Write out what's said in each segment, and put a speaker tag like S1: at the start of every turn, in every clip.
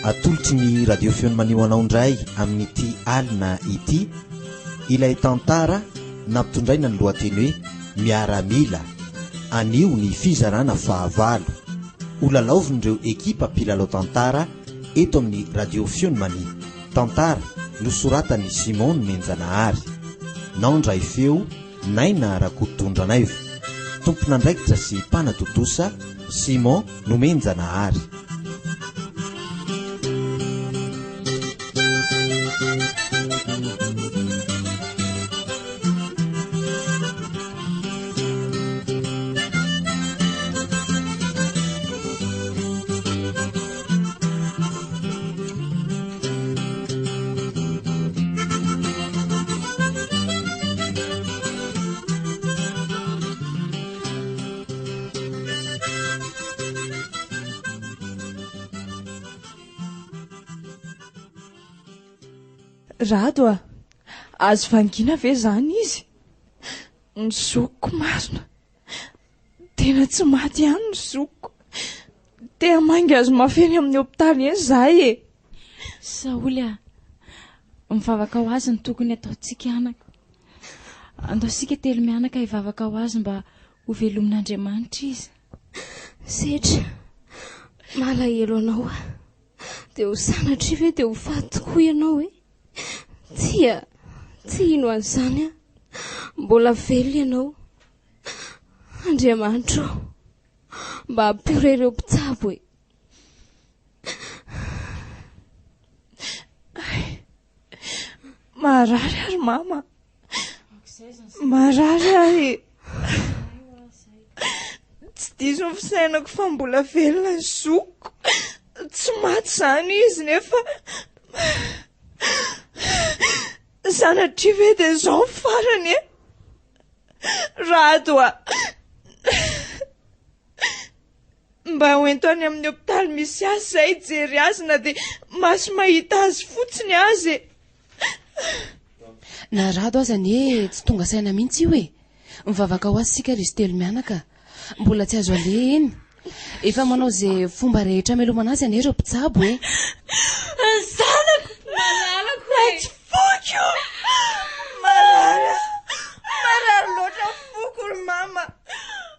S1: Atolotry ny Radio Feon'ny Mania ho anao indray amin'ity alina ity ilay tantara nampitondraina ny lohateny hoe Miaramila. Anio ny fizarana fahavalo. Holalaovin'ireo ekipa mpilalao tantara eto amin'ny Radio Feon'ny Mania. Tantara nosoratan'i Simon Nomenjanahary. Nandray feo Naina Rakotondranaivo. Tompon'andraikitra sy mpanatontosa Simon Nomenjanahary.
S2: Rado a! Azo vangiana ve izany izy? Ny zokiko marina. Tena tsy maty ihany ny zokiko. Te hamangy azy mafy eny amin'ny hopitaly eny izahay e!
S3: Saholy a! Mivavaka ho azy no tokony hataontsika anaka. Andao isika telomianaka hivavaka ho azy mba ho velomin'Andriamanitra izy.
S4: Setra, malahelo anao aho. Dia ho sanatria ve dia ho faty tokoa ianao e? Tsia, tsy hino an'izany aho. Mbola velona ianao. Andriamanitra ô, mba ampio re ireo mpitsabo e.
S2: Marary ary mama. Marary aho e. Tsy diso ny fisainako fa mbola velona ny zokiko. Tsy maty izany izy nefa sanatria ve dia izao ny farany e? Rado a! Mba hoento any amin'ny hopitaly misy azy izay hijery azy na dia maso mahita azy fotsiny aza e!
S3: Na Rado aza anie tsy tonga saina mihitsy io e! Mivavaka ho azy isika ry izy telomianaka. Mbola tsy azo aleha eny. Efa manao izay fomba rehetra hamelomana azy anie ireo mpitsabo e!
S2: Ny zanako! Malalako e! Tsy foko! Marary aho! Marary loatra ny foko ry mama!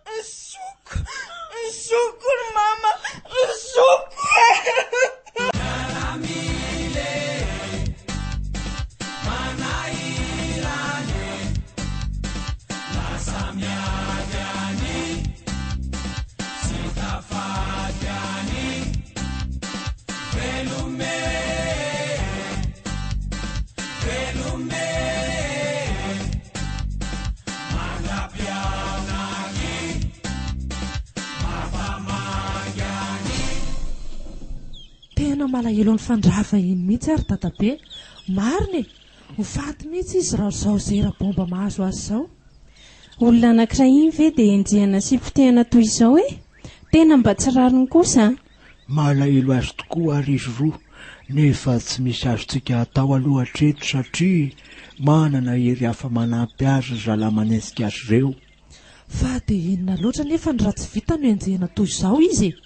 S2: Ny zoko! Ny zoko ry mama! Ny zoko e!
S5: Tena malahelo an'i Fandrava iny mihitsy aho ry dadabe. Marina e! Ho faty mihitsy izy raha izao zera bomba mahazo azy izao.
S6: Olona anankiray iny ve dia enjehina sy potehina toy izao e? Tena mba tsy rariny kosa an!
S7: Malahelo azy tokoa ary izy roa, nefa tsy misy azontsika atao aloha hatreto satria manana hery hafa manampy azy ry zalahy manenjika azy ireo.
S5: Fa dia inona loatra anefa ny ratsy vita no enjehina toy izao izy e?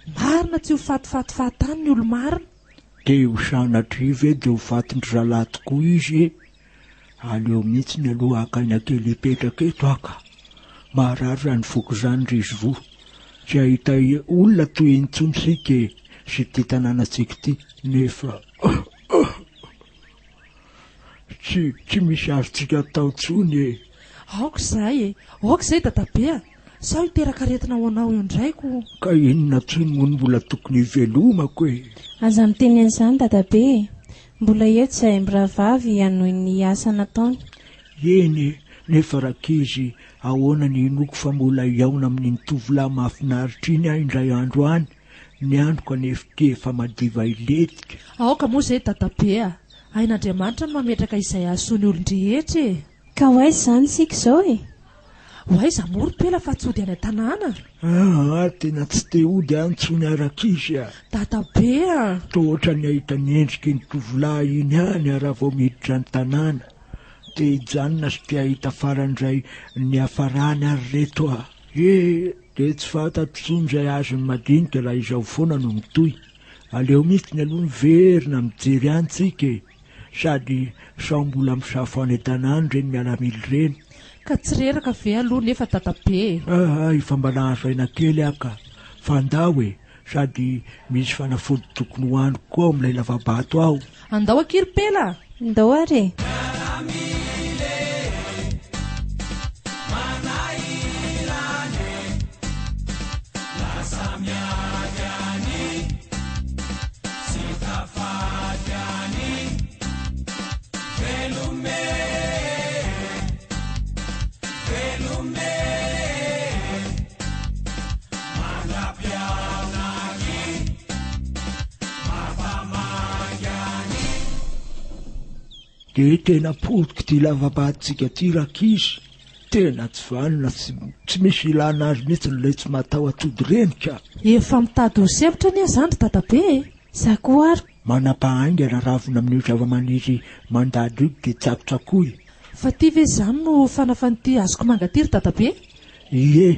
S5: Marina tsy ho fatifaty fahatany ny olo-marina.
S7: Dia ho sanatria ve dia ho fatin-dry zalahy tokoa izy e? Aleo mihitsiny aloha haka aina kely hipetraka eto aho ka. Marary izany foko izany ry izy roa. Tsy hahita olona toy iny intsony isika e, sy ity tanànantsika ity, nefa tsy tsy misy azontsika atao intsony e.
S5: Aoka izay e! Aoka izay dadabe a! Sao hiteraka aretina ho anao eo indray ko.
S7: Ka inona intsony moa no mbola tokony hivelomako e?
S6: Aza miteny an'izany dadabe e! Mbola eto izahay mirahavavy hanohy ny asa nataony.
S7: Eny e, nefa rankizy, ahoana ny hinoako fa mbola hihaona amin'iny tovolahy mahafinaritra iny aho indray andro any, ny androko anefa ity efa madiva hilentika.
S5: Aoka moa izay dadabe a! Hain'Andriamanitra ny mametraka izay hahasoa ny olon-drehetra e!
S6: Ka ho aiza izany isika izao e?
S5: Ho aiza moa ry Pela fa tsy hody any an-tanàna?
S7: Aa, tena tsy te hody aho intsony aho rankizy a!
S5: Dadabe a!
S7: Toa ohatran'ny hahita ny endrik'iny tovolahy iny ihany aho raha vao miditra ny tanàna. Te hijanona sy te hahita farany indray ny niafarany ary reto a! He, dia tsy fantatro intsony izay azon'ny madinika raha izao foana no mitohy. Aleo mihitsiny aloha miverina mijery any tsika e! Sady sao mbola misafo any an-tanàna ireny miaramila ireny.
S5: Ka tsy reraka ve aloha nefa dadabe e?
S7: Aa, efa mba nahazo aina kely aho ka. Fa andao e! Sady misy fanafody tokony hohaniko koa ao amin'ilay lava-bato ao.
S5: Andao akia ry Pela a!
S6: Ndao ary e!
S7: Dia tena potika ity lava-batontsika ity rankizy. Tena tsy vanona, tsy, tsy misy ilana azy mihitsy ilay tsy mataho-tody ireny ka.
S5: Efa mitady ho sempotra anie izany ry dadabe e!
S6: Za koa ary.
S7: Manam-pahaingana ravina amin'io zavamaniry mandady io dia tsakotsakoy.
S5: Fa ity ve izany no fanafan'ity azoko manga ity ry dadabe?
S7: Ie,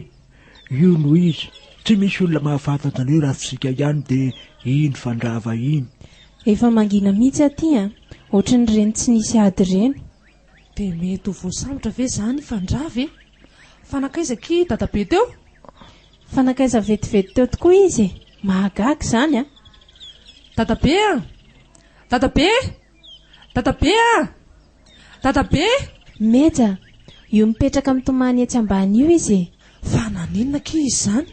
S7: io no izy. Tsy misy olona mahafantatra an'io raha tsy isika ihany dia iny fandrava iny.
S6: Efa mangina mihitsy aty an! Ohatran'ireny tsy nisy ady ireny.
S5: Dia mety ho voasambotra ve izany i Fandrava e? Fa nankaiza akia i dadabe teo?
S6: Fa nankaiza vetivety teo tokoa izy e! Mahagaga izany an!
S5: Dadabe a! Dadabe! Dadabe a! Dadabe!
S6: Meja, io mipetraka mitomany etsy ambany io izy e!
S5: Fa naninona akia izy izany?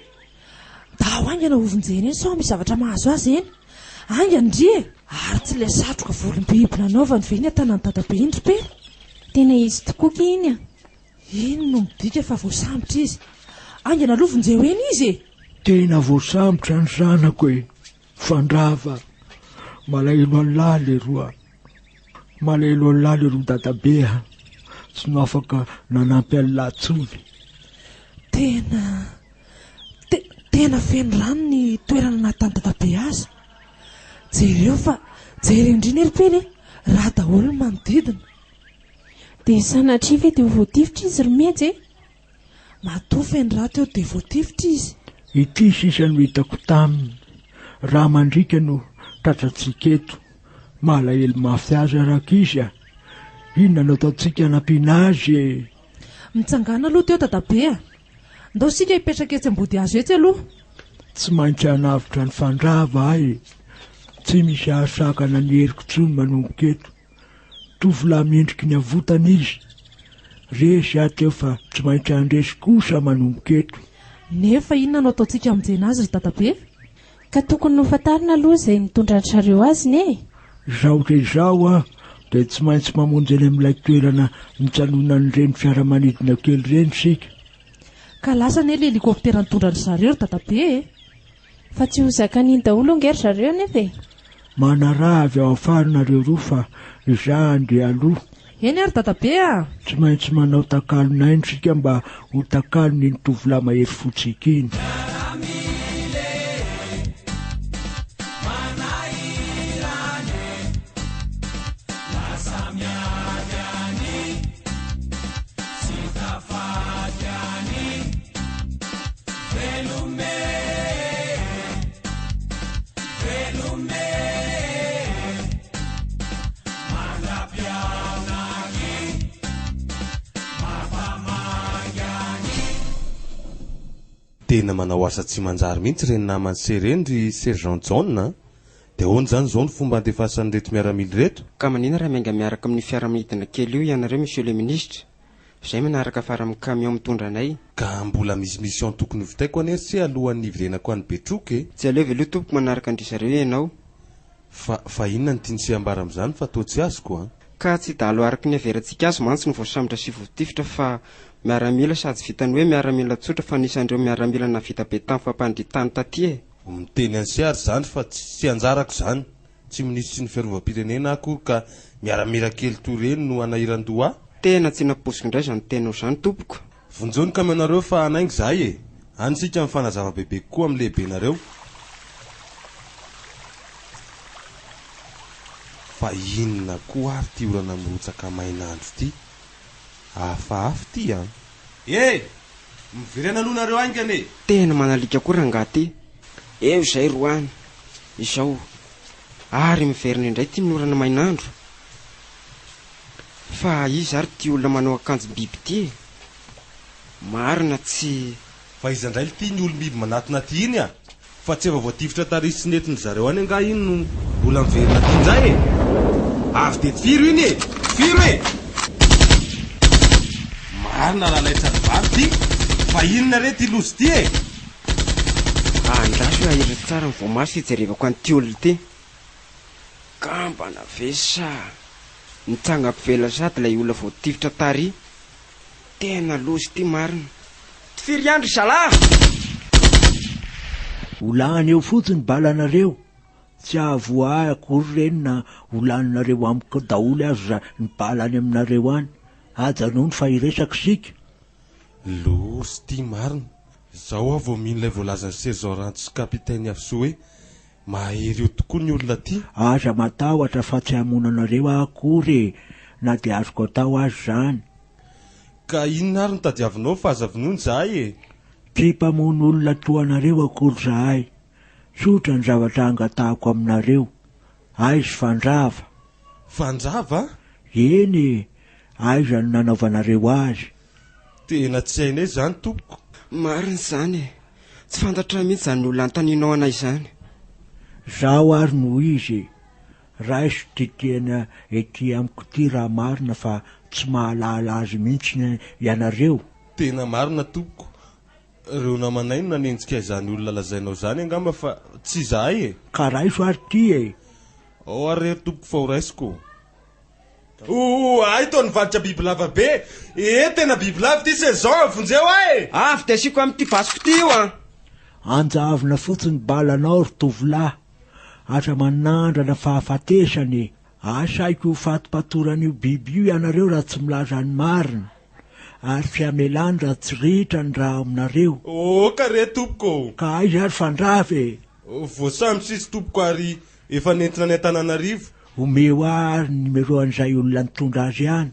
S5: Ndao haingana hovonjena eny sao misy zavatra mahazo azy eny! Haingana ndry e! Ary tsy ilay satroka volom-biby nanaovany ve iny an-tanan'i dadabe iny ry Pela?
S6: Tena izy tokoa akia iny an!
S5: Iny no midika fa voasambotra izy. Haingana aloha vonjeo eny izy e!
S7: Tena voasambotra ny zanako e! Fandrava! Malahelo an'lah leroa! Malahelo an'lah leroa dadabe a! Tsy no afaka nanampy an'lah tsony.
S5: Tena, te, tena feno rano ny toerana nahitan'i dadabe azy. Jereo fa, jereo indry anie ry Pela e! Rà daholo ny manodidina.
S6: Dia sanatria ve dia ho voatifitra izy ry Meja e?
S5: Matoa feno rà teo dia voatifitra izy.
S7: Ity sisa no hitako taminy. Rà mandriaka no tratrantsika eto. Malahelo mafy azy aho rankizy a! Inona no ataontsika hanampiana azy e?
S5: Mitsangàna aloha teo dadabe a! Ndao isika hipetraka etsy ambodihazo etsy aloha.
S7: Tsy maintsy hanavotra ny fandrava aho e! Tsy misy hahasakana ny heriko intsony manomboka eto. Tovolahy mendriky ny avotana izy. Resy aho teo fa tsy maintsy handresy kosa manomboka eto.
S5: Nefa inona no ataontsika hamonjena azy ry dadabe?
S6: Ka tokony nofantarina aloha izay nitondra an-dry zareo azy ne e!
S7: Izao dia izao aho dia tsy maintsy mamonjy any amin'ilay toerana nijanonan'ireny fiaramanidina kely ireny isika.
S5: Ka lasa anie ilay helicoptera nitondra an-dry zareo ry dadabe e!
S6: Fa tsy ho zakan'iny daholo ange ry zareo nefa e!
S7: Manaraha avy ao afara nareo roa fa izaho handeha aloha.
S5: Eny ary dadabe a!
S7: Tsy maintsy manao takalon'aina isika mba ho takalon'iny tovolahy mahery fotsika iny.
S8: Tena manao asa tsy manjary mihitsy ireny naman'i se ireny ry Sergent Jaona a! Dia ahoana izany izao ny fomba andefasan'ireto miaramila ireto?
S9: Ka manina raha miainga miaraka amin'io fiaramanidina kely io ianareo Monsieur le Ministre? Zay manaraka afara amin'ny camion mitondra anay.
S8: Ka mbola misy mission tokony ho vitaiko anie ry se alohan'ny hiverenako any Betroka e!
S9: Tsy aleo ve aloha tompoko manaraka an-dry zareo ianao?
S8: Fa, fa inona no tian'i se ambara amin'izany fa toa tsy azoko an!
S9: Ka tsy dahalo araka ny heverantsika azy mantsy no voasambotra sy voatifitra fa miaramila sady tsy vitan'ny hoe miaramila tsotra fa anisan'ireo miaramila nahavita be tamin'ny fampandritany taty e!
S8: Miteny an'i se ary zandry fa tsy anjarako izany! Tsy minisitry ny fiarovam-pirenena aho akory ka miaramila kely toy ireny no hanahiran-doha ahy.
S9: Tena tsy nampoiziko indray izany teninao izany tompoko.
S8: Vonjeo ny camion-nareo fa hanainga izahay e! Any isika mifanazava bebe kokoa amin'ny lehibenareo. Fa inona koa ary ity orana mirotsaka main'andro ity? Hafahafa ity an! E! Miverena aloha nareo haingana e!
S9: Tena manalika koa rangahy ty. Eo izay roa any. Izao ary miverina indray ity ny orana main'andro. Fa iza ary ity olona manao akanjom-biby ity e? Marina tsy.
S8: Fa iza indray lty ny olom-biby manatona aty iny a? Fa tsy efa voatifitra tary sy nentin-dry zareo any angaha iny no mbola miverina aty indray e? Avy dia tifiro iny e! Tifiro e! Marina raha laitra ny vary ity! Fa inona re ity loza ity e?
S9: Andraso hoe ahiriko tsara ny voamaso hijerevako an'ity olona ity. Kambana ve sa nitsangam-pivela sady ilay olona voatifitra tary? Tena loza ity marina. Tifiro ihany ry zalahy!
S7: Ho lany eo fotsiny balanareo, tsy hahavoa ahy akory ireny na ho laninareo amiko daholo aza ny bala any aminareo any. Ajanony fa hiresaka isika.
S8: Loza ity marina. Izao aho vao mino ilay voalazan'i Sergent Ranto sy Capitaine Afisoa hoe mahery eo tokoa ny olona aty.
S7: Aza matahotra fa tsy hamono anareo aho akory e, na dia azoko atao aza izany.
S8: Ka inona ary no tadiavinao fa aza vonoina izahay e!
S7: Tsy mpamono olona toa anareo akory izahay. Tsotra ny zavatra angatahako aminareo. Aiza Fandrava?
S8: Fandrava?
S7: Eny e! Aiza no nanaovanareo azy?
S8: Tena tsy hainay izany tompoko.
S9: Marina izany e! Tsy fantatray mihitsy izany olona anontanianao anay izany.
S7: Zaho ary no izy e! Raiso ity tena ety amiko ity raha marina fa tsy mahalala azy mihitsy ianareo.
S8: Tena marina tompoko. Ireo namanay no nanenjika izany olona lazainao izany angamba fa tsy izahay e!
S7: Ka raiso ary ity e!
S8: Ao ary re ry tompoko fa ho raisiko. Ooh ay toa nivadika bibilava be ee tena bibilava ity sergent a vonjeo ahy e!
S9: Avy dia asiako amin'ity basiko ity io an!
S7: Anjavona fotsiny balanao ry tovolahy, aza manandrana fahafatesana e! Asaiko ho fatipatoran'io biby io ianareo raha tsy milaza ny marina, ary tsy hamelany raha tsy ritra ny rà aminareo.
S8: Oh ka re tompoko ô!
S7: Ka aiza ary fandrava e!
S8: Voasambotra izy tompoko ary efa nentina any Antananarivo.
S7: Omeo ahy ary ny numéro an'izay olona nitondra azy any.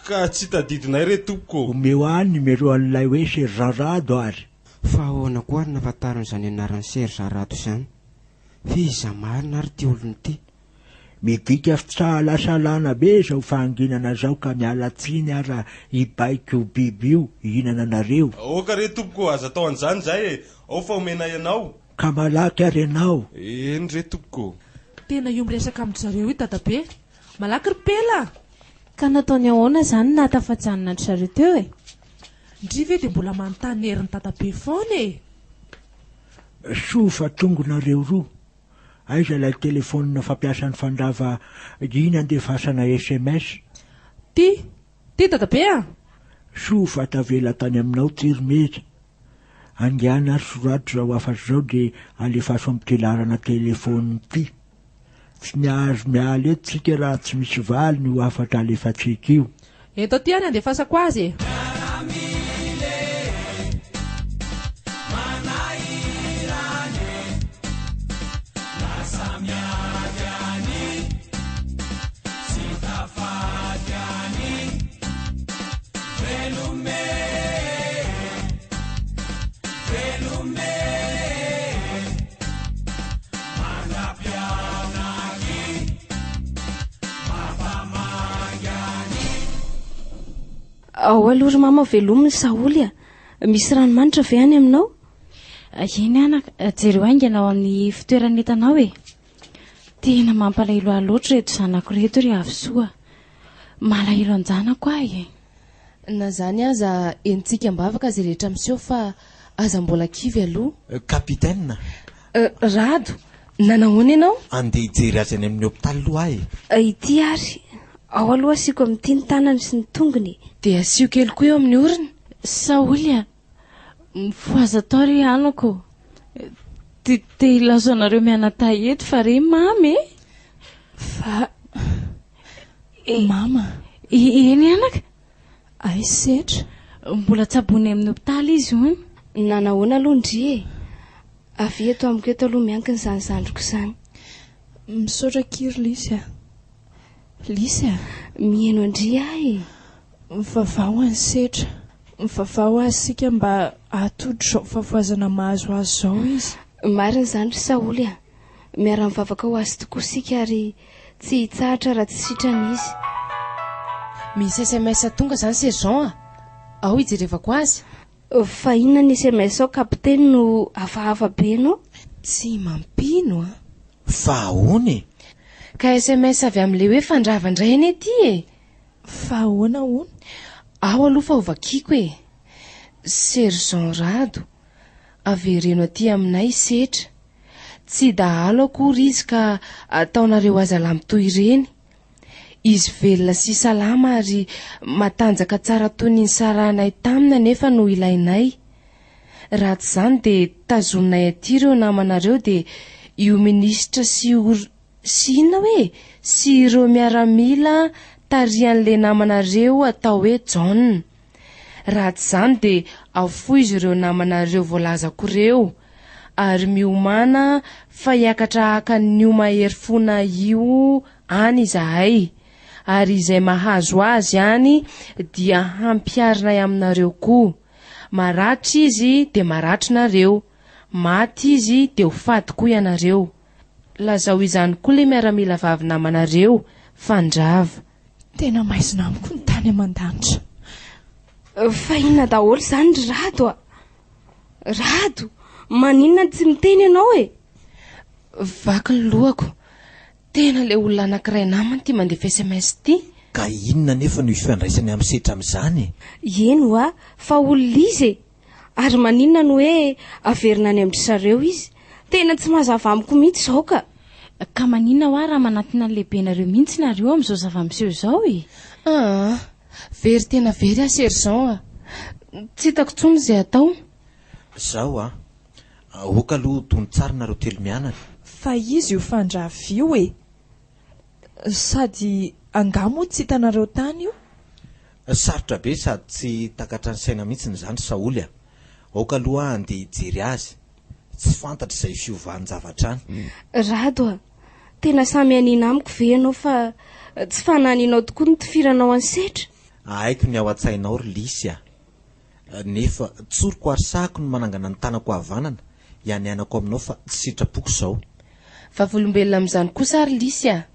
S8: Ka tsy tadidinay re tompoko ô!
S7: Omeo ahy ny numéro an'ilay hoe Sergent Rado ary.
S9: Fa ahoana koa ary nahafantarany izany anaran'i Sergent Rado izany? Fa iza marina ary ity olona ity?
S7: Midika fitsahalasalana be izao fahanginana izao ka miala tsiny aho raha hibaiko io biby io hihinana anareo.
S8: Aoka re tompoko ô, aza atao an'izany izay e! Ao fa omenay anao.
S7: Ka malaky ary ianao.
S8: Eny re tompoko ô.
S5: Tena io miresaka amin-dry zareo io dadabe. Malaky ry Pela a!
S6: Ka nataony ahoana izany nahatafajanona an-dry zareo teo e?
S5: Ndry ve dia mbola manontany herin'i dadabe foana e!
S7: Soa fa tonga nareo roa. Aiza ilay telephone fampiasan'i Fandrava iny andefasana sms?
S5: Ty! Ty dadabe a!
S7: Soa fa tavela tany aminao ty ry Meza. Andeana ary sorato izao hafatra izao dia alefaso amin'ity laharana telephone ity. Tsy miazo miala eto tsika raha tsy misy valiny io hafatra alefantsika io.
S5: Ento aty ary andefasako azy e!
S4: Ao aloha ry mama velomy ny Saholy a! Misy ranomanitra ve any aminao?
S3: Eny anaka, jereo haingana ao amin'ny fitoeran'entana ao e! Tena mampalahelo ahy loatra ireto zanako ireto ry Avisoa. Malahelo an-janako aho e!
S5: Na zany aza henontsika am-bavaka izay rehetra miseho fa aza mbola kivy aloha.
S1: Capitaine.
S4: Rado, nanahoana ianao?
S1: Andeha hijery azy any amin'ny hopitaly aloha aho e.
S4: Ity ary, ao aloha asiako amin'ity ny tanany sy ny tongony e.
S5: Dia asio kely koa eo amin'ny orony.
S3: Saholy a! Mifohaza tao ry anako ô! Te te hilaza anareo mianadahy eto fa re mamy e!
S6: Fa mama.
S3: Eny anaka.
S6: Aiza Setra?
S3: Mbola tsaboina amin'ny hopitaly izy hono.
S4: Nanahoana aloha ndry e? Avia eto amiko eto aloha miankina izany zandriko izany.
S6: Misaotra akia ry Lisy a! Lisy a!
S4: Mihaino an-dry aho e!
S6: Mivavaha ho an'i Setra. Mivavaha ho azy isika mba hahatody izao fahavoazana mahazo azy izao izy.
S4: Marina izany ry Saholy a! Miara-mivavaka ho azy tokoa isika ary tsy hitsahatra raha tsy sitrana izy.
S5: Misy sms tonga izany sergent a! Ao hijerevako azy.
S4: Fa inona ny sms ao kapiteny no hafahafa be enao?
S5: Tsy mampino an!
S1: Fa ahoana e?
S5: Ka sms avy amin'ilay hoe fandrava indray anie ity e!
S6: Fa ahoana hono?
S5: Ao aloha fa hovakiko e! Sergent Rado, avereno aty aminay i Setra. Tsy dahalo akory izy ka ataonareo aza lahy toy ireny. Izy velona sy salama ary matanjaka tsara toy ny nisarahanay taminy anefa no ilainay. Raha tsy izany dia tazoninay aty ireo namanareo dia io minisitra sy io sy inona hoe e? sy ireo miaramila tarihan'ilay namanareo atao hoe John. Raha tsy izany dia afoizo ireo namanareo voalazako ireo ary miomàna fa hiakatra haka an'io mahery fona io any izahay ary izay mahazo azy any dia hampiharinay aminareo koa. Maratra izy dia maratra nareo, maty izy dia ho faty koa ianareo. Lazao izany koa le miaramila vavy namanareo fandrava.
S6: Tena maizina amiko ny tany aman-danitra.
S4: Fa inona daholo izany ry Rado a? Rado, maninona no tsy miteny ianao e?
S5: Vaky ny lohako. Tena le olona anankiray namany ity mandefa sms ity.
S1: Ka inona anefa no ifandraisany amin'ny setra amin'izany e?
S4: Eny hoa, fa olona izy e! Ary maninona no hoe averina any amin-dry zareo izy? Tena tsy mazava amiko mihitsy izao ka!
S3: Ka maninona hoa raha manantona ny lehibenareo mihitsy nareo amin'izao zava-miseho izao e?
S5: Aa! Very tena very aho sergent a! Tsy hitako intsony izay atao.
S1: Zao a! Aoka aloha tony tsara nareo telo mianaka.
S6: Fa iza io fandrava io e? Sady angaha moa tsy hitanareo tany io?
S1: Sarotra be sady tsy takatra ny saina mihitsiny izany Saholy a! Aoka aloha aho handeha hijery azy. Tsy fantatra izay fiovan-javatra any.
S4: Rado a! Tena samy hanina amiko ve ianao fa tsy fananinao tokoa ny tifiranao an'i Setra?
S1: Haiko ny ao an-tsainao ry Lisy a! Nefa tsoriko ary sahako ny manangana ny tanako havanana hianianako aminao fa tsy sitrapoko izao.
S5: Vavolombelona amin'izany kosa ary Lisy a!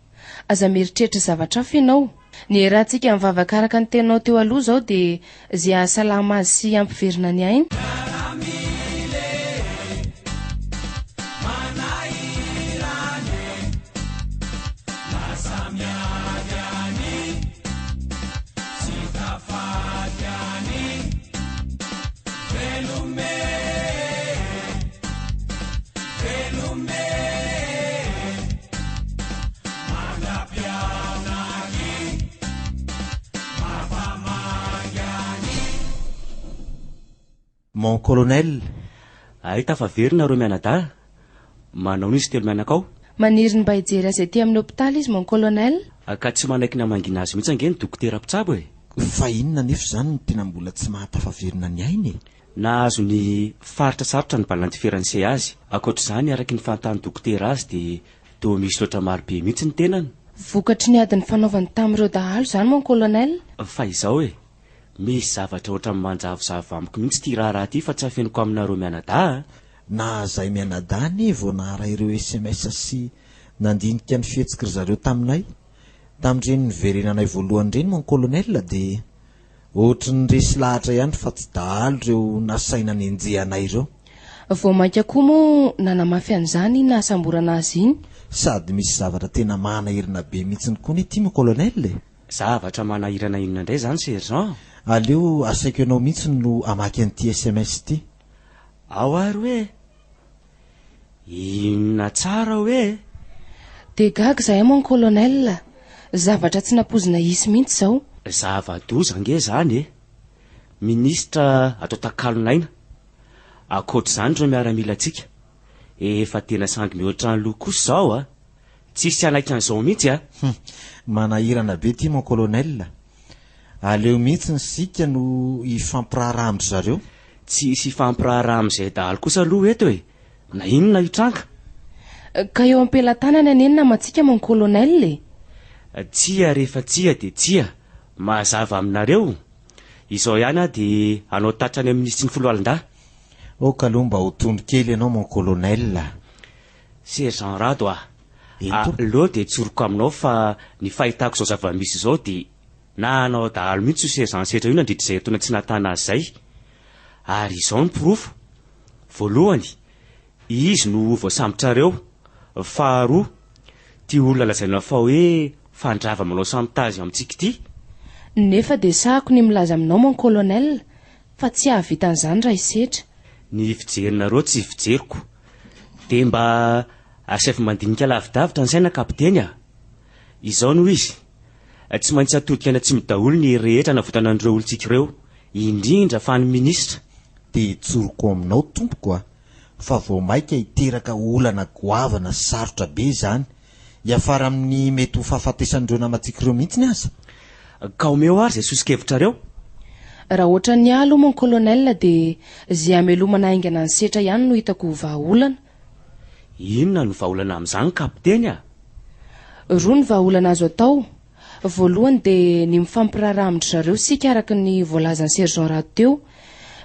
S5: Aza mieritreritra zavatra hafa ianao. Ny iarahantsika mivavaka araka ny teninao teo aloha izao dia izay hahasalama azy sy hampiverina ny ainy.
S1: Mon colonel.
S10: Hay tafaverina ireo mianadahy. Manao an'izy telo mianaka ao.
S5: Maniry ny mba hijery azy aty amin'ny hopitaly izy mon colonel.
S10: Ka tsy manaiky ny hamangiana azy mihitsy ange ny dokotera mpitsabo e!
S1: Fa inona anefa izany no tena mbola tsy mahatafaverina ny ainy e?
S10: Nahazo ny faritra sarotra ny balantiferan'ny C azy. Ankoatra izany, araka ny fahantan'ny dokotera azy dia toa misy loatra maro be mihitsy ny tenany.
S5: Vokatry ny ady nifanaovany tamin'ireo dahalo izany mon colonel.
S10: Fa izao e! Misy zavatra ohatran'ny manjavozavo amiko mihitsy ity raharaha ity fa tsy afeniko aminareo mianadahy a!
S1: Na zay mianadahy anie vao naharay ireo sms sy nandinika ny fihetsiky ry zareo taminay tamin'ireny niverenanay voalohany ireny mon colonel dia ohatry ny resy lahatra ihany fa tsy dahalo ireo nasaina nenjehanay ireo.
S5: Vao mainka koa moa nanamafy an'izany iny nahasamborana azy iny.
S1: Sady misy zavatra tena manahirana be mihitsiny koa anie ity mon colonel e!
S10: Zavatra manahirana inona indray izany sergent?
S1: Aleo asaiko ianao mihitsy no hamaky an'ity sms ity.
S10: Ao ary hoe inona tsara hoe?
S5: Dia gaga izahay mon colonel, zavatra tsy nampoizina hisy mihitsy izao.
S10: Zava-doza ange izany e! Minisitra atao takalon'aina. Ankoatr'izany ireo miaramilantsika. Efa tena sangy mihoatra ny loha kosa izao a! Tsisy hanaiky an'izao mihitsy a!
S1: Hum! Manahirana be ity mon colonel. Aleo mihitsy isika no hifampiraharaha amin-dry zareo.
S10: Tsy hisy hifampiraharaha amin'izay dahalo kosa aloha eto e! Na inona hitranga.
S5: Ka eo am-pelatanany anie ny namantsika mon colonel e!
S10: Tsia rehefa tsia dia tsia. Mazava aminareo? Izao ihany aho dia hanao tatitra any amin'ny minisitry ny foloalindahy.
S1: Ok aloha mba ho tony kely ianao mon colonel a!
S10: Sergent Rado a! Aleo dia tsoriko aminao fa ny fahitako izao zava-misy izao dia na hanao dahalo mihitsy io Sergent Setra io nandritra izay herintaona tsy nahatana azy izay. Ary izao ny porofo, voalohany, izy no voasambotrareo, faharoa, ity olona lazaina fa hoe fandrava manao sabotage amintsika ity.
S3: Nefa dia sahako ny milaza aminao mon colonel fa tsy hahavita an'izany raha i Setra.
S10: Ny fijerinareo tsy fijeriko. Dia mba asaivo mandinika lavidavitra ny saina kapiteny a! Izao no izy, tsy maintsy atodika any atsimo daholo ny hery rehetra hanavotana an'ireo olontsika ireo, indrindra fa ny minisitra.
S1: Dia tsoriko aminao tompoko a, fa vao maika hiteraka olana goavana sy sarotra be izany, hiafara amin'ny mety ho fahafatesan'ireo namantsika ireo mihitsiny aza.
S10: Ka omeo ary izay soso-kevitrareo.
S3: Raha ohatran'ny ahy aloha mon colonel dia ze hamelomana haingana an'i Setra ihany no hitako ho vahaolana.
S10: Inona no vahaolana amin'izany kapiteny a?
S3: Roa ny vahaolana azo atao. Voalohany dia ny mifampiraharaha amin-dry zareo isika araka ny voalazan'i Sergent Rado teo.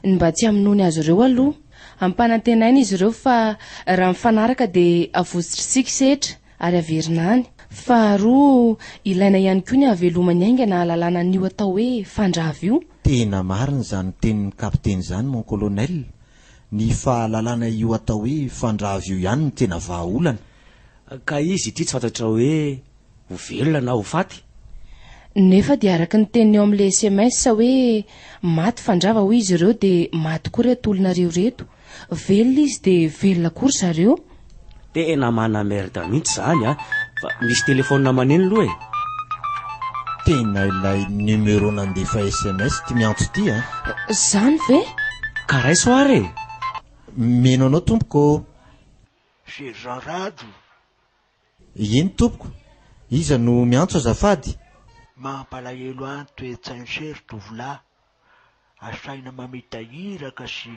S3: Ny mba tsy hamonoany azy ireo aloha. Ampanantenaina izy ireo fa raha mifanaraka dia avotsitr'isika Setra ary averina any. Faharoa, ilaina ihany koa ny hahavelomany haingana hahalalana an'io atao hoe fandrava io.
S1: Tena marina izany tenin'ny kapiteny izany mon colonel. Ny fahalalana io atao hoe fandrava io ihany no tena vahaolana.
S10: Ka izy ity tsy fantatra hoe ho velona na ho faty?
S3: Nefa dia araka ny teniny ao amin'ilay sms hoe maty fandrava hoy izy ireo dia maty koa ireto olona ireo ireto. Velona izy dia velona koa ry zareo.
S10: Tena mana merde mihitsy izany a! Fa misy telephone maneno aloha e!
S1: Tena ilay numero nandefa sms ity miantso ity a!
S3: Zany ve?
S10: Ka raiso ary e!
S1: Mino anao tompoko ô!
S7: Sergent Rado.
S1: Eny tompoko, iza no miantso azafady?
S7: Mampalahelo ahy ny toe-tsain'i se ry tovolahy. Asaina mamita iraka sy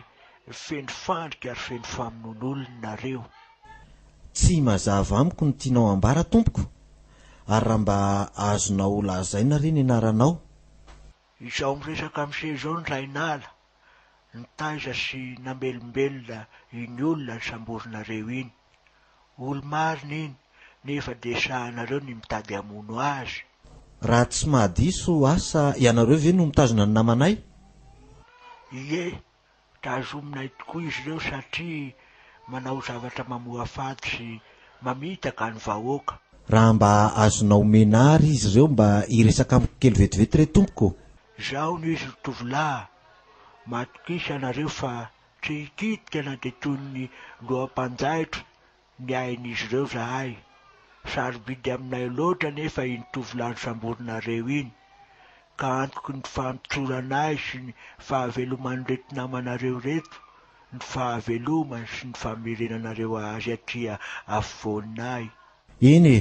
S7: feno fandrika ary feno famonoan'olona nareo.
S1: Tsy mazava amiko ny tianao ambara tompoko, ary raha mba azonao lazaina re ny anaranao?
S7: Izao miresaka amin'i se izao ny Rainala, nitaiza sy namelombelona iny olona nosamborinareo iny. Olo-marina iny, nefa dia sahanareo ny mitady hamono azy.
S1: Raha tsy mahadiso asa ianareo ve no mitazona ny namanay?
S7: Ie, Tazominay tokoa izy ireo satria manao zavatra mamoafady sy mamitaka ny vahoaka.
S1: Raha mba azonao omena àry izy ireo mba hiresaka amiko kely vetivety re tompoko ô!
S7: Izao no izy ry tovolahy, matokisa ianareo fa tsy hikitika na dia toy ny loham-panjaitra ny ain'izy ireo zahay. Sarobidy aminay loatra anefa iny tovolahy nosamborinareo iny, ka antoky ny famitsoranay sy ny fahaveloman'ireto namanareo ireto ny fahavelomany sy ny famerenanareo azy aty afovoanay.
S1: Eny e!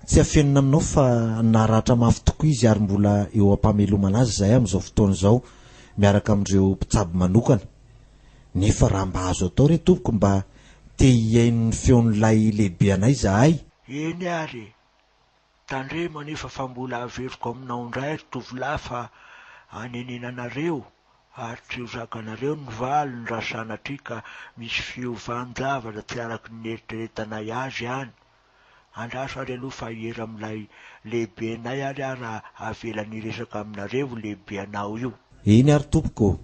S1: Tsy afenina aminao fa naratra mafy tokoa izy ary mbola eo am-pamelomana azy izahay amin'izao fotoana izao miaraka amin'ireo mpitsabo manokana. Nefa raha mba azo atao re tompoko mba te hihaino ny feon'ilay lehibe anay izahay.
S7: Eny ary e! Tandremo anefa fa mbola averiko aminao indray ry tovolahy fa anenenanareo ary tsy ho zakanareo ny valiny raha sanatria ka misy fiovan-javatra tsy araky ny nieritreretanay azy any. Andraso ary aloha fa hiera amin'ilay lehibenay ary aho raha avelany hiresaka aminareo io lehibe anao io.
S1: Eny ary tompoko ô!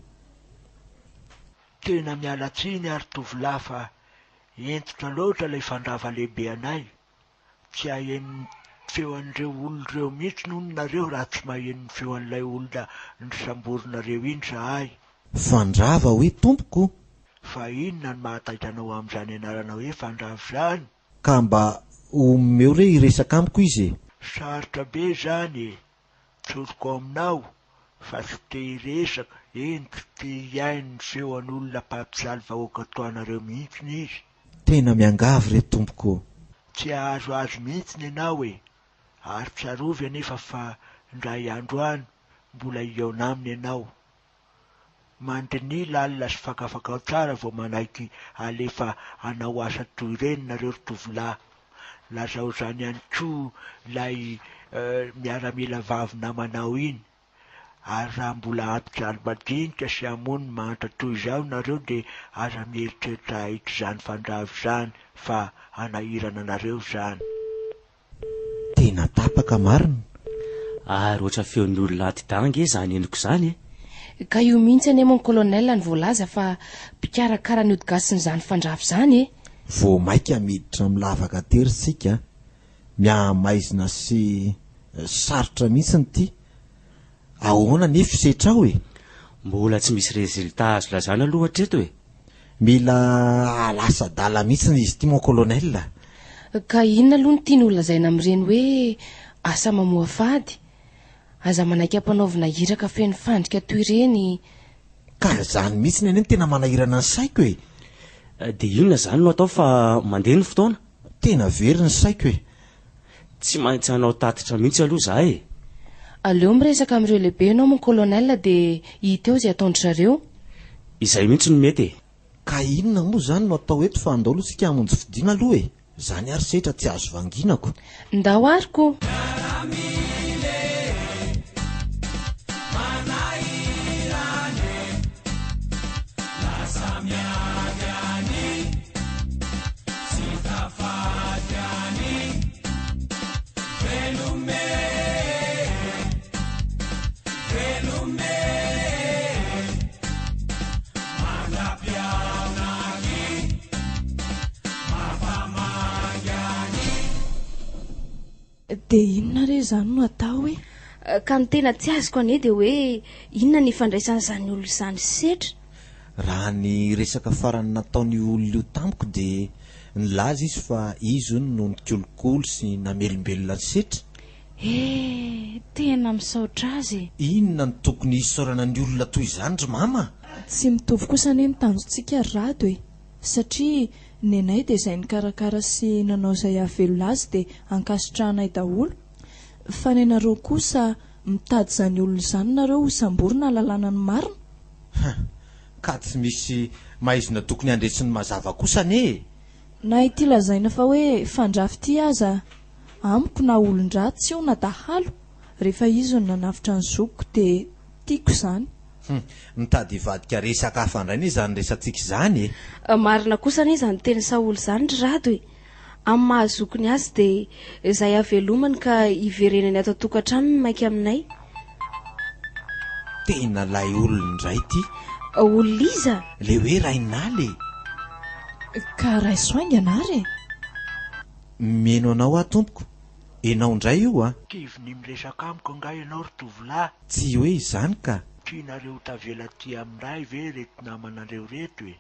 S7: Tena miala tsiny ary tovolahy fa hentitra loatra ilay fandrava lehibe anay. Tsy haheno ny feo an'ireo olona ireo mihitsy hono nareo raha tsy maheno ny feo an'ilay olona nosamborinareo iny zahay.
S1: Fandrava hoe tompoko?
S7: Fa inona no mahataitra anao amin'izany anarana hoe Fandrava izany?
S1: Ka mba omeo re hiresaka amiko izy e!
S7: Sarotra be izany e! Tsoriko aminao fa tsy te hiresaka, eny tsy te hihaino ny feo an'olona mpampijaly vahoaka toa anareo mihitsiny izy.
S1: Tena miangavy re tompoko ô!
S7: Tsy hahazo azy mihitsiny ianao e! Ary tsarovy anefa fa indray andro any mbola hihaona aminy ianao. Mandiniha lalina sy fakafakao tsara vao manaiky alefa hanao asa toy ireny nareo ry tovolahy. Lazao izany ihany koa ilay miaramila vavy namanao iny. Ary raha mbola hampijaly madinika sy hamono ny mahantra toy izao nareo dia aza mieritreritra hahita izany fandrava izany fa hanahirana anareo izany.
S1: Tena tapaka marina.
S10: Ary ohatran'ny feon'ny olona aty dahy ange izany henoko izany e!
S3: Ka io mihitsy anie mon colonel no voalaza fa mpikarakara ny ody gasin'izany fandrafy izany e!
S1: Vao maika miditra amin'ny lavaka tery isika a! Mihamaizina sy sarotra mihitsy ity. Ahoana anefa isetra ao e?
S10: Mbola tsy misy résultat azo lazana aloha hatreto e!
S1: Mila lasa adala mihitsy izy ity mon colonel a!
S3: Ka inona aloha no tiany ho lazaina amin'ireny hoe asa mamoafady? Aza manaiky ampanaovina iraka feno fandrika toy ireny.
S1: Ka izany mihitsy anie no tena manahirana ny saiko e!
S10: Dia inona izany no atao fa mandeha ny fotoana?
S1: Tena very ny saiko e!
S10: Tsy maintsy hanao tatitra mihitsy aloha za e!
S3: Aleo miresaka amin'ireo lehibe ianao mon colonel dia hita eo izay ataon-dry zareo.
S10: Izay mihitsy no mety e!
S1: Ka inona moa izany no atao eto fa andao aloha tsika hamonjy fodiana aloha e! Izany ary setra tsy azo vangiana ko!
S3: Ndao ary ko!
S6: Dia inona re izany no atao e?
S4: Ka ny tena tsy azoko anie dia hoe inona ny ifandraisan'izany olona izany setra?
S1: Raha ny resaka farany nataon'io olona io tamiko dia nilaza izy fa izy hono no nikolokolo sy namelombelona ny setra.
S6: He, tena misaotra azy e!
S1: Inona no tokony hisaorana ny olona toy izany ry mama?
S6: Tsy mitovy kosa anie ny tanjontsika ry Rado e! Satria nenay dia izay nikarakara sy nanao izay hahavelona azy dia ankasitrahanay daholo. Fa nenareo kosa mitady izany olona izany nareo ho samborina hahalalana ny marina?
S1: Huh! Ka tsy misy maizina tokony handresy ny mazava kosa anie e!
S6: Na ity lazaina fa hoe fandrafy ity aza, amiko na olon-dratsy io na dahalo, rehefa izy no nanavotra ny zokiko dia tiako izany.
S1: Hum! Mitady hivadika resaka hafa indray anie izany resatsika izany e!
S4: Marina kosa anie izany tenin'i Saholy izany ry Rado e! Amin'ny maha zokiny azy dia izay havelomany ka hiverenany ato an-tokantrano no maika aminay.
S1: Tena ilay olona indray ity.
S4: Olona iza?
S1: Ilay hoe Rainala e!
S6: Ka raiso haingana ary e!
S1: Mihaino anao aho tompoko. Enao indray io a!
S7: Kivy ny miresaka amiko angaha ianao ry tovolahy?
S1: Tsy hoe izany ka!
S7: Tianareo ho tavela aty aminay ve ireto namanareo ireto e?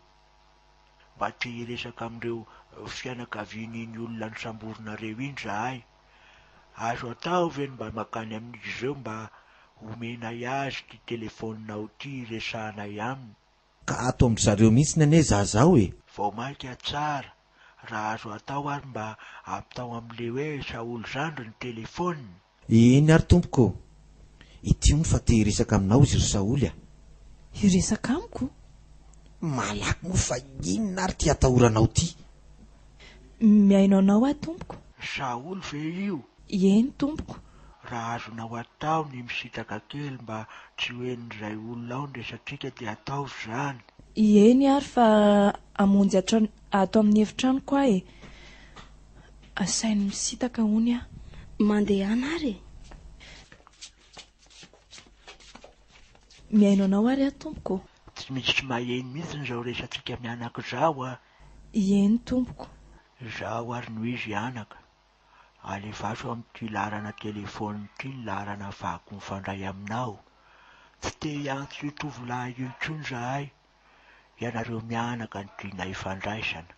S7: Mba te hiresaka amin'ireo fianakavian'iny olona nosamborinareo iny izahay. Azo atao ve ny mba mankany amin'izy ireo mba homenay azy ity telefaoninao ity hiresahanay aminy?
S1: Ka ato amin-dry zareo mihitsiny anie za zao e!
S7: Vao mainka tsara raha azo atao ary mba ampitao amin'ilay hoe Saholy zandry ny telefaonina.
S1: Eny ary tompoko ô! Ity hono fa te hiresaka aminao izy ry Saholy a!
S6: Hiresaka amiko?
S1: Malaky moa fa inona ary ity atahoranao ity?
S6: Mihaino anao aho tompoko.
S7: Saholy ve io?
S6: Eny tompoko.
S7: Raha azonao atao ny misintaka kely mba tsy ho henon'izay olona ao ny resatsika dia ataovy izany.
S6: Eny ary fa hamonjy ato amin'ny efitranoko aho e! Asainy misintaka hono aho.
S4: Mandehana ary e!
S6: Mihaino anao ary aho tompoko ô.
S7: Tsy misy maheno mihitsy izao resatsika mianaka izao a!
S6: Eny tompoko.
S7: Izaho ary no izy anaka. Alefaso amin'ity laharana telephone ity ny laharana ahafahako mifandray aminao. Tsy te hiantso io tovolahy io intsony izahay. Ianareo mianaka no tianay hifandraisana.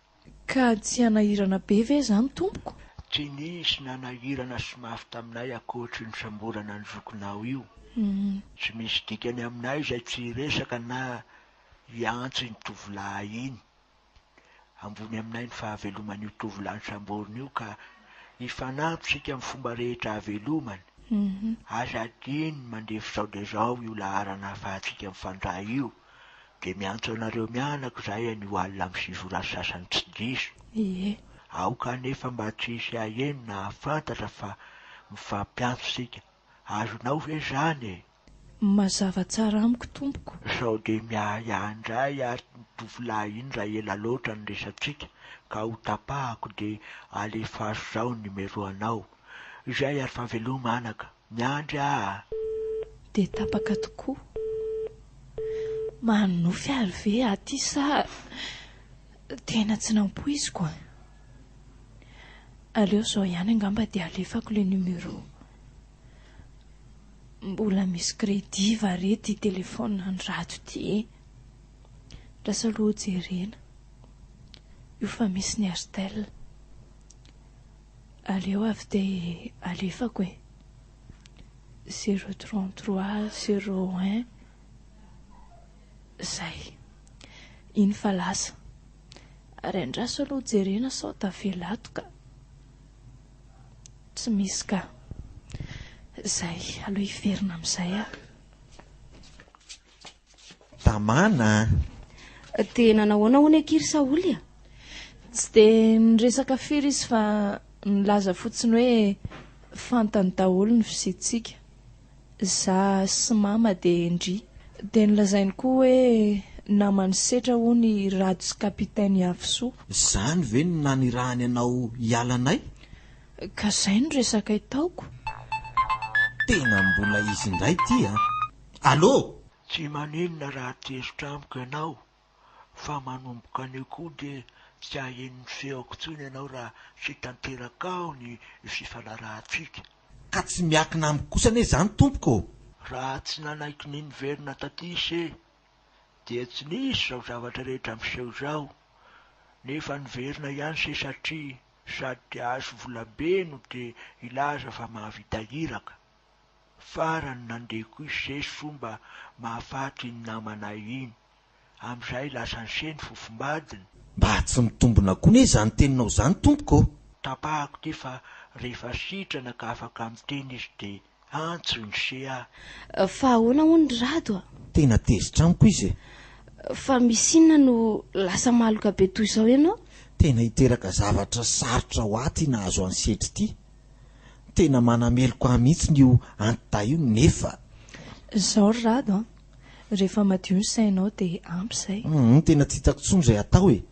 S6: Ka tsy hanahirana be ve izany tompoko?
S7: Tsy nisy nanahirana sy mafy taminay ankoatry io nisamborana ny zokinao io. Tsy misy dikany aminay izay tsy hiresaka na hiantso iny tovolahy iny. Ambony aminay ny fahaveloman'io tovolahy nosamborina io ka hifanampy isika amin'ny fomba rehetra hahavelomany. Aza adino ny mandefa izao dia izao io laharana ahafahantsika mifandray io. Dia miantso anareo mianaka izahay anio alina amin'ny sivy ora sasany tsy diso.
S6: Ie.
S7: Aoka anefa mba tsy hisy haheno na hahafantatra fa mifampiantso isika. Azonao ve izany e?
S6: Mazava tsara amiko tompoko.
S7: Sao dia miahiahy indray ary ny. tovolahy iny raha ela loatra ny resatsika ka ho tapahako dia alefaso zao ny numéro anao. Izay ary fa veloma anaka. Miandry aho a!
S6: Dia tapaka tokoa. Manonofy ary ve aho ty sa tena tsy nampoiziko a? Aleo izao ihany angamba dia alefako ilay numéro. Mbola misy crédit va re ty téléphone an'i Rado ty e? Lasa aloha jerena. Io fa misy ny Airtel. Aleo avy dia alefako e. Zéro 33 zéro un Zay. Iny fa lasa. Ary andraso aloha jerena sao tavela ato ka. Tsy misy ka. Zay, aleo hiverina amin'izay aho.
S1: Tamana
S4: a! Dia nanahoana hono akia ry Saholy a?
S6: Tsy dia niresaka firy izy fa nilaza fotsiny hoe fantany daholo ny fisiantsika. Za sy mama dia ndry. Dia nolazainy koa hoe naman'i Setra hono i Rado sy Capitaine Iavisoa.
S1: Zany ve no nanirahany anao hiala anay?
S6: Ka zay no resakay taoko.
S1: Tena mbola izy indray ity a! Allô!
S7: Tsy maninona raha tezitra amiko ianao fa manomboka anio koa dia tsy haheno ny feoko intsony ianao raha tsy tanterakao ny fifanarahantsika.
S1: Ka tsy miakina amiko kosa anie izany tompoko ô!
S7: Raha tsy nanaiky ny niverina taty ise dia tsy nisy izao zavatra rehetra miseho izao, nefa niverina ihany se satria sady te hahazo volabe no te hilaza fa mahavita iraka. Farany nandeha koa ise soa mba mahafaty iny namanay iny. Amin'izay lasan'se ny fofombadiny.
S1: Mba tsy mitombina koa ne izany teninao izany tompoko ô!
S7: Tapahako ity fa rehefa sitrana ka afaka miteny izy dia antsoin'se aho.
S4: Fa ahoana hono ry Rado a?
S1: Tena tezitra amiko izy e!
S4: Fa misy inona no lasa maloka be toy izao ianao?
S1: Tena hiteraka zavatra sarotra ho ahy ity nahazo an'i Setry ity. Tena manameloka ahy mihitsy io anti-dahy io nefa.
S6: Izao ry Rado a! Rehefa madio ny sainao dia ampy izay.
S1: Humm tena tsy hitako tsony izay atao e!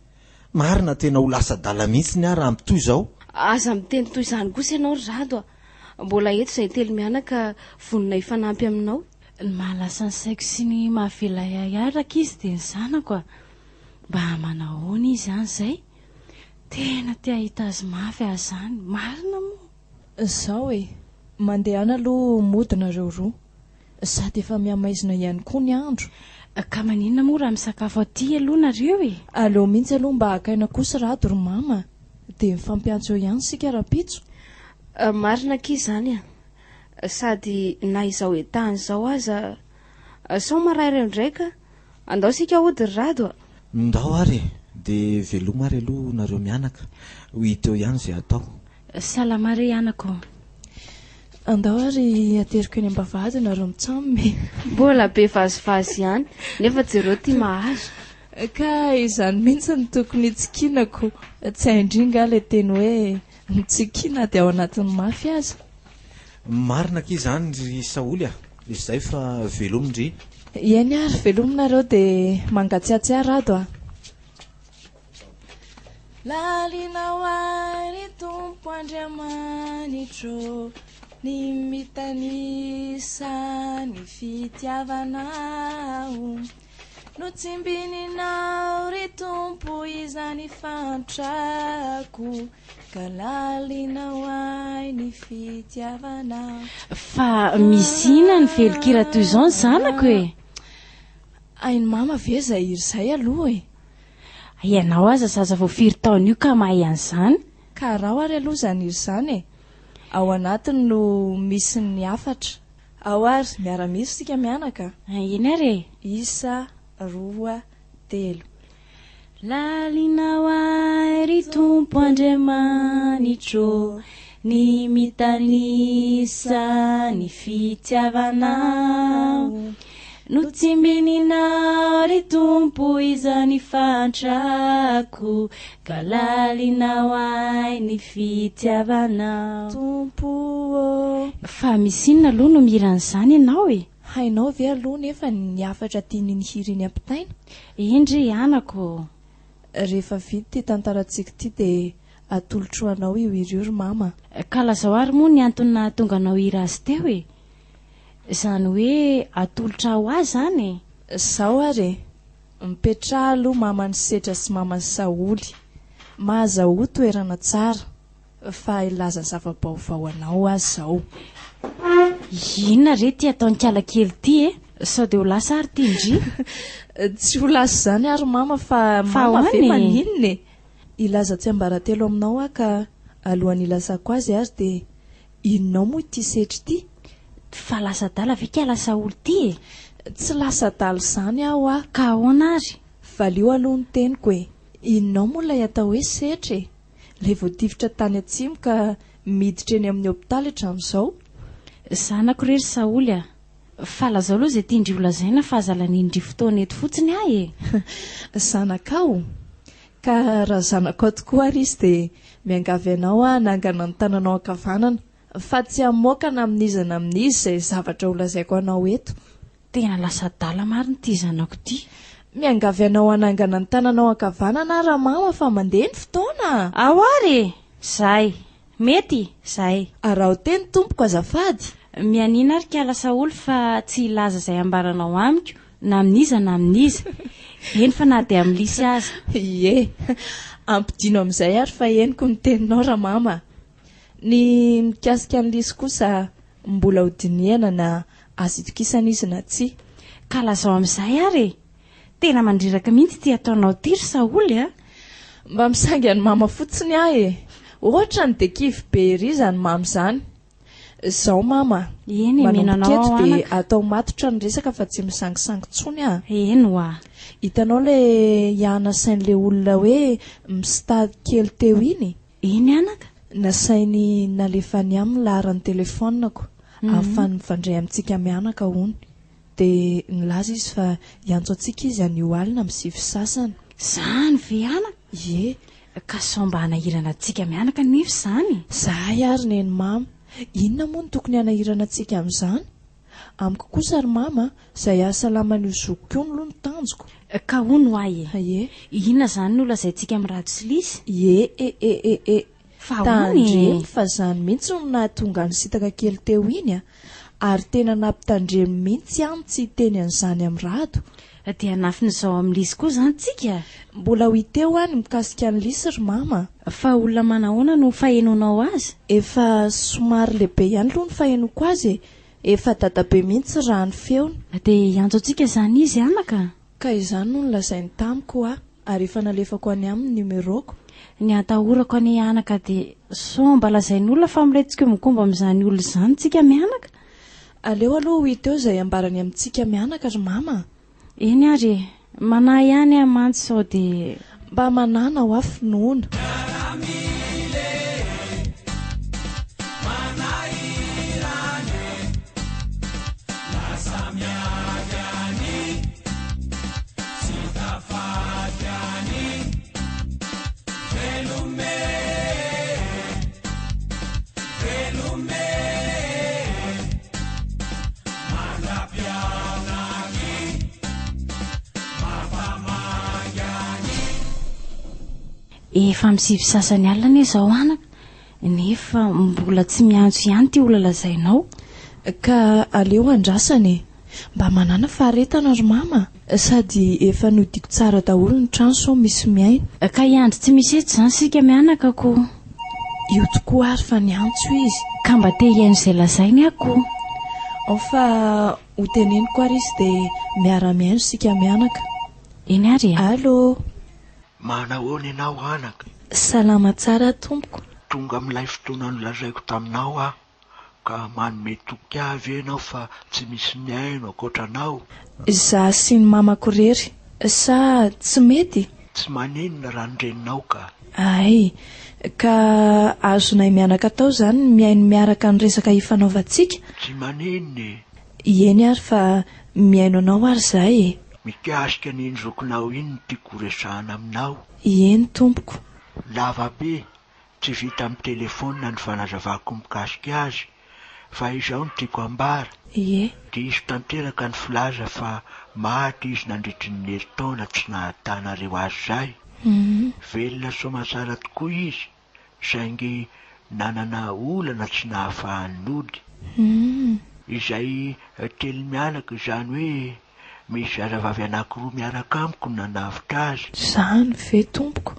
S1: Marina tena ho lasa adala mihitsiny aho raha mitohy izao.
S4: Aza miteny toy izany kosa ianao ry Rado a! Mbola eto izay telo mianaka vonona hifanampy aminao.
S3: Ny mahalasa ny saiko sy ny mahavela ahy ahy rankizy dia ny zanako a! Mba manahoana izy any izay? Tena te hahita azy mafy aho izany, marina moa?
S6: Izao e! Mandehana aloha mody nareo roa. Sady efa mihamaizina ihany koa ny andro.
S3: Ka maninona moa raha misakafo aty aloha nareo e?
S6: Aleo mihitsy aloha mba haka aina kosa Rado ry mama a! Dia mifampiantso eo ihany isika rahampitso.
S4: Marina akia izany a! Sady na izao etany izao aza sao marary eo indray ka! Andao isika hody ry Rado a!
S1: Ndao ary e! Dia veloma ary aloha nareo mianaka, ho hita eo ihany izay atao.
S3: Salama re anaka ô!
S6: Andao ary ateriko eny am-bavahady nareo mitsam e!
S4: Mbola be vazivazy ihany, nefa jereo ty mahazo.
S6: Ka izany mihitsy no tokony hitsikinako, tsy hain-dry nga le teny hoe mitsikia na dia ao anatin'ny mafy aza.
S1: Marina akia izany ry Saholy a! Izay fa velomy ndry.
S6: Eny ary, velomy nareo dia mangatsiatsiahy Rado a! Lalina ho ahy ry Tompo Andriamanitro ny mitanisa ny fitiavanao. Notsimbininao ry Tompo izany fantrako ka lalina ho ahy ny fitiavanao.
S3: Fa misy inona ny velon-kira toy izao ny zanako e?
S6: Hain'i mama ve izay hira izay aloha e?
S3: Ianao aza zaza vao firy taona io ka mahay an'izany?
S6: Ka araho ary aloha izany hira izany e! Ao anatiny no misy ny hafatra. Ao ary, miara-mihira isika mianaka
S3: a! Eny ary e!
S6: Isa, roa, telo.
S3: Lalina ho ahy ry Tompo Andriamanitro ny mitanisa ny fitiavanao. Notsimbininao ry Tompo izany fahantrako ka lalinao ahy ny fitiavanao.
S6: Tompo ô!
S3: Fa misy inona aloha no mihira an'izany ianao e?
S6: Hainao ve aloha nefa ny hafatra tian'iny hira iny ampitaina?
S11: Indry anako ô!
S6: Rehefa vita ity tantarantsika ity dia atolotro ho anao io hira io ry mama
S11: a! Ka lazao ary moa ny antony nahatonga anao hira azy teo e! Izany hoe atolotra ho ahy izany e!
S6: Izao ary e! Mipetraha aloha maman'i Setra sy maman'i Saholy. Mahazahoa toerana tsara fa hilaza zava-baovao anao aho izao.
S11: Inona re ity ataon'i kala kely ity e? Sao dia ho lasa ary ity ndry?
S6: Tsy ho lasa izany ary mama fa mama ve maninona e? Hilaza tsiambaratelo aminao aho ka alohan'ny hilazako azy ary dia inonao moa ity Setra ity?
S11: Fa lasa adala ve kala Saholy ity e?
S6: Tsy lasa adala izany aho a!
S11: Ka ahoana ary?
S6: Valio aloha ny teniko e! Inonao moa ilay atao hoe Setra e? Ilay voatifitra tany atsimo ka miditra eny amin'ny hopitaly hatramin'izao?
S11: Zanako re ry Saholy a! Fa lazao aloha izay tian-dry holazaina fa aza lanian-dry fotoana eto fotsiny aho e!
S6: Zanakao? Ka raha zanakao tokoa ary izy dia miangavy anao aho hanangana ny tananao ankavanana fa tsy hamoaka na amin'iza na amin'iza izay zavatra holazaiko anao eto.
S11: Tena lasa adala marina ity zanako ity.
S6: Miangavy anao hanangana ny tananao ankavanana aho ramama fa mandeha ny fotoana a!
S11: Ao ary e! Zay! Mety! Zay!
S6: Araho teny tompoko azafady!
S11: Mianiana ary kala Saholy fa tsy hilaza izay ambaranao amiko na amin'iza na amin'iza. Eny fa na dia amin'i Lisy aza.
S6: Ie! Ampidino amin'izay ary fa henoko ny teninao ramama a! Ny mikasika an'i Lisy kosa mbola ho dinihana na azo itokisana izy na tsia.
S11: Ka lazao amin'izay ary e! Tena mandreraka mihitsy ity ataonao ity ry Saholy a!
S6: Mba misangy an'i Mama fotsiny aho e! Ohatrany dia kivy be ery izany Mama izany. Izao Mama a!
S11: Eny e, mino
S6: Manomboka
S11: anao
S6: eto
S11: aho
S6: dia
S11: anaka.
S6: atao matotra ny resaka fa tsy misangisangy intsony a!
S11: Eny hoa.
S6: Hitanao ilay ahy nasain'ilay olona hoe misitady kely teo iny?
S11: Eny anaka.
S6: Nasainy nalefany aminy laharan'ny telefaoniko ahafahany mifandray amintsika mianaka hono. Dia nilaza izy fa hiantso antsika izy anio alina amin'ny sivy sy sasany.
S11: Izany ve anaka?
S6: Ie.
S11: Ka sao mba hanahirana antsika mianaka anefa izany e?
S6: Izahay ary neny mama. Inona moa no tokony hanahirana antsika amin'izany? Amiko kosa ry mama a, izay hahasalama an'io zokiko io aloha no tanjoko.
S11: Ka hono ho ahy e.
S6: Ie.
S11: Inona izany no lazaintsika amin'i Rado sy Lisy?
S6: Ie e e e e.
S11: Fa ahoana e?
S6: Tandremo fa izany mihitsy no nahatonga an'i Sitaka kely teo iny a. Ary tena nampitandremo mihitsy aho ny tsy hiteny an'izany amin'i Rado.
S11: Dia hanafina izao amin'i Lisy koa izany tsika?
S6: Mbola ho hita eo any mikasika an'i Lisy ry mama a.
S11: Fa olona manahoana no fahenoanao azy?
S6: Efa somary lehibe ihany aloha ny fahenoako azy e. Efa dadabe mihitsy raha ny feony.
S11: Dia hiantso antsika izany izy anaka?
S6: Ka izany no nolazainy tamiko hoa, ary efa nalefako any aminy ny numéro-ko.
S11: Ny atahorako anie anaka dia sao mba lazain'olona fa miray tsikombakomba amin'izany olona izany tsika mianaka?
S6: Aleo aloha ho hita eo izay ambarany amintsika mianaka ry mama a!
S11: Eny ary e! Manahy ihany aho mantsy sao dia.
S6: Mba manana hoa finoana.
S11: Efa amin'ny sivy sasany alina anie izao anaka, nefa mbola tsy miantso ihany ity olona lazainao.
S6: Ka aleo andrasana e! Mba manàna faharetana ry mama a! Sady efa nodiako tsara daholo ny trano sao misy mihaino.
S11: Ka hiandry tsy misy eto izany isika mianaka ko!
S6: Io tokoa ary fa niantso izy.
S11: Ka mba te hihaino izay lazainy aho ko!
S6: Ao fa ho teneniko ary izy dia miara-mihaino isika mianaka.
S11: Eny ary e!
S6: Allô!
S7: Manahoana ianao anaka?
S6: Salama tsara tompoko.
S7: Tonga amin'ilay fotoana nolazaiko taminao aho. Ka manome toky ahy ve ianao fa tsy misy mihaino ankoatra anao?
S6: Izaho sy ny mamako irery. Sa tsy mety?
S7: Tsy maninona raha ny reninao ka.
S6: Hay. Ka azonay mianaka atao izany ny mihaino miaraka ny resaka ifanaovantsika?
S7: Tsy maninona e!
S6: Eny ary fa mihaino anao ary izahay e!
S7: Mikasika an'iny zokinao iny no tiako horesahana aminao.
S6: Eny tompoko.
S7: Lava be Tsy vita amin'ny telefaonina ny fanazavako mikasika azy Fa izao no tiako ambara.
S6: Ie.
S7: Diso tanteraka ny filaza fa maty izy nandritry ny herintaona tsy nahatanareo azy izay. Velona soamatsara tokoa izy saingy nanana olana tsy nahafahany nody. Izay telo mianaka izany hoe misy zazavavy anankiroa miaraka amiko no nanavotra azy.
S6: Izany ve tompoko?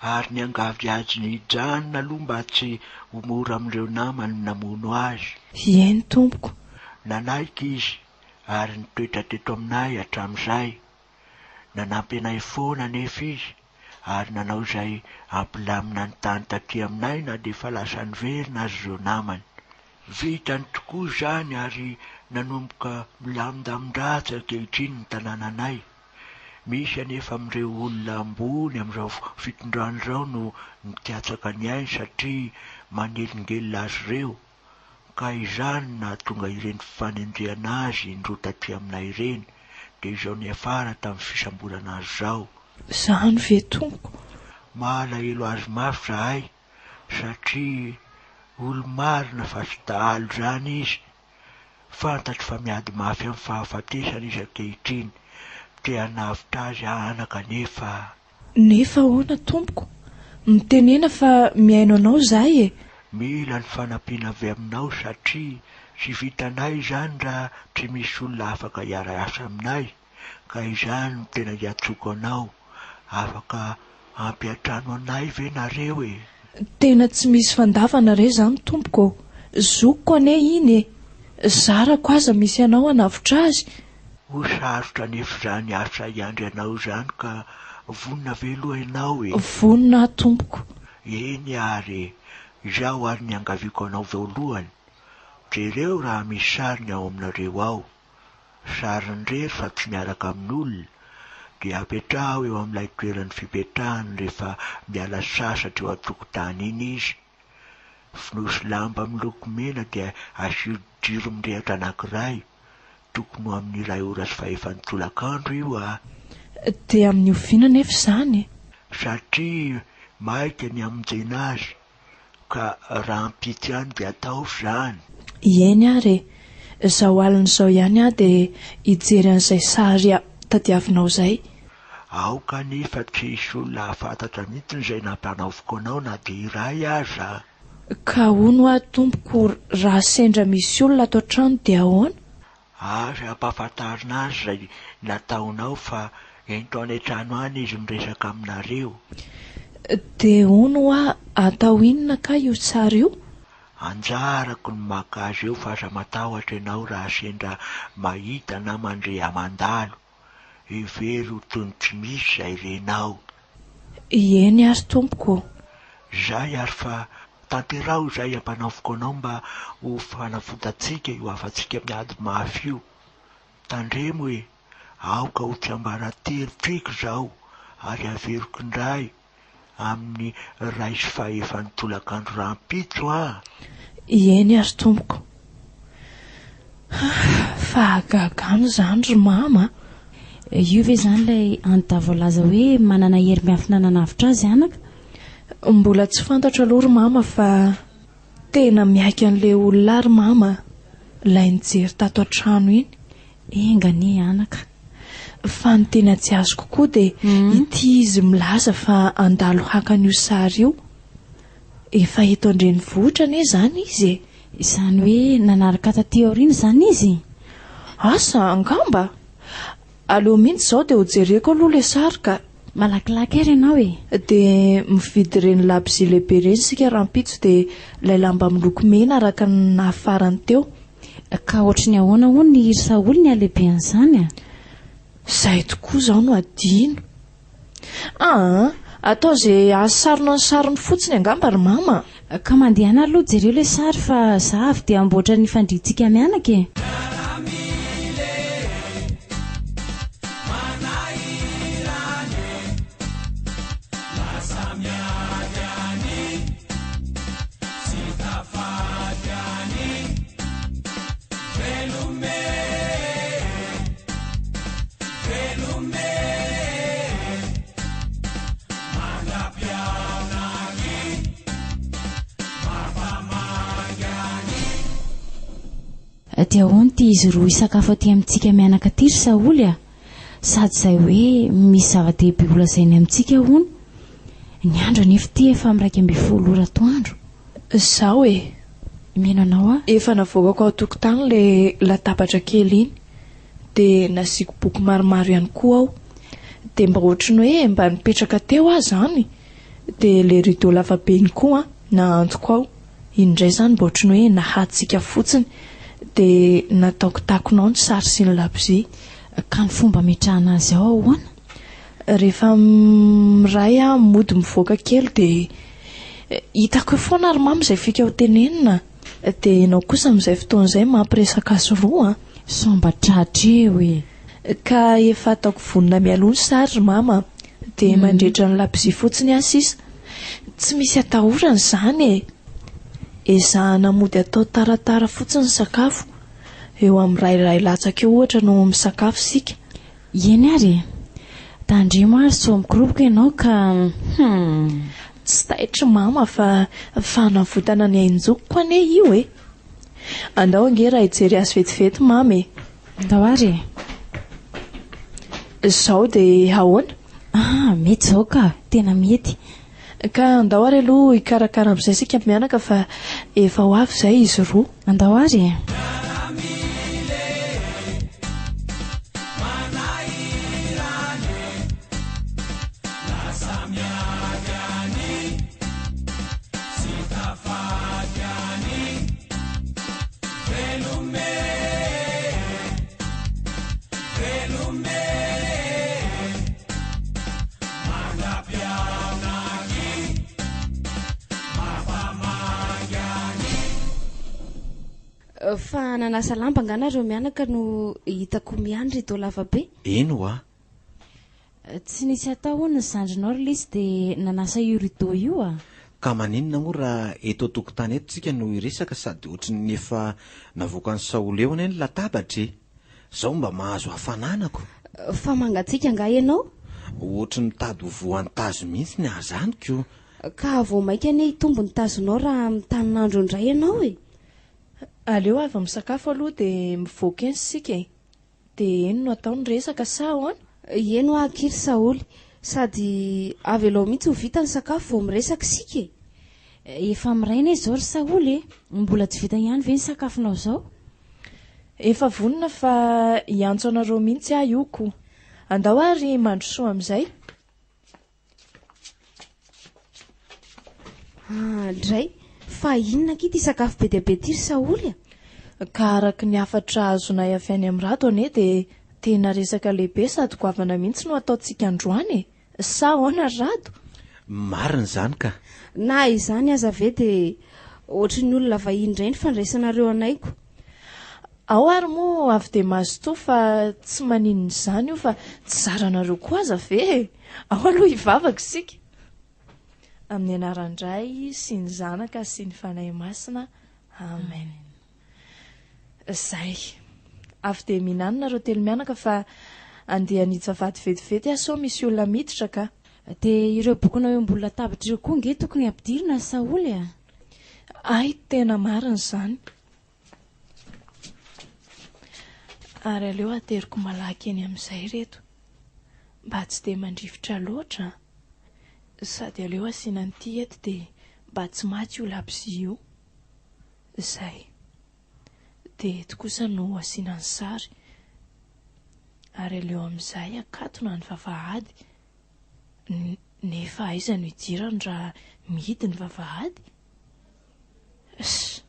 S7: Ary niangavy azy ny hijanona aloha mba tsy ho mora amin'ireo namany ny namono azy.
S6: Eny tompoko.
S7: Nanaiky izy ary nitoetra teto aminay hatramin'izay. Nanampy anay foana anefa izy ary nanao izay hampilamina ny tany taty aminay na dia efa lasa niverina aza ireo namany. Vitany tokoa izany ary nanomboka milamindamin-dratsy ankehitriny ny tanànanay. Misy anefa amin'ireo olona ambony amin'izao fitondrana izao no mikatsaka ny ainy satria manelingelina azy ireo, ka izany no nahatonga ireny fanenjehana azy indroa taty aminay ireny, dia izao niafara tamin'ny fisamborana azy izao.
S6: Izany ve tompoko?
S7: Malahelo azy mafy izahay satria olo-marina fa tsy dahalo izany izy. Fantatro fa miady mafy amin'ny fahafatesana izy ankehitriny. Te hanavotra azy aho anaka nefa.
S6: Nefa ahoana tompoko? Mitenena fa mihaino anao izahay e!
S7: Mila ny fanampiana avy aminao satria tsy vitanay izany raha tsy misy olona afaka hiara-hiasa aminay. Ka izany no tena iantsoako anao, afaka hampiantrano anay ve nareo e?
S6: Tena tsy misy fandavana re zany tompoko ô! Zokiko anie iny e! Zarako aza misy anao hanavotra azy.
S7: Ho sarotra anefa izany asa hiandry anao izany ka vonona ve aloha ianao e?
S6: Vonona aho tompoko.
S7: Eny ary e! Izao ary ny iangaviako anao voalohany, jereo raha misy sariny ao aminareo ao. Sariny irery fa tsy miaraka amin'olona, dia apetraho eo amin'ilay toerany fipetrahany rehefa miala sasatra eo an-tokotany iny izy. Fonosy lamba miloko mena dia asio jiro mirehitra anankiray, tokony ho amin'ny iray ora sy fahefany tolakandro io a!
S6: Dia amin'ny oviana anefa izany?
S7: Satria maika ny hamonjena azy, Ka rahampitso ihany dia ataovy izany.
S6: Eny ary e! Izao alina izao ihany aho dia hijery an'izay sary tadiavinao izay.
S7: Aoka anefa tsy hisy olona hahafantatra mihitsy izay nampanaoviko anao na dia iray aza.
S6: Ka hono hoa tompoko raha sendra misy olona ato an-trano dia ahoana?
S7: Aza ampahafantarina azy izay nataonao fa ento any an-trano any izy miresaka aminareo.
S6: Dia hono hoa atao inona kay io sary io?
S7: Anjarako ny maka azy eo fa aza matahotra ianao raha sendra mahita na mandre ahy mandalo. Hevero ho toy ny tsy misy izay renao.
S6: Eny ary tompoko ô.
S7: Izay ary fa tanteraho izay ampanaoviko anao mba ho fanavotantsika io havantsika miady mafy io. Tandremo e! Aoka ho tsiambaratelontsika izao ary averiko indray amin'ny iray sy fahefany tolakandro rahampitso an!
S6: Eny ary tompoko. Fahagagana izany ry mama a!
S11: Io ve izany ilay anti-dahy voalaza hoe manana hery miafina nanavotra azy anaka?
S6: Mbola tsy fantatro aloha ry mama fa tena miaiky an'ilay olona ahy ry mama a! Ilay nijery tato an-trano iny.
S11: Enga anie anaka.
S6: Fa ny tena tsy azoko koa dia ity izy milaza fa handalo haka an'io sary io. Efa eto an-drenivohitra anie izany izy e!
S11: Izany hoe nanaraka taty aoriana izany izy?
S6: Asa, angamba! Aleo mihitsy izao dia hojereko aloha ilay sary ka!
S11: Malakilaky ary ianao e!
S6: Dia mividy ireny labozia lehibe ireny isika rahampitso dia ilay lamba miloko mena araka ny nahafarany teo.
S11: Ka ohatry ny ahoana hono ny ry Saholy ny halehibean'izany a?
S6: Izay tokoa izao no adino. Aa! Atao izay hahasarona ny sariny fotsiny angamba ry mama
S11: a! Ka mandehana aloha jereo ilay sary fa za avy dia hamboatra ny fandriantsika mianaka e! Dia ahoana ity izy roa hisakafo aty amintsika mianaka aty ry Saholy a? Sady izay hoe misy zava-dehibe holazainy amintsika hono. Ny andro anefa ity efa amin'ny 11 ora atoandro.
S6: Izao e!
S11: Mino anao aho.
S6: Efa navoakako ao an-tokotany ilay latabatra kely iny. Dia nasiako boky maromaro ihany koa ao. Dia mba ohatry ny hoe mba nipetraka teo aho izany. Dia ilay rideau lavabe iny koa an, nahantoko ao. Iny indray izany mba ohatry ny hoe nahatsiaka fotsiny. Dia nataoko takona ao ny sary sy ny labozia.
S11: Ka ny fomba ametrahana azy ao ahoana?
S6: Rehefa miray aho mody mivoaka kely dia hitako eo foana ry mama izay fika ho tenenina. Dia ianao kosa amin'izay fotoana izay mampiresaka azy roa an!
S11: Sao mba tratra eo e!
S6: Ka efa ataoko vonona mialoha ny sary ry mama a! Dia mandrehitra ny labozia fotsiny aho sisa. Tsy misy atahorana izany e! Ezahana mody atao taratara fotsiny ny sakafo. Eo amin'ny iray iray latsaka eo ohatra no misakafo isika.
S11: Eny ary e! Tandremo ary sao mikoroboka ianao ka hum!
S6: Tsy taitry mama fa fanavotana ny ain-jokiko anie io e! Andao ange raha hijery azy vetivety mama e!
S11: Andao ary e!
S6: Izao dia ahoana?
S11: Ah, mety izao ka! Tena mety!
S6: Ka andao ary aloha hikarakara amin'izay isika mianaka fa efa ho avy izay izy roa.
S11: Andao ary e!
S4: Fa nanasa lamba angaha nareo mianaka no hitako miandry rideau lava be?
S1: Eny hoa.
S11: Tsy nisy atao hono ny zandrinao ry lisy dia nanasa io rideau io a!
S1: Ka maninona moa raha eto an-tokotany eto tsika no hiresaka sady ohatrin'ny efa navoakan'i Saholy eo anie ny latabatra e! Zao mba mahazo hafanana ko!
S4: Fa mangatsiaka angaha ianao?
S1: Ohatry ny mitady ho voan'ny tazo mihitsy ny ahy zany ko!
S4: Ka vao mainka anie hitombo ny tazonao raha mitanin'andro indray ianao e!
S6: Aleo avy misakafo aloha dia mivoaka eny isika e! Dia eny no atao ny resaka sa ahoana?
S4: Eny hoa akia ry Saholy! Sady avelao mihitsy ho vita ny sakafo vao miresaka isika e!
S11: Efa maraina izao ry Saholy e! Mbola tsy vita ihany ve ny sakafonao izao?
S6: Efa vonona fa hiantso anareo mihitsy aho io ko! Andao ary mandrosoa amin'izay!
S4: Ah, dray! Fa inona akia ity sakafo be dia be ity ry Saholy
S6: a? Ka araka ny hafatra azonay avy any amin'i Rado anie dia tena resaka lehibe sady goavana mihitsy no hataontsika androany e! Sa ahoana ry Rado?
S1: Marina izany ka!
S4: Na izany aza ve dia ohatry ny olona vahiny indray ny fandraisanareo anay ko!
S6: Ao ary moa avy dia mazotoa fa tsy maninona izany io fa tsy zaranareo koa aza ve e! Ao aloha hivavaka isika! Amin'ny anaran-dRay sy ny Zanaka sy ny Fanahy Masina, Amen. Zay. Avy dia mihinana nareo telo mianaka fa andeha hanitsy vavahady vetivety aho sao misy olona miditra ka.
S11: Dia ireo bokinao eo ambony latabatra ireo koa ange tokony hampidirina ry Saholy a!
S6: Hay tena marina izany. Ary aleo ateriko malaky eny amin'izay ireto. Mba tsy dia mandrifotra loatra an! Sady aleo asiana an'ity eto dia mba tsy maty io labozia io. Izay. Dia eto kosa no asiana ny sary. Ary aleo amin'izay akatona ny vavahady. Nefa aiza no hidirany raha mihidy ny vavahady? Ss!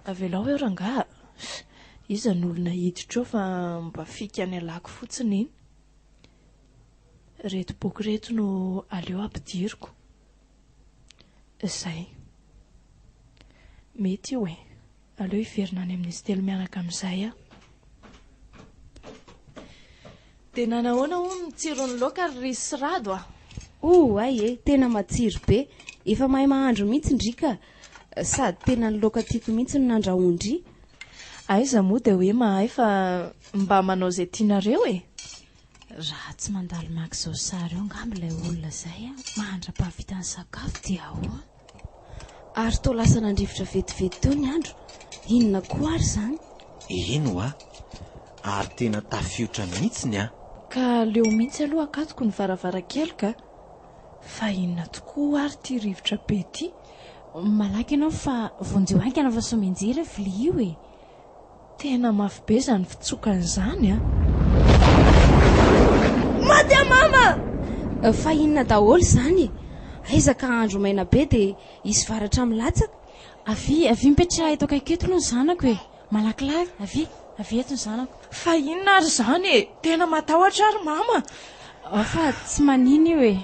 S6: Avelao eo rangaha a! Ss! Iza no olona hiditra eo fa mba fika any alako fotsiny iny. Reto boky reto no aleo ampidiriko. Zay. Mety io e. Aleo hiverina any amin'izy telo mianaka amin'izay aho. Dia nanahoana hono ny tsiron'ny laoka ry Riz sy Rado a?
S4: Oay e, tena matsiro be. Efa mahay mahandro mihitsy ndry ka. Sady tena ny laoka tiako mihitsy no nandrahoan-dry.
S6: Aiza moa dia hoe mahay fa mba manao izay tianareo e!
S11: Raha tsy mandalo maka izao sary eo angamba ilay olona izay a, mandra-pahavita ny sakafo dia ahoana?
S4: Ary toa lasa nandrivotra vetivety teo ny andro, inona koa ary izany?
S1: Eny hoa! Ary tena tafiotra mihitsiny an!
S6: Ka aleo mihitsy aloha akatoko ny varavarankely ka! Fa inona tokoa ary ity rivotra be ity?
S11: Malaky ianao fa vonjeo haingana fa sao mianjera io vilia io e!
S6: Tena mafy be izany fitsokana izany an!
S4: Maty aho mama! Fa inona daholo izany e? Aiza ka andro maina be dia hisy varatra milatsaka?
S11: Avia, avia mipetraha eto akaiky eto aloha ny zanako e! Malakilaky, avia, avia eto ny zanako.
S6: Fa inona ary izany e? Tena matahotra aho ry mama!
S11: Ao fa tsy manina io e!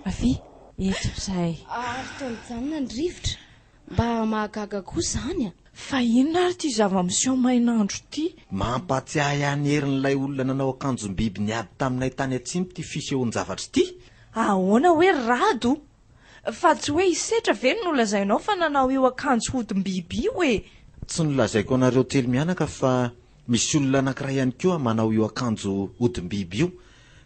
S11: Avia, eto izahay.
S4: Ary toa nijanona ny rivotra. Mba mahagaga koa izany a!
S6: Fa inona ary ity zava-miseho main'andro ity?
S1: Mampatsiahy ahy ny herin'ilay olona nanao akanjom-biby niady taminay tany atsimo ity fisehoan-javatra ity.
S6: Ahoana hoe ry Rado? Fa tsy hoe i Setra ve no nolazainao fa nanao io akanjo hodim-biby io e?
S1: Tsy nolazaiko anareo telo mianaka fa misy olona anankiray ihany koa manao io akanjo hodim-biby io.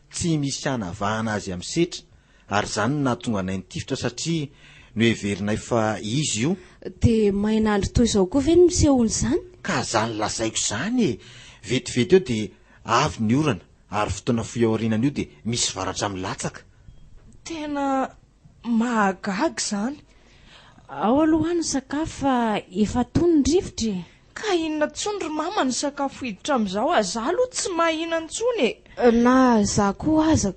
S1: Tsy misy hanavahana azy amin'i Setra Ary izany no nahatonga anay nitifitra satria noheverinay fa izy io.
S4: Dia main'andro toy izao koa ve no misehoan'izany?
S1: Ka izany lazaiko izany e! Vetivety eo dia avy ny orana ary fotoana fohy aorianan'io dia misy varatra milatsaka.
S6: Tena mahagaga izany.
S11: Ao aloha ny sakafo fa efa tony ny rivotra e!
S6: Ka inona tsony ry mama ny sakafo hiditra amizao a, za aloha tsy mahinan tsony e!
S4: Na za koa aza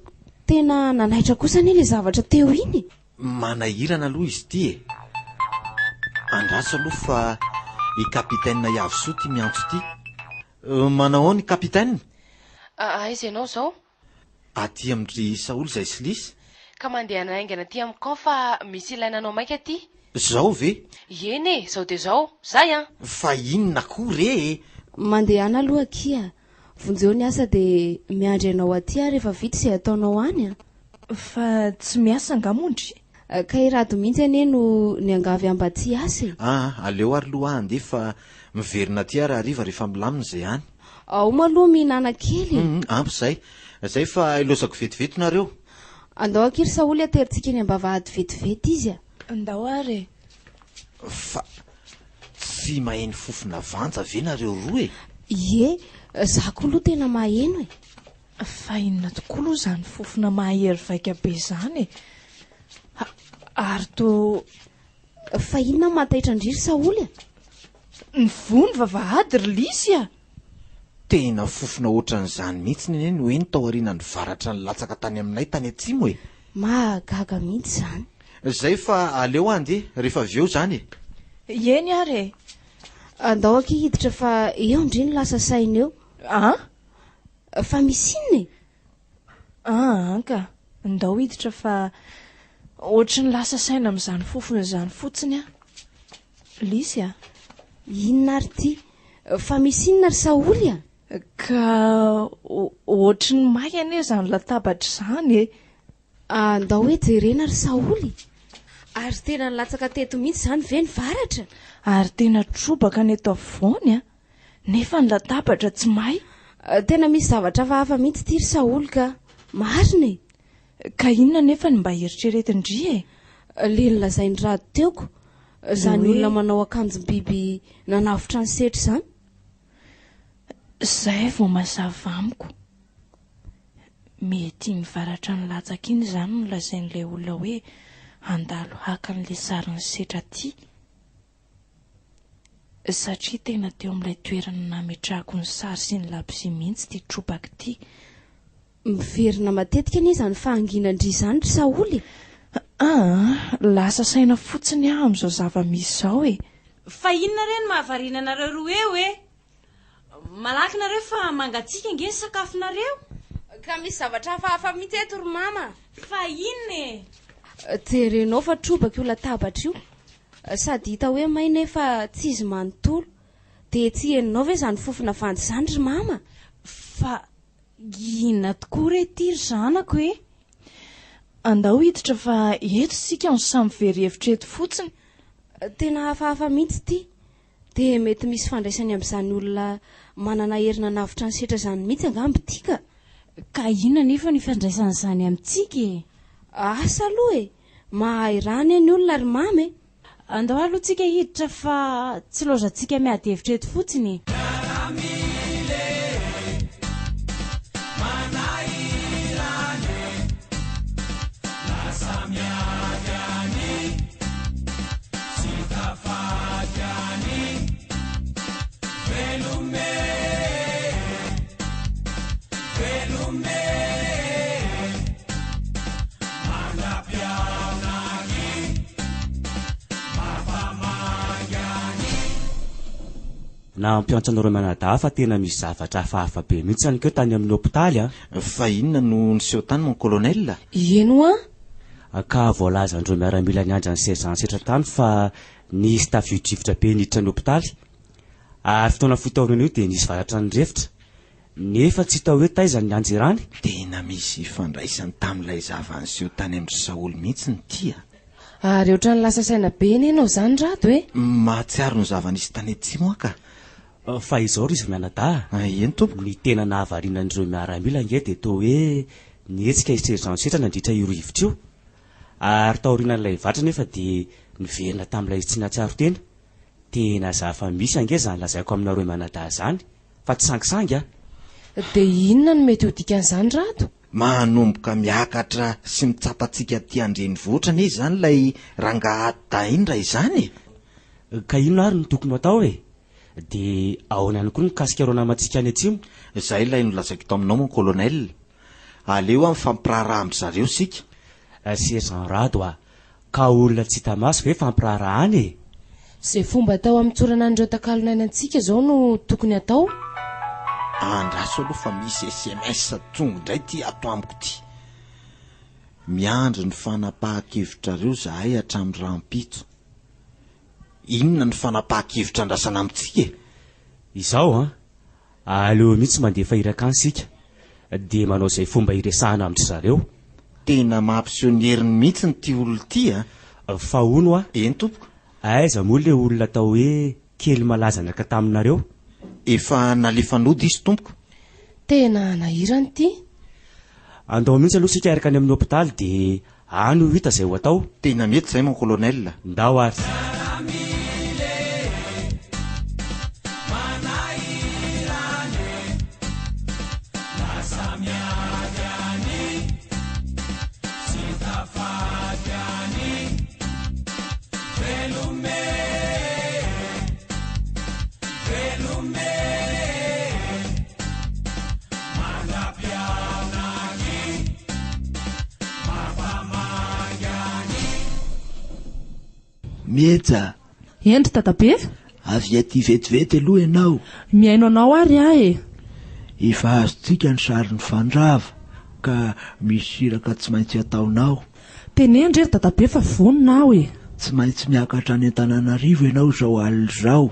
S4: tena nanaitra kosa anie le zavatra teo iny e!
S1: Manahirana aloha izy ity e! Andraso aloha fa i Capitaine Iavosoa ity miantso ity. Manao ahoana i Capitaine?
S3: Aiza ianao izao?
S1: Aty amin-dry Saholy izay sy Lisy.
S3: Ka mandehana haingana aty amin'ny camp fa misy ilaina anao maika aty.
S1: Zao ve?
S3: Eny e, zao dia zao. Zay an!
S1: Fa inona koa re e?
S4: Mandehana aloha akia, vonjeo ny asa dia miandry anao aty aho rehefa vita izay ataonao any an!
S6: Fa tsy miasa angaha moa ndry?
S4: Ka i Rado mihitsy anie no niangavy ahy mba tsy hiasa e!
S1: Aa, aleo ary aloha aho handeha fa miverina aty aho rahariva rehefa milamina izay any.
S4: Ao maloha mihinana kely e!
S1: Humm, ampy izay. Izay fa ilaozako vetivety nareo.
S4: Andao akia ry Saholy aterintsika eny am-bavahady vetivety izy a!
S6: Andao ary e!
S1: Fa tsy maheno fofona vanja ve nareo roa e?
S4: Ie, za koa aloha tena maheno e!
S6: Fa inona tokoa aloha izany fofona mahery vaika be izany e? Ary toa.
S4: Fa inona no mahataitra an-dry ry Saholy a?
S6: Nivoha ny vavahady ry Lisy a!
S1: Tena fofona ohatran'izany mihitsy anie no heno tao aorianan'ny varatra nilatsaka tany aminay tany atsimo e!
S4: Mahagaga mihitsy izany.
S1: Izay fa aleo handeha rehefa avy eo izany e!
S6: Eny ary e!
S4: Andao akia hiditra fa eo ndry no lasa saina eo.
S6: An?
S4: Fa misy inona e?
S6: An ka, ndao hiditra fa ohatry ny lasa saina amin'izany fofona izany fotsiny aho. Lisy a!
S4: Inona ary ity? Fa misy inona ry Saholy a?
S6: Ka ohatry ny may anie izany latabatra izany e!
S4: Andao hoe jerena ry Saholy! Ary tena nilatsaka teto mihitsy izany ve ny varatra?
S6: Ary tena trobaka ny eto afovoany a! Nefa ny latabatra tsy may.
S4: Tena misy zavatra hafahafa mihitsy ity ry Saholy ka! Marina e!
S6: Ka inona anefa no mba eritreretin-dry e?
S4: Le nolazain'i Rado teo ko! Izany olona manao akanjom-biby nanavotra ny setra izany.
S6: Izay vao mazava amiko. Mety iny varatra nilatsaka iny izany no lazain'ilay olona hoe handalo haka an'ilay sarin'ny setra aty. Satria tena teo amin'ilay toerana nametrahako ny sary sy ny labozia mihitsy ity trobaka ity.
S4: Miverina matetika anie izany fahanginan-dry izany ry Saholy e!
S6: Aa, lasa saina fotsiny aho amin'izao zava-misy izao e!
S12: Fa inona re no mahavariana anareo roa eo e? Malaky nareo fa mangatsiaka ange ny sakafonareo.
S4: Ka misy zavatra hafahafa mihitsy eto ry mama.
S12: Fa inona e?
S4: Jerenao fa trobaka io latabatra io. Sady hita hoe may nefa tsy izy manontolo. Dia tsy henonao ve izany fofona vandy izany ry mama?
S11: Fa inona tokoa re ity ry zanako e?
S6: Andao hiditra fa eto isika no samy very hevitra eto fotsiny.
S4: Tena hafahafa mihitsy ity. Dia mety misy ifandraisany amin'izany olona manana hery nanavotra an'i Setra izany mihitsy angamba ity ka.
S11: Ka inona anefa no ifandraisan'izany amintsika e?
S4: Asa aloha e! Mahay raha anie ny olona ry Mama e!
S11: Andao aloha tsika hiditra fa tsy laozantsika miady hevitra eto fotsiny e!
S13: Velome Mandra-pihaonany Mampamangy any.
S10: Nampiantso anareo mianadahy fa tena misy zavatra hafahafa be mihitsy anikeo tany amin'ny hopitaly a!
S1: Fa inona no niseho tany mon colonel?
S3: Eny hoa!
S10: Ka voalazan'ireo miaramila niandry an'i Sergent Setra tany fa nisy tafio-drivotra be niditra ny hopitaly. Ary fotoana fohy taorian'io dia nisy varatra nirefotra. Nefa tsy hita hoe taiza ny nianjerany.
S1: Tena misy ifandraisany tamin'ilay zava-niseho tany amin-dry Saholy mihitsy ny ity a!
S3: Ary ohatran'ny lasa saina be anie ianao izany Rado e!
S1: Mahatsiaro ny zava-nisy tany atsimo aho ka!
S10: Fa izao ry izy mianadahy
S1: a! Eny tompoko.
S10: Ny tena nahavariana an'ireo miaramila ange dia toa hoe nihetsika i Sergent Setra nandritra io rivotra io. Ary taorianan'ilay vatra anefa dia niverina tamin'ilay izy tsy nahatsiaro tena. Tena zafa misy ange izany lazaiko aminareo mianadahy izany fa tsy sangisangy a!
S3: Dia inona no mety ho dikan'izany Rado?
S1: Manomboka miakatra sy mitsapa antsika aty an-drenivohitra anie izany ilay rangahy Daindra izany e!
S10: Ka inona ary no tokony ho atao e? Dia ahoana ihany koa ny mikasika ireo namantsika any atsimo?
S1: Izay ilay nolazaiko taminao mon colonel. Aleo mifampiraharaha amin-dry zareo isika.
S10: Sergent Rado a! Ka olona tsy hita maso ve fampiraharahana e?
S3: Ze fomba atao hamotsorana an'ireo takalon'aina antsika zao no tokony atao.
S1: Andraso aloha fa misy sms tonga indray ity ato amiko ity. Miandry ny fanapahan-kevitrareo zahay hatramin'ny rahampitso. Inona ny fanapahan-kevitra andrasana amintsika e?
S10: Izao an! Aleo mihitsy mandefa iraka any isika dia manao izay fomba hiresahana amin-dry zareo.
S1: Tena mampiseho ny heriny mihitsy ity olona ity a!
S10: Fa hono hoa.
S1: Eny tompoko.
S10: Aiza moa ilay olona atao hoe kely malaza niaraka taminareo?
S1: Efa nalefa nody izy tompoko.
S3: Tena hanahirana ity.
S10: Andao mihitsy aloha isika hiaraka any amin'ny hopitaly dia any ho hita izay ho atao.
S1: Tena mety izay mon colonel.
S10: Ndao ary.
S7: Miheja!
S5: Eny ry dadabe!
S7: Avia aty vetivety aloha ianao.
S5: Mihaino anao ary aho e!
S7: Efa azontsika ny sarin'ny fandrava ka misy iraka tsy maintsy ataonao.
S5: Teneno re ry dadabe fa vonona aho e!
S7: Tsy maintsy miakatra any Antananarivo ianao izao alina izao.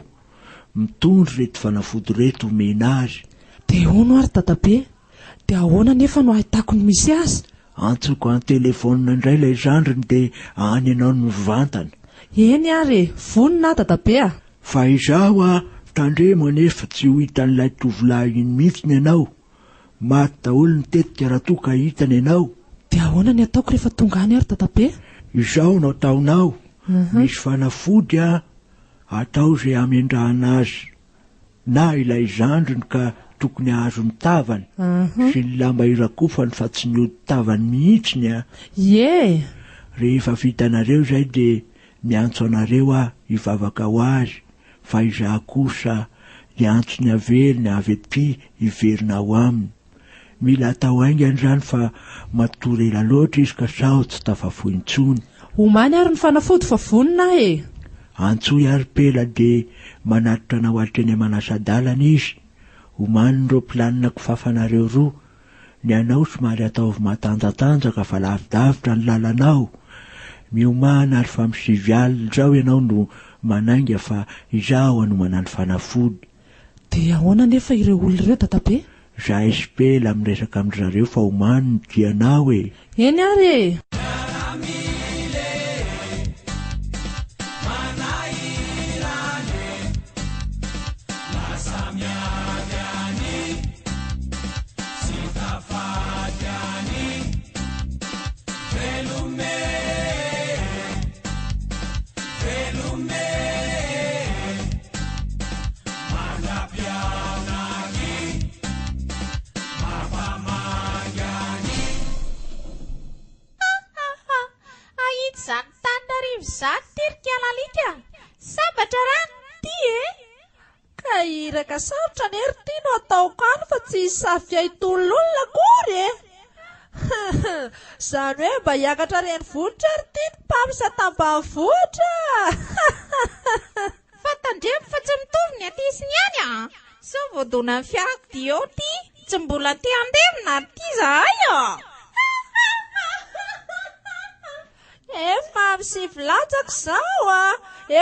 S7: Mitondra ireto fanafody ireto omena azy.
S5: Dia hono ary dadabe, dia ahoana anefa no ahitako ny misy azy?
S7: Antsoiko an-telefaonina indray ilay zandriny dia any ianao no mivantana.
S5: Eny ary e, vonona aho dadabe a!
S7: Fa izaho a, tandremo anefa tsy ho hitan'ilay tovolahy iny mihitsiny ianao. Maty daholo ny tetika raha toa ka hitany ianao.
S5: Dia ahoana ny ataoko rehefa tonga any ary dadabe?
S7: Izao no ataonao, misy fanafody a, Atao izay hamendrahana azy na ilay zandriny ka tokony hahazo ny tavany sy ny lamba irakofany fa tsy ny hodi-tavany mihitsiny a!
S5: Ie!
S7: Rehefa vitanareo izay dia miantso anareo aho hivavaka ho azy fa izaho kosa hiantso ny avelony avy aty hiverina ao aminy. Mila atao haingana izany fa matory ela loatra izy ka sao tsy tafafoy intsony.
S5: Omany ary ny fanafody fa vonona aho e!
S7: Antsoy ary Pela dia manatitra anao hatreny amanasa-dalana izy. Omany ny ropilanina kofafanareo roa. Ny anao somary ataovy matanjatanjaka fa lavidavitra ny lalanao. Miomàna ary fa amin'ny sivy alina izao ianao no manainga fa izaho hanomana ny fanafody.
S5: Dia ahoana anefa ireo olona ireo dadabe?
S7: Zahay sy Pela miresaka amin-dry zareo fa omano ny dianao e!
S5: Eny ary e!
S14: Hahita izany Tananarivo izany ity ry Kalalika a! Sambatra raha ny tia e! Ka Iraka sarotra anie ry ty no ataoko any fa tsy hisafika hitolona akory e! Zany hoe mba hiakatra renivohitra ry ty ny mpamsa tambanivohitra a!
S15: Fa tandremo fa tsy mitovy ny aty sy ny any a! Sao voadonan'ny fiarakodia eo ty? Tsy mbola te handevina ary ty zahay a!
S14: Efa amin'ny sivy latsaka izao a!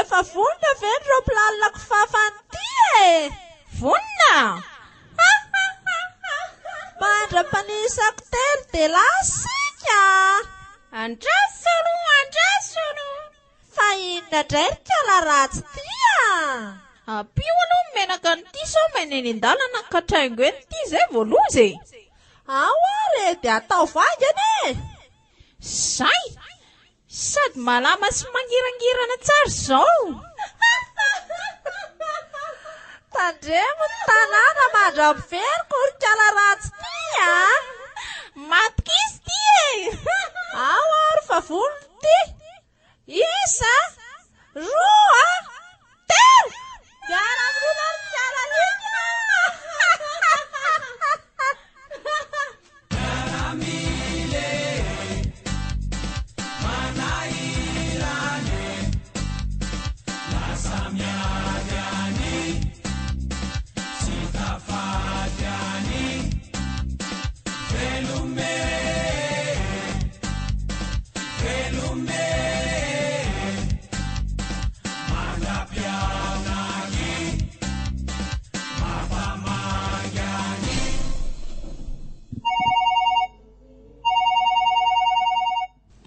S14: Efa vonona ve ny ropilanina kofafany ity e?
S15: Vonona!
S14: Mandra-panisako telo dia lasa isika a!
S15: Andraso aloha, andraso aloha!
S14: Fa inona indray ry kala ratsy ity a?
S15: Ampio aloha ny menaka an'ity sao maina eny an-dalana ka traingo eny ity izay vao loza e!
S14: Ao ary e, dia ataovy haingana e!
S15: Zay! Sady malama sy mangirangirana tsara izao!
S14: Tandremo ny tanàna mandra-piveriko ry kala ratsy ty a!
S15: Matokisa ty e!
S14: Ao ary fa vonona ty! Isa, roa, telo! Miara-mirona ry kala alika!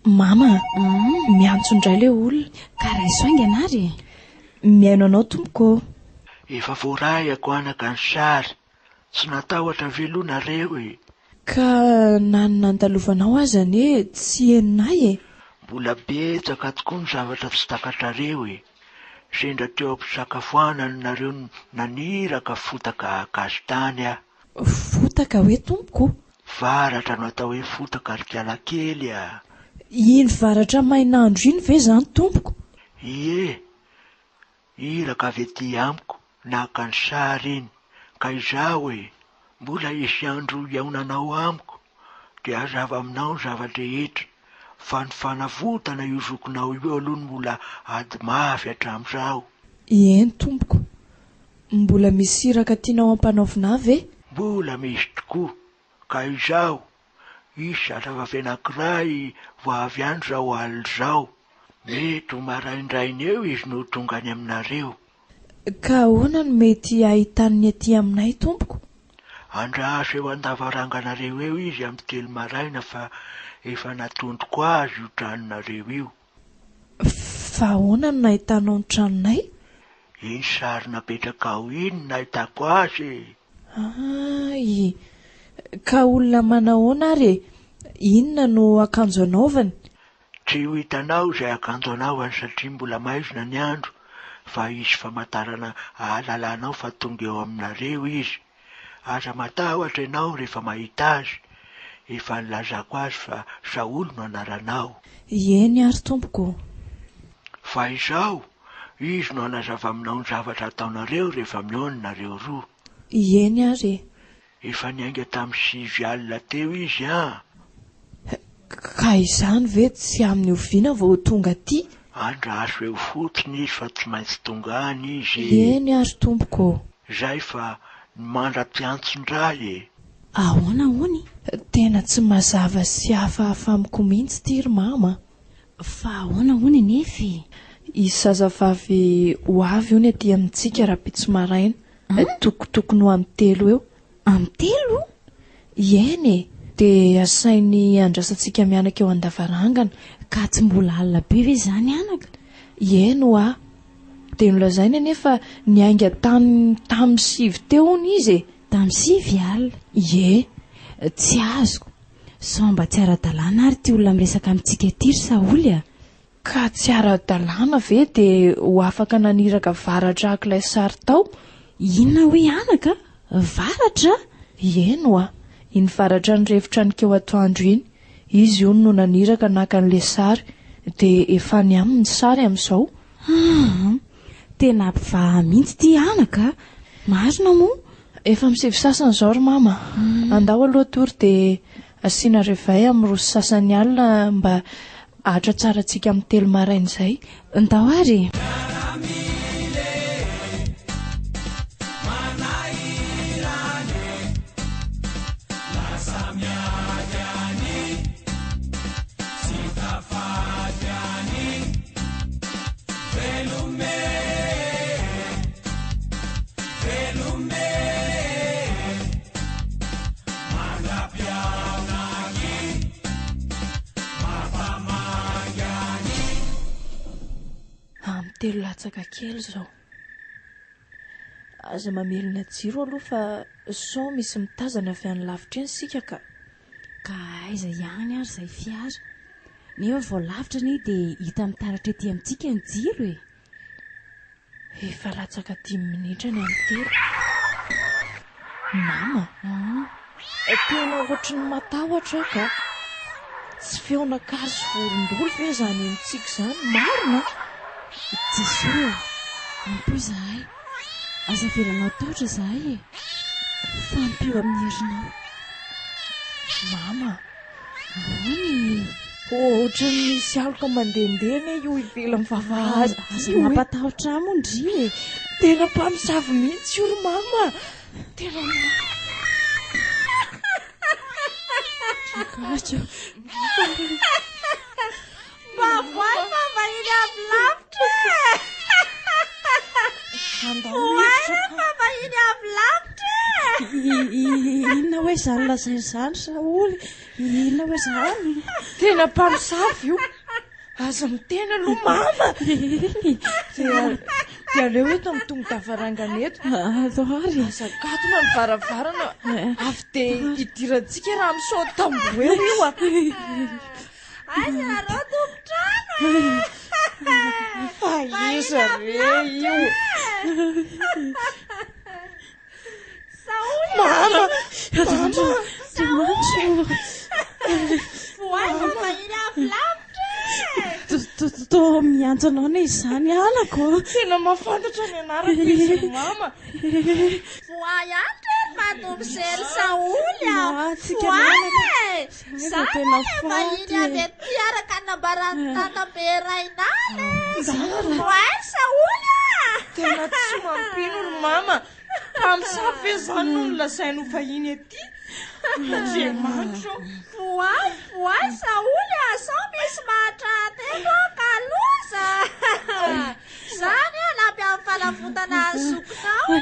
S6: Mama a! Miantso indray ilay olona.
S11: Ka raiso haingana ary e!
S6: Mihaino anao tompoko ô!
S7: Efa voarahiko anaka ny sary, tsy natahotra ve aloha nareo e?
S6: Ka na ny nandalovanao aza anie tsy henonay e!
S7: Mbola betsaka tokoa ny zavatra tsy takatrareo e! Sendra teo am-pisakafoanana nareo no naniraka fotaka haka azy tany aho.
S6: Fotaka hoe tompoko?
S7: Varatra no atao hoe fotaka ry kialakely a!
S6: Iny varatra main'andro iny ve izany tompoko?
S7: Ie! Iraka avy aty amiko naka ny sary iny ka izaho e! Mbola hisy andro hihaonanao amiko dia hazava aminao ny zava-drehetra fa ny fanavotana io zokinao io aloha no mbola ady mafy hatramin'izao.
S6: Eny tompoko. Mbola misy iraka tianao hampanaovina ahy ve?
S7: Mbola misy tokoa ka izaho hisy zazavavy anankiray ho avy any izao alina izao. Mety ho maraindraina eo izy no ho tonga any aminareo.
S6: Ka ahoana no mety hahitany ny aty aminay tompoko?
S7: Andraso eo an-davaranganareo eo izy amin'ny telo maraina fa efa natondroko azy io tranonareo io.
S6: Fa ahoana no nahitanao ny tranonay?
S7: Iny sary napetrakao iny no nahitako azy e!
S6: Hay! Ka olona manahoana ary e? Inona no akanjo anaovany?
S7: Tsy ho hitanao izay akanjo anaovany satria mbola maizina ny andro fa hisy famantarana ahalalanao fa tonga eo aminareo izy. Aza matahotra ianao rehefa mahita azy. Efa nilazako azy fa Saoly no anaranao.
S6: Eny ary tompoko ô.
S7: Fa izao, izy no hanazava aminao ny zavatra hataonareo rehefa mihaona nareo roa.
S6: Eny ary e.
S7: Efa niainga tamin'ny sivy alina teo izy an!
S6: Ka izany ve tsy amin'ny oviana vao ho tonga aty?
S7: Andraso eo fotsiny izy fa tsy maintsy tonga any izy e!
S6: Eny ary tompoko ô!
S7: Izay fa ny mandra-piantso indray e!
S11: Ahoana hono?
S6: Tena tsy mazava sy hafahafa amiko mihitsy ity ry mama a!
S11: Fa ahoana hono anefa e?
S6: Hisy zazavavy ho avy hono aty amintsika rahampitso maraina. Tokotokony ho amin'ny telo eo.
S11: Amin'ny telo?
S6: Eny e! Dia asainy andrasantsika mianaka eo an-davarangana.
S11: Ka tsy mbola alina be ve izany anaka?
S6: Eny ho'a. Dia nolazainy anie fa niainga tany tamin'ny sivy teo hono izy e!
S11: Tamin'ny sivy alina?
S6: Ie.
S11: Tsy azoko. Sao mba tsy ara-dalàna ary ity olona miresaka amintsika ity ry Saholy a!
S6: Ka tsy ara-dalàna ve dia ho afaka naniraka varatra haka ilay sary tao?
S11: Inona hoy anaka? Varatra?
S6: Eny hoa! Iny varatra nirefotra nikeo atoandro iny. Izy hono no naniraka naka an'ilay sary. Dia efa any aminy ny sary amin'izao.
S11: Aa! Tena ampivaha mihitsy ity anaka a! Marina moa?
S6: Efa amin'ny 9 sasany izao ry mama. Andao aloha hatory dia asiana réveil amin'ny 2 sy sasany alina mba hahatratsara antsika amin'ny 3 maraina izay.
S11: Ndao ary e!
S6: Amin'ny 3 latsaka kely izao. Aza mamelona jiro aloha fa sao misy mitazana avy any lavitra eny isika ka.
S11: Ka aiza ihany ary izay fiara? Nefa vao lavitra anie dia hita mitaratra ety amintsika ny jiro e!
S6: Efa latsaka dimy minitra ny amin'ny 3. Mama, tena ohatry ny matahotra aho ka! Tsy feon'akary sy vorondolo ve izany henontsika izany? Marina?
S11: Jesoa ô! Ampio izahay! Aza avelanao tahotra izahay e! Fa ampio amin'ny herinao.
S6: Mama,
S11: Ahoana e?
S6: Ohatran'ny misy aloka mandehandeha anie io ivelan'ny vavahady
S11: Aza
S6: io e.
S11: mampatahotra ahy moa ndry e.
S6: Tena mpamosavy mihitsy io ry mama. Tena
S11: Andriamanitra.
S14: Mba voay fa vahiny avy lavitra e! Voay re fa vahiny avy lavitra
S11: e! Inona hoe izany lazainy izany Saholy? Inona hoe izany?
S6: Tena mpamosavy io! Aza miteny aloha mama! Dia aleo eto amin'ny tongo-davarangana eto.
S11: Atao ary.
S6: Aza akatona ny varavarana avy dia hidirantsika raha misaoty tamboho eo io a!
S14: Aiza nareo tompon-trano e!
S6: Fa iza re io?
S14: Saholy
S6: Mama!
S11: Mama!
S14: Voay fa vahiny avy lavitra e!
S11: Toa miantso anao anie izany halako a!
S6: Tena mahafantatra ny anarako izy ry mama!
S14: Voay ihany re ry mademoiselle Saholy a! Voay e! Za anie vahiny avy aty araka ny nambaran'i Dadabe Rainala e! Voay ry Saholy a!
S6: Tena tsy mampino ry mama! Mpamosavy ve izany no nolazainy ho vahiny aty? Andriamanitra ô!
S14: Voay, voay Saholy a! Sao misy mahatratra eto aho ka loza! Za anie hanampy amin'ny fanavotana ny zokinao e!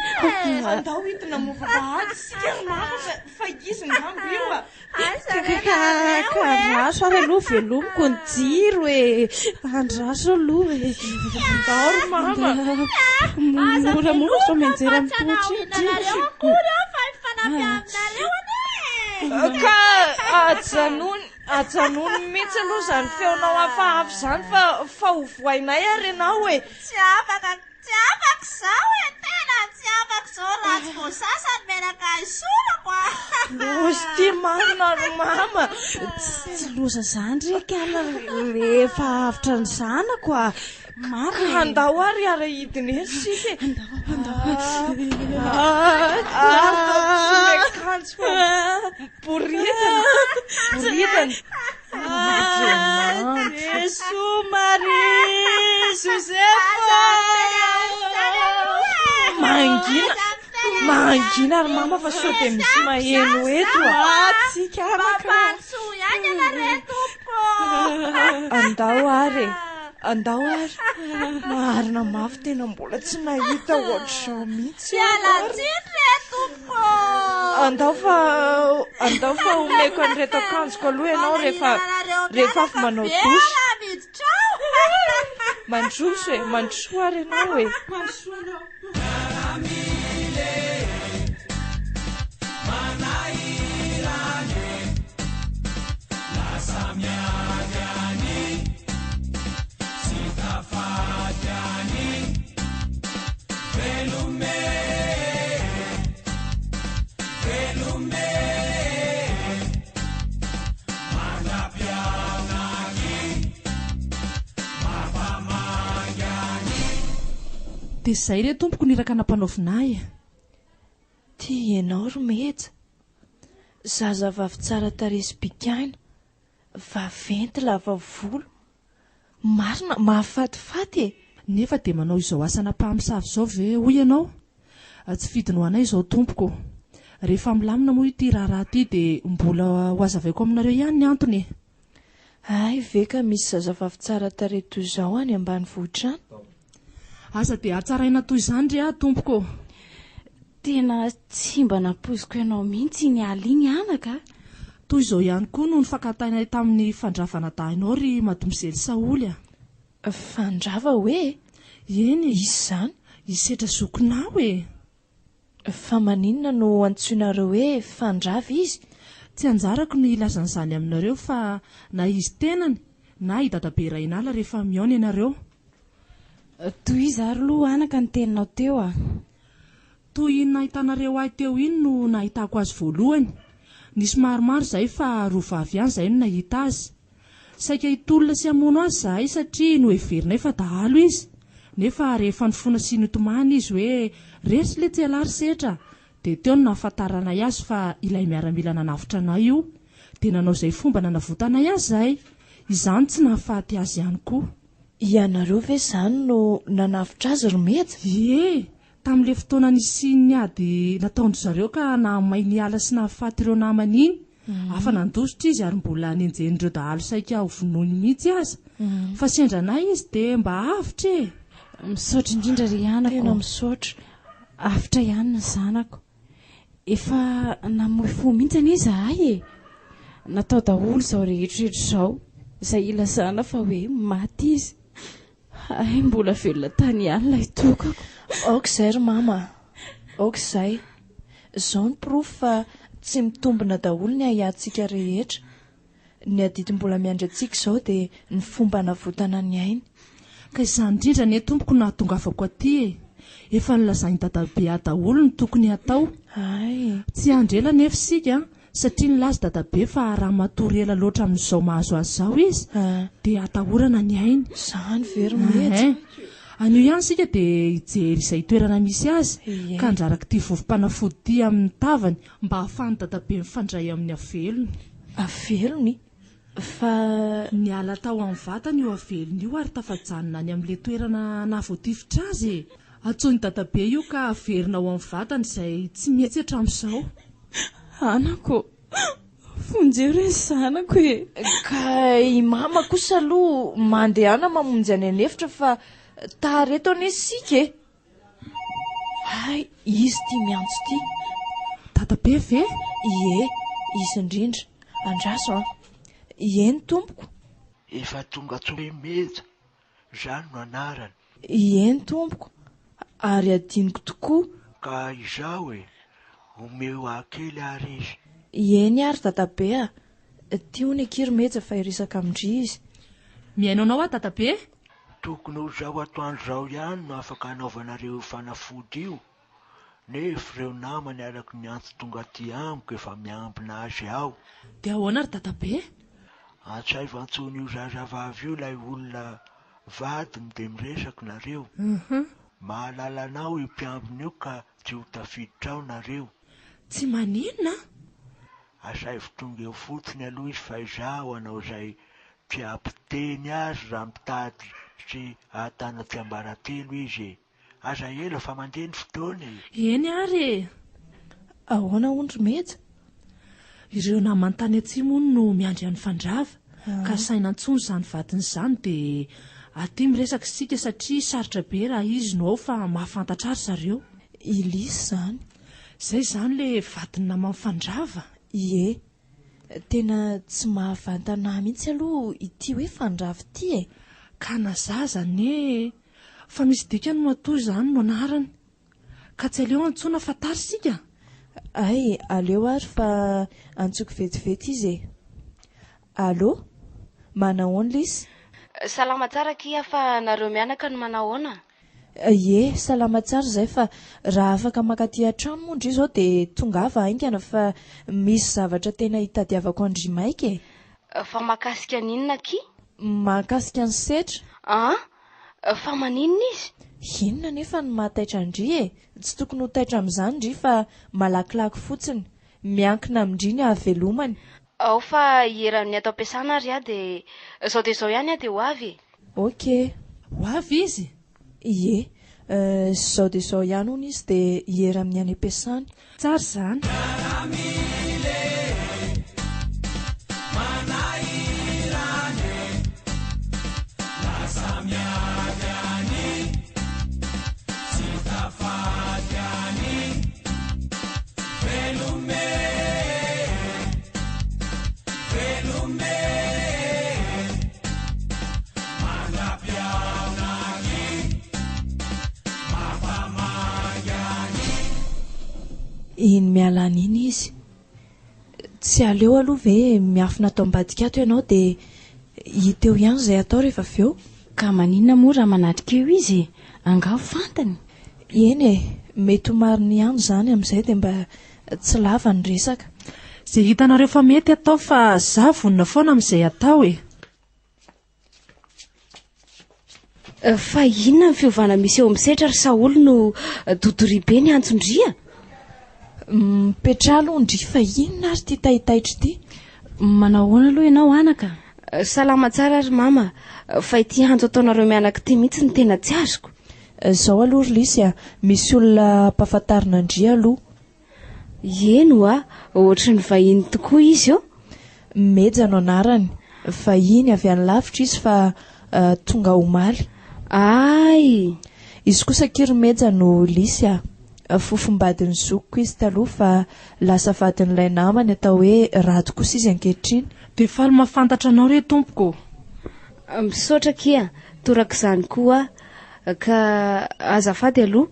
S6: Andao hidina moa vavahady isika ry mama fa izy ngamba io a!
S14: Aiza re nareo
S11: Ka
S14: e?
S11: andraso ary aloha velomiko ny jiro e! Andraso aloha e!
S6: Andao ry mama!
S14: Aza
S11: Moramora sao
S14: velomina
S11: mianjera
S14: fa tsy
S11: amin'ny
S14: hanao
S11: tohatra ity.
S14: hinanareo akory aho fa hifanampy aminareo anie e!
S6: Ka ajanony, ajanony mihitsy aloha izany feonao hafahafa izany fa fa ho voainay ary ianao e!
S14: Tsy afaka Tsy afaka izao e! Tena tsy afaka izao raha tsy voasasa ny menaka esorako a!
S6: Loza ity marina ry mama!
S11: Tsy loza izany ry kala rehefa avotra ny zanako a! Marina e!
S6: Andao ary hiara-hidina eny isika e!
S11: Andao, andao.
S6: Ary ataoko tsy miakanjo fa miboridana, boridana. Andriamanitra.
S12: Jesoa Maria Josefa.
S6: Mangina, mangina ry mama fa sao dia misy maheno eto a.
S11: Tsika anaka.
S14: Mampandrosoa ihany ianareo tompoko.
S6: Andao ary e, andao ary. Marina mafy tena mbola tsy nahita ohatr'izao mihitsy aho.
S14: Miala tsiny re tompoko.
S6: Andao fa andao fa omeko an'ireto akanjoko aloha ianao rehefa rehefa avy manao douche. Mandroso e, mandrosoa ary ianao e.
S5: Mandrosoa anao. Dia izay re tompoko ny iraka nampanaovina ahy e.
S6: Ty ianao ry Meja. Zazavavy tsara tarehy sy bikaina, vaventy lava volo. Marina, mahafatifaty e!
S5: Nefa dia manao izao asana mpamosavy izao ve hoy ianao? Tsy fidiny ho anay izao tompoko ô! Rehefa milamina moa ity raharaha ity dia mbola ho hazavaiko aminareo ihany ny antony e!
S6: Hay ve ka misy zazavavy tsara tarehy toy izao any ambanivohitra any?
S5: Aza dia hatsaraina toy izany re aho tompoko ô!
S11: Tena tsy mba nampoiziko ianao mihitsy iny alina iny anaka a!
S5: Toy izao ihany koa no nifankatainay tamin'ny fandravanadahinao ry Mademoiselle Saholy a!
S6: Fandrava hoe?
S5: Eny e!
S6: Iza izany?
S5: I Setra zokinao e!
S6: Fa maninona no antsoinareo hoe Fandrava izy?
S5: Tsy anjarako ny hilaza an'izany aminareo fa na izy tenany na i Dadabe Rainala rehefa mihaona ianareo.
S11: Tohizo ary aloha anaka ny teninao teo a!
S5: Toy iny nahitanareo ahy teo iny no nahitako azy voalohany. Nisy maromaro izahay fa roa vavy ihany izahay no nahita azy. Saika hitolona sy hamono azy izahay satria noheverinay fa dahalo izy. Nefa rehefa nifona sy nitomany izy hoe resy letsy ialahy ry Setra dia teo no nahafantaranay azy fa ilay miaramila nanavotra anay io. Dia nanao izay fomba nanavotanay azy izahay. Izany tsy nahafaty azy ihany koa.
S6: Ianareo ve izany no nanavotra azy ry Meja?
S5: Ie! Tamin'ilay fotoana nisian'ny ady nataon-dry zareo ka nahamay ny ala sy nahafaty ireo namany iny. Afa-nandositra izy ary mbola nenjehin'ireo dahalo saika ho vonoiny mihitsy aza. Fa sendra anay izy dia mba avotra e!
S11: Misaotra indrindra ry anako.
S6: Tena misaotra.
S11: Avotra ihany ny zanako. Efa namoy fo mihitsy anie izahay e! Natao daholo izao rehetra rehetra izao, izay ilazana fa hoe maty izy. Hay mbola velona tany ihany ilay tokako.
S6: Aoka izay ry mama a! Aoka izay. Izao ny porofo fa tsy mitombina daholo ny ahiahintsika rehetra. Ny adidy mbola miandry antsika izao dia ny fomba hanavotana ny ainy.
S5: Ka izany indrindra anie tompoko no nahatongavako aty e! Efa nolazain'i dadabe ahy daholo ny tokony hatao.
S6: Hay.
S5: Tsy hiandry ela anefa isika an! Satria nilaza dadabe fa raha matory ela loatra amin'izao mahazo azy izao izy dia atahorana ny ainy.
S6: Izany ve ry Meja?
S5: Ehe. Anio ihany isika dia hijery izay toerana misy azy ka handraraka ity vovom-panafody ity amin'ny tavany mba hahafahan'i dadabe mifandray amin'ny avelony.
S6: Avelony? Fa.
S5: Niala tao amin'ny vatany io avelony io ary tafajanona any amin'ilay toerana nahavoatifitra azy e! Antsoin'i dadabe io ka averina ao amin'ny vatany izay tsy mihetsy hatramin'izao.
S11: Anako ô! Vonjeo re ny zanako e!
S6: Ka i mama kosa aloha mandehana mamonjy any an'efitra fa tara eto anie isika e! Hay, izy ity miantso ity.
S5: Dadabe ve?
S6: Ie, izy indrindra. Andraso an! Eny tompoko.
S7: Efa tonga tsoa i Meja, izany no anarany.
S6: Eny tompoko, ary adinoko tokoa.
S7: Ka izao e, omeo ahy kely ary izy.
S6: Eny ary dadabe a! Ty hono akia ry Meja fa hiresaka amin-dry izy.
S5: Mihaino anao aho dadabe.
S7: Tokony ho izao atoandro izao ihany no afaka hanaovanareo io fanafody io, nefa ireo namany araka ny antso tonga aty amiko efa miambina azy ao.
S5: Dia ahoana ry dadabe?
S7: Antsaivo antsoin'io zazavavy io ilay olona vadiny dia miresaka nareo. Mahalala anao io mpiambina io ka tsy ho tafiditra ao nareo.
S5: Tsy maninona an!
S7: Asaivo tonga eo fotsiny aloha izy fa izaho hanao izay tsy hampiteny azy raha mitady sy ahatana tsiambaratelo izy e! Aza ela fa mandeha ny fotoana e!
S5: Eny ary e!
S6: Ahoana hono ry Meja?
S5: Ireo namany tany atsimo hono no miandry an'i Fandrava ka asaina antsoina izany vadiny izany dia aty miresaka isika satria sarotra be raha izy no ao fa mahafantatra ahy ry zareo.
S6: I Lisy izany.
S5: Izay izany le vadin'ny naman'i Fandrava?
S6: Ie. Tena tsy mahavantana ahy mihitsy aloha ity hoe Fandrava ity e!
S5: Ka na zaza anie fa misy dikany matoa izany no anarany. Ka tsy aleo antsoina fa tara isika?
S6: Hay, aleo ary fa antsoiko vetivety izy e! Allô? Manahoana Lisy?
S3: Salama tsara akia fa nareo mianaka no manahoana?
S6: Ie, salama tsara izay fa raha afaka mankaty an-trano moa ndry izao dia tongava haingana fa misy zavatra tena hitadiavako an-dry maika e!
S3: Fa mahakasika an'inona akia?
S6: Mahakasika an'i Setra.
S3: An! Fa maninona izy?
S6: Inona anefa no mahataitra an-dry e? Tsy tokony ho taitra amin'izany ndry fa malakilaky fotsiny. Miankina amin-dry ny hahavelomany.
S4: Ao fa hieran'ny ato am-piasana ary aho dia izao dia izao ihany aho dia ho avy e!
S6: Ok.
S5: Ho avy izy?
S6: Ie. Izao dia izao ihany hono izy dia hiera amin'ny any am-piasany.
S5: Tsara izany.
S6: Iny miala any iny izy. Tsy aleo aloha ve miafina ato ambadika ato ianao dia hita eo ihany izay atao rehefa avy eo?
S11: Ka maninona moa raha manatrika eo izy e? Angaha fantany?
S6: Eny e, mety ho marina ihany izany amin'izay dia mba tsy lava ny resaka.
S5: Izay hitanareo fa mety atao fa za vonona foana amin'izay atao e.
S4: Fa inona ny fiovana misy eo amin'ny setra ry Saholy no dodoria be ny antson-dry a?
S6: Mipetraha aloha ndry fa inona ary ity taitaitra ity?
S11: Manao ahoana aloha ianao anaka?
S4: Salama tsara ry mama, fa ity antso ataonareo mianaka ity mihitsy no tena tsy azoko.
S6: Izao aloha ry Lisy a, misy olona ampahafantarina an-dry aloha.
S4: Eny ho'a, ohatry ny vahiny tokoa izy ô!
S6: Meja no anarany. Vahiny avy any lavitra izy fa tonga omaly.
S4: Ay!
S6: Izy kosa akia ry Meja no Lisy a! Fofombadin'ny zokiko izy taloha fa lasa vadin'ilay namany atao hoe Rado kosa izy ankehitriny.
S5: Dia faly mahafantatra anao re tompoko ô!
S4: Misaotra akia, torak'izany koa ka azafady aloha.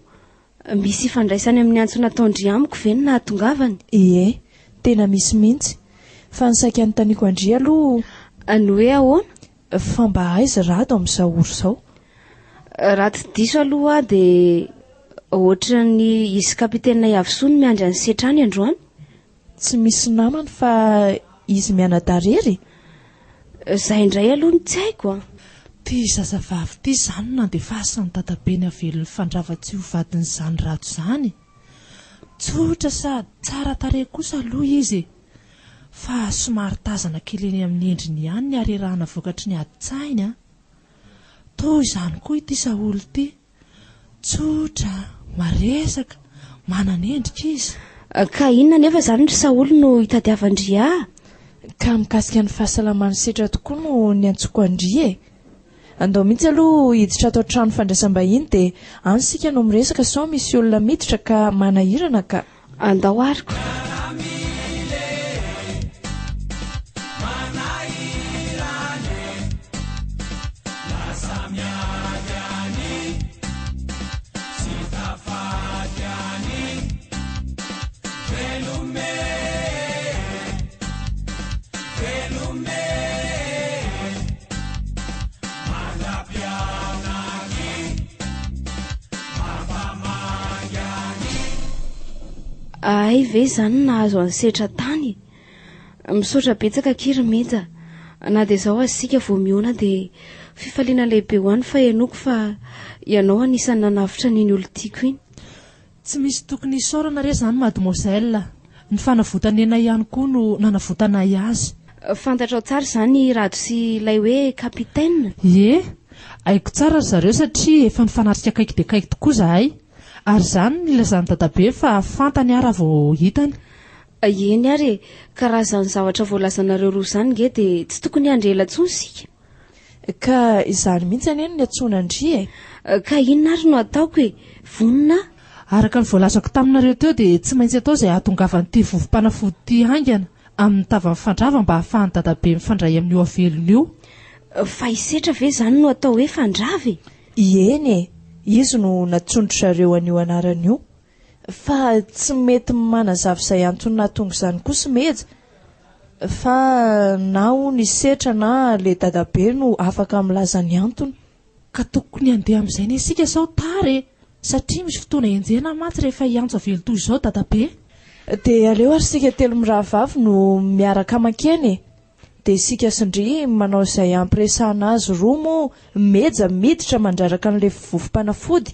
S4: Misy ifandraisany amin'ny antso nataon-dry amiko ve ny nahatongavany?
S6: Ie, tena misy mihitsy. Fa ny saika anontaniako an-dry aloha.
S4: Ny hoe ahoana?
S6: Fa mba aiza Rado amin'izao ora izao?
S4: Raha tsy diso aloha aho dia ohatran'ny izy kapiteny Iavosoa no miandry an'i Setra any androany.
S6: Tsy misy namany fa izy mianadahy irery?
S4: Izay indray aloha no tsy haiko an!
S5: Ty zazavavy ty zany no nandefasan'ny dadabeny avelon'ny fandrava tsy ho vadin'izany rado zany? Tsotra sady tsara tarehy kosa aloha izy e! Fa somary tazana kely eny amin'ny endriny ihany ny harerahana vokatry ny adin-tsainy an! Toa izany koa ity Saholy ity. Tsotra, maresaka, manana endrika izy.
S4: Ka inona anefa izany ry Saholy no itadiavan-dry ahy?
S6: Ka mikasika ny fahasalaman'i Setra tokoa no niantsoako an-dry e! Andao mihitsy aloha hiditra ato an-trano fandraisam-bahiny dia any isika no miresaka sao misy olona miditra ka manahirana ka.
S4: Andao ary ko. Hay ve izany no nahazo an'i Setra tany? Misaotra betsaka akia ry Meja. Na dia izao aza isika vao mihaona dia fifaliana lehibe ho ahy ny fahenoako fa ianao anisan'ny nanavotra an'iny olon-tiako iny.
S5: Tsy misy tokony hisaorana re izany mademoiselle. Ny fanavotana anay ihany koa no nanavotanay azy.
S4: Fantatrao tsara izany i Rado sy ilay hoe capitaine?
S5: Ie, haiko tsara ry zareo satria efa nifanatrika akaiky dia akaiky tokoa izahay. Ary izany no nilazan'i dadabe fa fantany aho raha vao hitany.
S4: Eny ary e, ka raha izany zavatra voalazanareo roa izany nge dia tsy tokony hiandry ela intsony isika.
S6: Ka izany mihitsy anie no niantsoana an-dry e!
S4: Ka inona ary no ataoko e? Vonona aho.
S5: Araka ny voalazako taminareo teo dia tsy maintsy atao izay hahatongavan'ity vovom-panafody ity haingana amin'ny tavan'ny fandrava mba hahafahan'i dadabe mifandray amin'io avelona io.
S4: Fa i Setra ve izany no atao hoe fandrava e?
S6: Eny e! Izy no nantsoin-dry zareo an'io anarana io. Fa tsy mety manazava izay antony nahatonga izany kosa i Meja fa na hono i Setra na le dadabe no afaka milaza ny antony.
S5: Ka tokony handeha amin'izay anie isika sao tara e! Satria misy fotoana henjehina mantsy rehefa hiantso avelo toy izao dadabe.
S6: Dia aleo ary isika telo mirahavavy no miaraka mankeny e! Dia isika sy ndry manao izay hampiresahana azy roa moa Meja miditra mandraraka an'ilay vovom-panafody.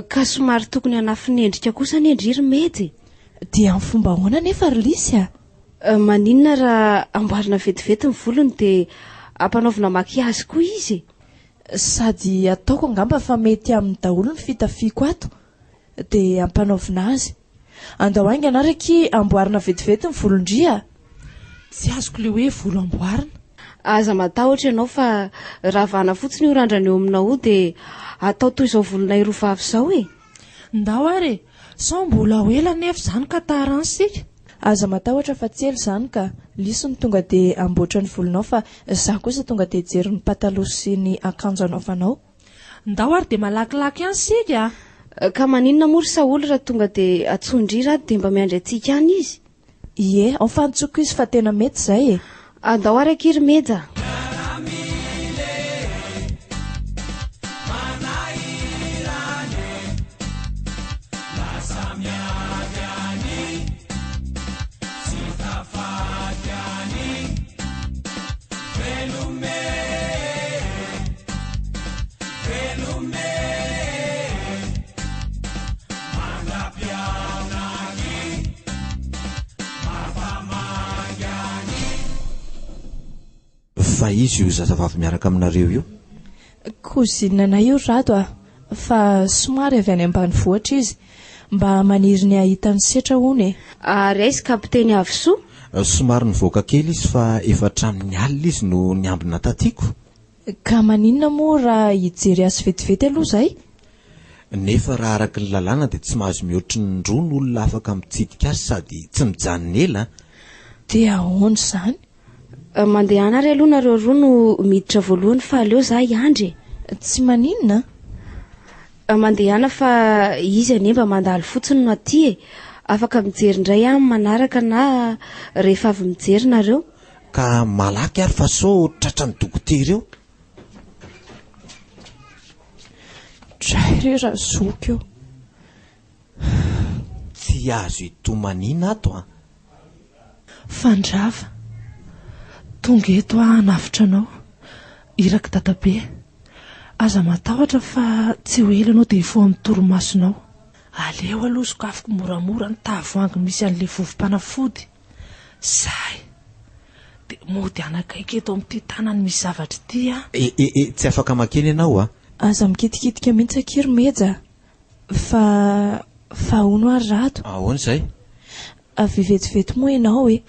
S4: Ka somary tokony hanafin'endrika kosa anie ndry ry Meja e!
S6: Dia amin'ny fomba ahoana anefa ry Lisy a?
S4: Maninona raha amboarina vetivety ny volony dia ampanaovina maquillage koa izy e?
S6: Sady ataoko angamba fa mety aminy daholo ny fitafiako ato dia ampanaovina azy. Andao haingana ary akia amboarina vetivety ny volon-dry a!
S5: Tsy azoko ilay hoe volo amboarina.
S4: Aza matahotra ianao fa ravana fotsiny io randrana eo aminao io dia atao toy izao volonay roa vavy izao e!
S5: Ndao ary e! Sao mbola ho ela anefa izany ka tara any isika.
S6: Aza matahotra fa tsy ela izany ka! Lisy no tonga dia hamboatra ny volonao fa za kosa tonga dia hijery ny pataloha sy ny akanjo hanaovanao.
S5: Ndao ary dia malakilaky ihany isika
S4: a! Ka maninona moa ry Saholy raha tonga dia antsoin-dry Rado dia mba miandry antsika any izy?
S6: Ie, ao fa antsoko izy fa tena mety izay e!
S4: Andao ary akia ry Meja a!
S1: Fa iza io zazavavy miaraka aminareo io?
S6: Cousine anay io Rado a! Fa somary avy any ambanivohitra izy. Mba maniry ny hahita an'i Setra hono e!
S4: Ary aiza Kapiteny Avisoa?
S1: Somary nivoaka kely izy fa efa hatramin'ny alina izy no niambina taty ko.
S6: Ka maninona moa raha hijery azy vetivety aloha izay?
S1: Nefa raha araka ny lalàna dia tsy mahazo mihoatry ny roa ny olona afaka mitsidika azy sady tsy mijanona ela an!
S6: Dia ahoana izany?
S4: Mandehana ary aloha nareo roa no miditra voalohany fa aleo za hiandry e!
S6: Tsy maninona
S4: an! Mandehana fa izy anie mba mandalo fotsiny no aty e! Afaka mijery indray aho amin'ny manaraka na rehefa avy mijery nareo.
S1: Ka malaky ary fa sao tratran'ny dokotera eo.
S6: Dray re razoky ô.
S1: Tsy azo itomaniana ato an.
S5: Fandrava, tonga eto aho hanavotra anao. Irak'i dadabe. Aza matahotra fa tsy ho ela ianao dia hifoha amin'ny torimasonao. Aleo aloha sokafiko moramora ny tavoahangy misy an'ilay vovom-panafody. Sahy. Dia mody hanakaiky eto amin'ity tanany misy zavatra ity aho.
S1: E e e, tsy afaka makeny ianao a!
S6: Aza mikitikitika mihitsy akia ry Meja a! Fa, fa hono ary Rado?
S1: Ahoana izay?
S6: Avia vetivety moa ianao e!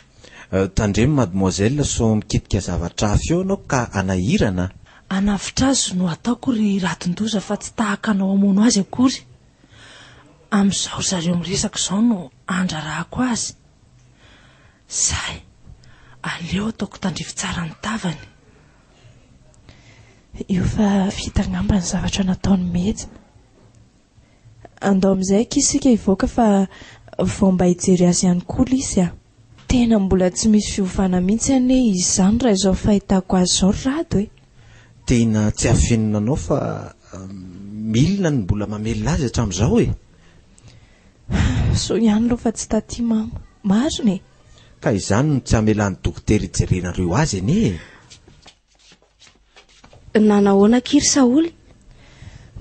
S1: Tandremo mademoiselle sao mikitika zavatra hafa eo ianao ka hanahirana a!
S5: Hanavotra azy no ataoko ry Radondoza fa tsy tahaka anao hamono azy akory. Amin'izao ry zareo miresaka izao no handrarahako azy. Sahy, aleo ataoko tandrify tsara ny tavany.
S6: Io fa vita angamba ny zavatra nataon'i Meja. Andao amin'izay akia isika hivoaka fa vao mba hijery azy ihany koa Lisy a! Tena mbola tsy misy fiovana mihitsy anie izy izany raha izao fahitako azy izao ry Rado e!
S1: Tena tsy afenina anao fa milina no mbola mamelona azy hatramin'izao e!
S6: Soa ihany aloha fa tsy taty mama. Marina e!
S1: Ka izany no tsy hamelan'ny dokotera hijerenareo azy anie e!
S4: Nanahoana akia ry Saholy?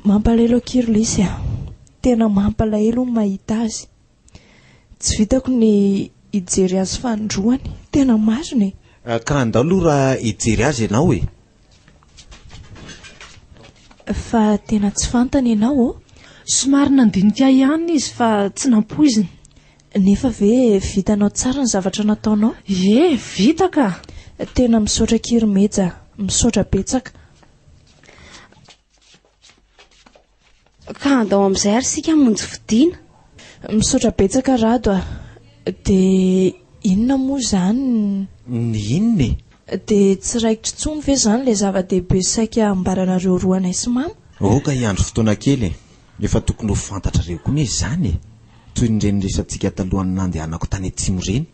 S6: Mampalahelo akia ry Lisy a! Tena mampalahelo ny mahita azy. Tsy vitako ny hijery azy fanindroany. Tena marina e!
S1: Ka andao aloha raha hijery azy ianao e!
S6: Fa tena tsy fantany ianao ô?
S5: Somary nandinika ahy ihany izy fa tsy nampoiziny.
S6: Nefa ve vitanao tsara ny zavatra nataonao?
S5: Ie, vita ka!
S6: Tena misaotra akia ry Meja a! Misaotra betsaka.
S4: Ka andao amin'izay ary isika hamonjy fodiana.
S6: Misaotra betsaka Rado a! Dia inona moa izany ny.
S1: Ny inona e?
S6: Dia tsy raikitra intsony ve izany ilay zava-dehibe saika hambaranareo roa anay sy Mama?
S1: Aoka hiandry fotoana kely e! Efa tokony ho fantatrareo koa anie izany e! Toy ny ireny resatsika talohan'ny nandehanako tany atsimo ireny.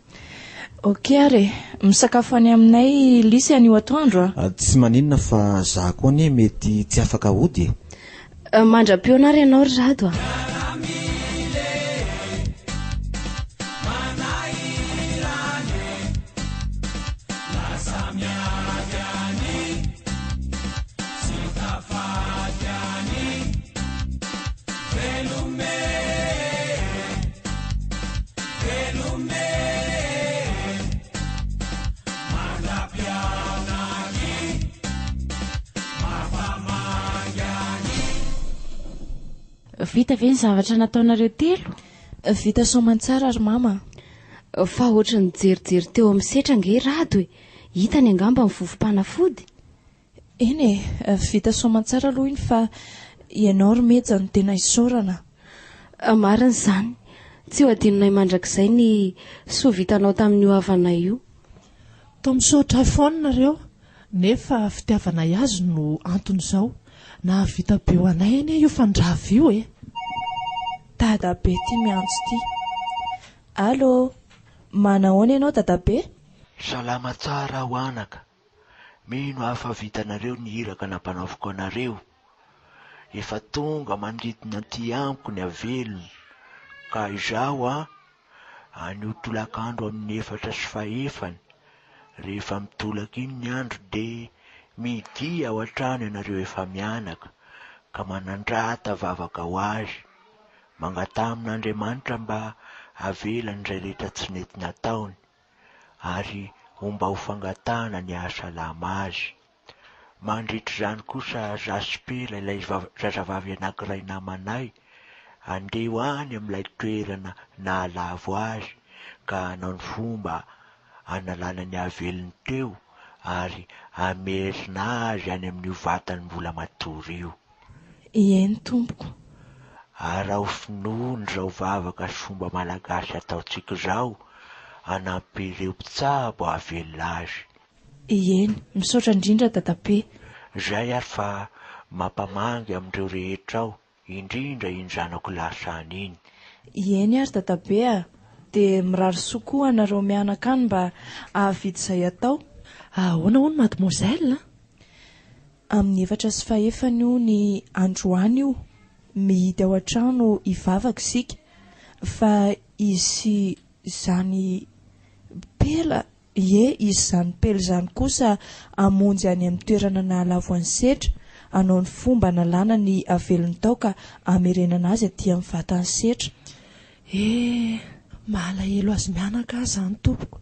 S6: Ok ary e! Misakafo any aminay Lisy anio atoandro a!
S1: Tsy maninona fa za koa anie mety tsy afaka hody e!
S4: Mandra-pihaona ary ianao ry Rado a!
S13: miady any, tsy tafaty any. Veloma e, veloma e, mandra-pihaona-ny, mampamangy any.
S11: Vita ve ny zavatra nataonareo telo?
S6: Vita soamantsara ry mama
S4: a! Fa ohatry ny nijerijery teo amin'ny setra ange i Rado e! Hitany angamba ny vovom-panafody?
S6: Eny e! Vita soamantsara aloha iny fa ianao ry Meja no tena isaorana.
S4: Marina izany. Tsy ho adinonay mandrakizay ny soa vitanao tamin'io havanay io.
S5: Toa misaotra ahy foana nareo, nefa fitiavanay azy no anton'izao. Nahavita be ho anay anie io fandrava io e!
S6: Dadabe ity miantso ity. Allô! Manahoana ianao dadabe?
S7: Salama tsara aho anaka. Mino aho fa vitanareo ny iraka nampanaoviko anareo. Efa tonga manodidina aty amiko ny avelony, ka izaho an, Anio tolakandro amin'ny 4:15, rehefa mitolaka iny ny andro dia midia ao an-trano ianareo efa-mianaka ka manandrata vavaka ho azy, mangataha amin'Andriamanitra mba havelany izay rehetra tsy nety nataony ary ho mba ho fangatahana ny hahasalama azy. Mandritra izany kosa Jaspera ilay zazavavy anankiray namanay handeha ho any amin'ilay toerana nahalavo azy ka hanao ny fomba hanalana ny havelony teo ary hamerina azy any amin'io vatany mbola matory io.
S6: Eny tompoko.
S7: Araho finoana izao vavaka sy fomba malagasy ataontsika izao hanampy ireo mpitsabo hahavelona azy.
S6: Ieny, misaotra indrindra dadabe.
S7: Zay ary fa mampamangy amin'ireo rehetra ao, indrindra iny zanako lasa any iny.
S6: Ieny ary dadabe a! Dia mirary soa koa anareo mianaka any mba hahavita izay atao.
S5: Ahoana hono mademoiselle a?
S6: Amin'ny 4:15 io ny androany io, mihidy ao an-trano hivavaka isika, fa izy sy izany Bela Ie, izy izany Pelo izany kosa hamonjy any amin'ny toerana nahalavo an'i Setra, hanao ny fomba hanalana ny havelony tao ka hamerenana azy aty amin'ny vatan'i Setra.
S5: Eh! Malahelo azy mianaka aho izany tompoko.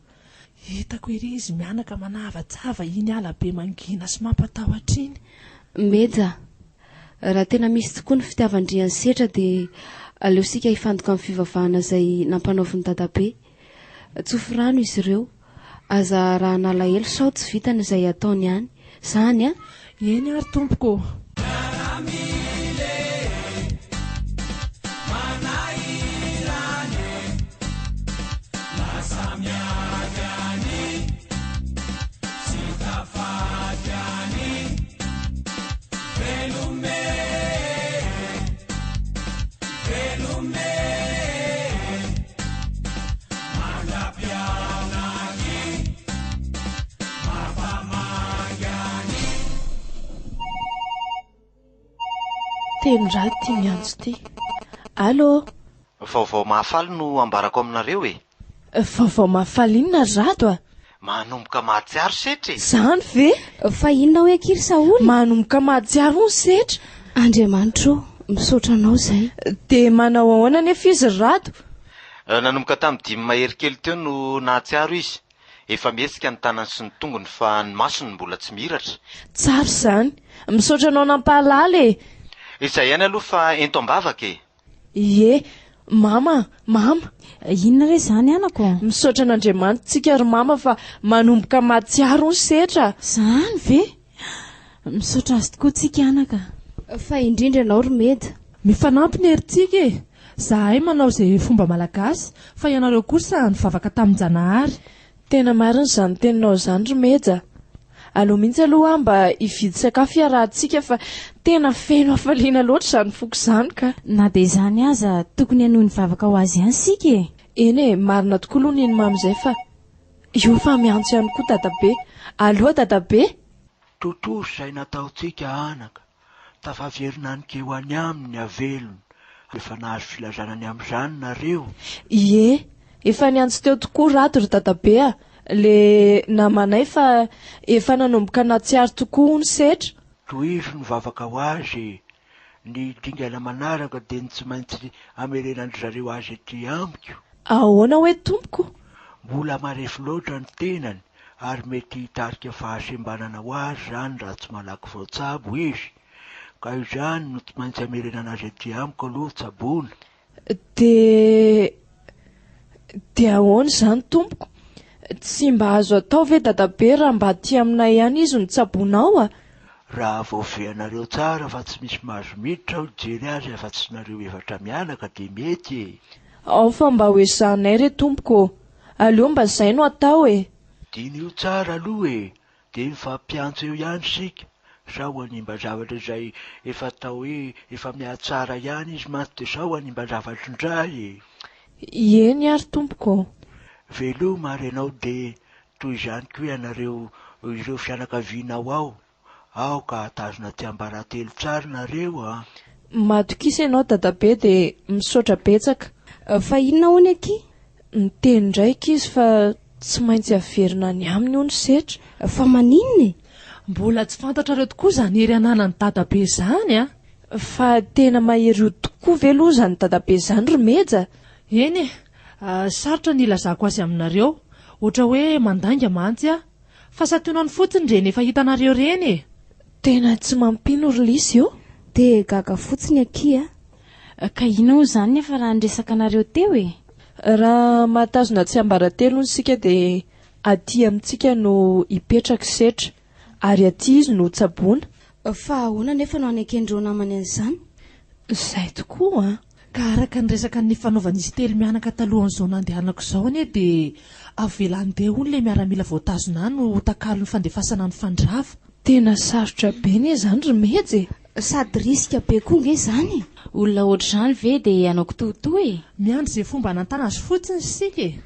S5: Hitako ery izy mianaka manavatsava iny ala be mangina sy mampatahotra iny.
S4: Meja, raha tena misy tokoa ny fitiavan-dry an'i Setra dia aleo isika hifantoka amin'ny fivavahana izay nampanaovin'i Dadabe. Tsofy rano izy ireo. Aza arahana alahelo sao tsy vitany izay ataony any. Zany an!
S5: Eny ary tompoko ô!
S13: Miaramila e, manahirana e, lasa miady any, tsy tafaty any, veloma e, veloma e.
S6: Teny raha ity miantso ity. Allô?
S1: Vaovao mahafaly no ambarako aminareo e!
S6: Vaovao mahafaly inona ry Rado a?
S1: Manomboka mahatsiaro setra e!
S6: Zany ve?
S4: Fa inona hoe akia ry Saholy?
S6: Manomboka mahatsiaro hono setra.
S4: Andriamanitra ô, misaotra anao izay.
S6: Dia manao ahoana anefa izy ry Rado?
S1: Nanomboka tamin'ny dimy mahery kely teo no nahatsiaro izy. Efa mihetsika ny tanany sy ny tongony fa ny masony mbola tsy mihiratra.
S6: Tsara izany. Misaotra anao nampahalala e!
S1: Izay ihany aloha fa ento am-bavaka e!
S6: Ie! Mama a! Mama!
S12: Inona re izany anako?
S6: Misaotra an'Andriamanitra tsika ry mama fa manomboka mahatsiaro ny setra a!
S12: Izany ve? Misaotra azy tokoa tsika anaka.
S4: Fa indrindra ianao ry Meda.
S5: Mifanampy ny herintsika e! Zahay manao izay fomba malagasy fa ianareo kosa nivavaka tamin-janahary.
S6: Tena marina izany teninao izany ry Meja a! Aleo mihitsy aloha aho mba hividy sakafo hiarahantsika fa tena feno hafaliana loatra izany foko izany ka!
S12: Na dia izany aza tokony hanohy ny vavaka ho azy ihany isika e!
S6: Eny e, marina tokoa aloha ny an'i Mamy izay fa io fa miantso ihany koa Dadabe. Aloha Dadabe!
S7: Tontosa izay nataontsika anaka. Tafaverina anikeo any aminy ny havelony. Efa nahazo filazana ny amin'izany nareo?
S6: Ie, efa niantso teo tokoa Rado ry dadabe a! Le namanay fa efa nanomboka nahatsiaro tokoa hono Setra.
S7: Tohizo ny vavaka ho azy e! Ny dingana manaraka dia ny tsy maintsy hamerenan-dry zareo azy aty amiko.
S6: Ahoana hoe tompoko?
S7: Mbola marefo loatra ny tenany ary mety hitarika fahasembanana ho azy izany raha tsy malaky voatsabo izy. Ka izany no tsy maintsy hamerenana azy aty amiko aloha tsaboina.
S6: Dia dia ahoana izany tompoko? Tsy mba azo atao ve dadabe raha mba aty aminay ihany izy no tsaboinao a?
S7: Raha voafehinareo tsara fa tsy misy mahazo miditra aho hijery azy afa-tsy nareo efatra mianaka dia mety e!
S6: Ao fa mba ho ezahanay re tompoko ô! Aleo mba zay no atao e!
S7: Diniho tsara aloha e! Dia mifampiantso eo ihany isika, sao hanimba zavatra izay efa atao hoe efa mihatsara ihany izy mantsy dia sao hanimba zavatra indray e!
S6: Eny ary tompoko ô!
S7: Veloma ary ianao dia toy izany koa ianareo ireo fianakavianao ao. Aoka hatazona tsiambaratelo tsara nareo a!
S6: Matokisa ianao dadabe dia misaotra betsaka.
S4: Fa inona hono akia?
S6: Niteny indray akia izy fa tsy maintsy averina any aminy hono Setra.
S4: Fa maninona e?
S5: Mbola tsy fantatrareo tokoa izany hery ananan'i dadabe izany a!
S6: Fa tena mahery io tokoa ve aloha izany dadabe izany ry Meja?
S5: Eny e! Sarotra ny hilazako azy aminareo. Ohatra hoe mandainga mantsy aho. Fa santionany fotsiny ireny efa hitanareo ireny e!
S6: Tena tsy mampino ry Lisy ô!
S4: Dia gaga fotsiny akia
S12: a! Ka inona hono izany ny hafaran'ny resaka nareo teo e?
S6: Raha mahatazona tsiambaratelo hono isika dia aty amintsika no hipetraka i Setra, ary aty izy no hotsaboina.
S4: Fa ahoana anefa no haneken'ireo namany an'izany?
S6: Izay tokoa an!
S5: Ka araka ny resaka nifanaovan'izy telo mianaka talohan'izao nandehanako izao anie dia avela handeha hono ilay miaramila voatazona any ho takalon'ny fandefasana ny fandrava.
S6: Tena sarotra be anie izany ry Meja e!
S4: Sady risque be koa nge izany e!
S12: Olona ohatr'izany ve dia hanao kitoatoa e?
S5: Miandry izay fomba hanantana azy fotsiny isika e!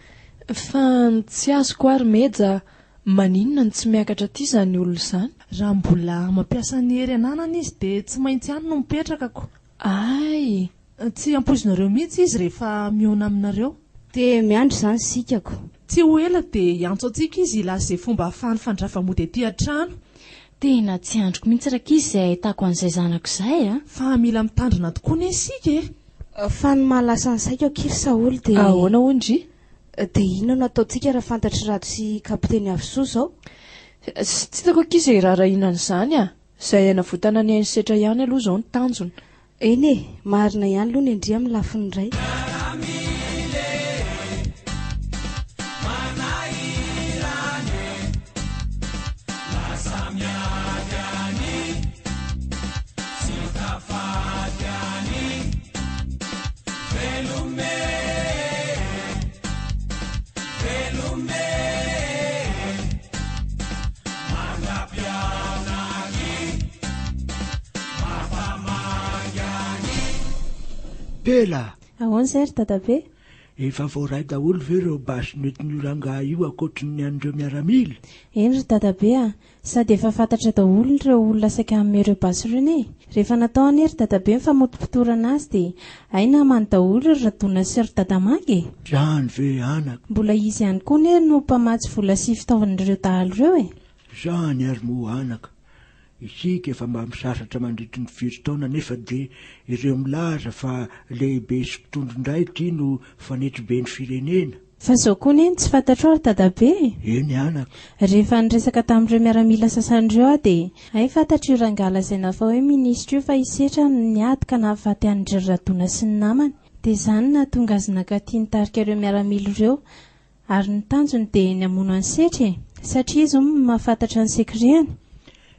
S6: Fa ny tsy azoko ary Meja, maninona no tsy miakatra aty izany olona izany?
S5: Raha mbola mampiasa ny hery ananany izy dia tsy maintsy any no mipetraka ko.
S6: Ay!
S5: Tsy ampoizinareo mihitsy izy rehefa mihaona aminareo.
S4: Dia miandry izany isika ko.
S5: Tsy ho ela dia hiantso antsika izy hilaza izay fomba ahafahany fandrava mody aty an-trano.
S12: Tena tsy andriko mihitsy rankizy izay ahitako an'izay zanako izay a!
S5: Fa mila mitandrina tokoa anie isika e!
S4: Fa ny mahalasa ny saiko akia ry Saholy dia.
S6: Ahoana hoy ndry?
S4: Dia inona no ataontsika raha fantatr'i Rado sy Kapiteny Avisoa izao?
S6: Tsy hitako akia izay hiraharahiana an'izany a! Izay hanavotana ny ain'i Setra ihany aloha izao no tanjona.
S4: Eny e, marina ihany aloha ny an-dry amin'ny lafiny iray.
S7: Pela!
S11: Ahoana izay ry dadabe?
S7: Efa voaray daholo ve ireo basy nentin'io rangahy io ankoatry ny an'ireo miaramila?
S11: Eny ry dadabe a! Sady efa fantatra daholo ireo olona saika hanome ireo basy ireo anie e! Rehefa natao anie ry dadabe ny famotopotorana azy dia hay namany daholo ry Radona sy ry dadamanga e!
S7: Izany ve anaka?
S11: Mbola izy ihany koa anie no mpamatsy vola sy fitaovana ireo dahalo ireo e!
S7: Izany ary moa anaka, isika efa mba misasatra mandritry ny firy taona nefa dia ireo milaza fa lehibe sy mpitondra indray ity no fanetriben'ny firenena.
S11: Fa izao koa anie no tsy fantatrao ry dadabe e!
S7: Eny anaka.
S11: Rehefa niresaka tamin'ireo miaramila sasany ireo aho dia hay fantatr'io rangahy lazaina fa hoe minisitra io fa i Setra no niady ka nahafaty an-dry Radona sy ny namany. Dia izany no nahatonga azy nankaty nitarika ireo miaramila ireo Ary ny tanjony dia ny hamono an'i Setra e! Satria izy hono mahafantatra ny secret-ny.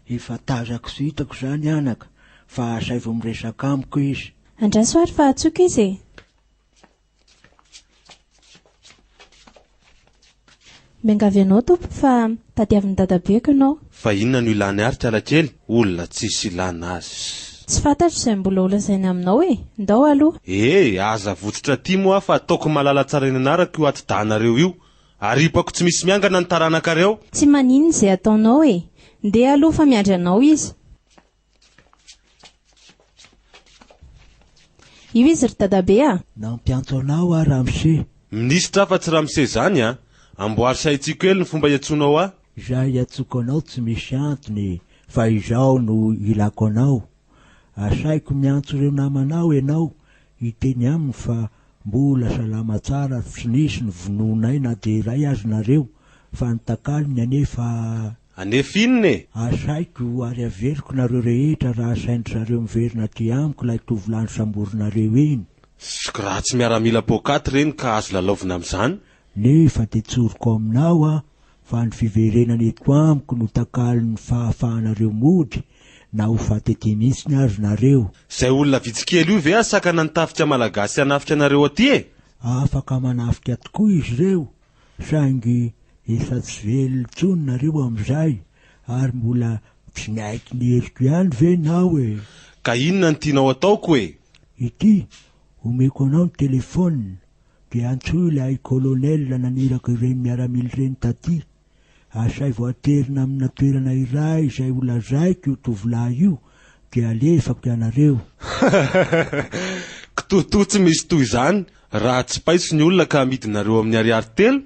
S7: Efa tazako sy hitako izany anaka, fa asaivo miresaka amiko izy.
S11: Andraso ary fa antsoiko izy e! Miangavy anao tompoko fa tadiavin'i dadabeko ianao.
S8: Fa inona no ilany ahy ry kalakely? Olona tsisy ilana azy.
S11: Tsy fantatro izay mbola ho lazaina aminao e! Ndao aloha.
S8: E! Aza avotsitra aty moa aho fa ataoko malala tsara eny anarako io atidahanareo io. Aripako tsy misy miangana ny taranakareo.
S11: Tsy maninona izay ataonao e! Ndeha aloha fa miandry anao izy. Io izy ry dadabe a!
S7: Nampiantso anao aho ramose.
S8: Minisitra aho fa tsy ramose izany a! Amboary sy ahitsiko kely ny fomba iantsoanao ahy.
S7: Izay iantsoako anao tsy misy antony fa izao no ilako anao. Asaiko miantso ireo namanao ianao hiteny aminy fa mbola salama tsara ary tsy nisy ny vonoinay na dia iray aza nareo fa ny takalony anefa
S8: Anefa inona e?
S7: Asaiko ary averiko nareo rehetra raha asain-dry zareo miverina aty amiko ilay tovolahy nosamborinareo iny.
S8: Zoky ratsy miaramila poakaty ireny ka azo lalaovina amin'izany.
S7: Nefa dia tsoriko aminao aho fa ny fiverenana eto amiko no takalon'ny fahafahanareo mody na ho faty aty mihitsiny aza nareo.
S8: Izay olona vitsy kely io ve hahasakana ny tafika malagasy hanafika anareo aty e?
S7: Afaka manafika tokoa izy ireo saingy efa tsy velona intsony nareo amin'izay ary mbola tsy niaiky ny heriko ihany ve nao e?
S8: Ka inona no tianao ataoko e?
S7: Ity, omeko anao ny telephone Dia antsoy ilay colonel naniraka ireny miaramila ireny taty. Asaivo aterina amina toerana iray izay ho lazaiko io tovolahy io dia alefako ianareo.
S8: Kitoatoa tsy misy toy izany raha tsy paiso ny olona ka amidinareo amin'ny ariary telo?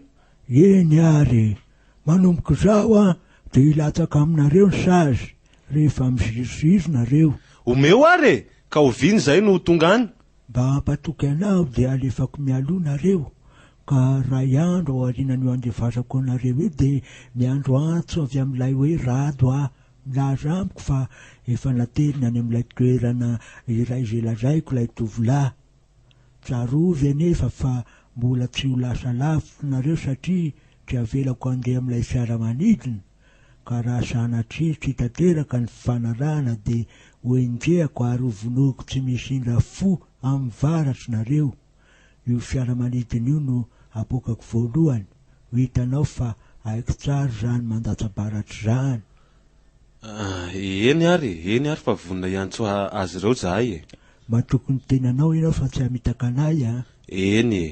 S7: Eny ary e! Manomboka izao an dia hilatsaka aminareo ny sazy rehefa miziriziry nareo.
S8: Omeo ary e! Ka oviana izay no ho tonga any?
S7: Mba hampatoky anao dia alefako mialoha nareo ka ray andro ao aorianan'io andefasako anareo io dia miandro antso avy amin'ilay hoe Rado aho milaza amiko fa efa nateriny any amin'ilay toerana iray izay lazaiko ilay tovolahy. Tsarovy anefa fa mbola tsy ho lasa lavitra nareo satria tsy avelako handeha amin'ilay fiaramanidina. Ka raha sanatria tsy tanteraka ny fifanarahana dia ho enjehako ary ho vonoiko tsy misy indra fo amin'ny varatro nareo. Io fiaramanidina io no apoakako voalohany, ho hitanao fa haiko tsara izany mandatsa-baratra izany.
S8: Eny ary e, eny ary fa vonona hiantso azy ireo izahay e.
S7: Matoky ny tenanao ianao fa tsy hamitaka anay a.
S8: Eny e.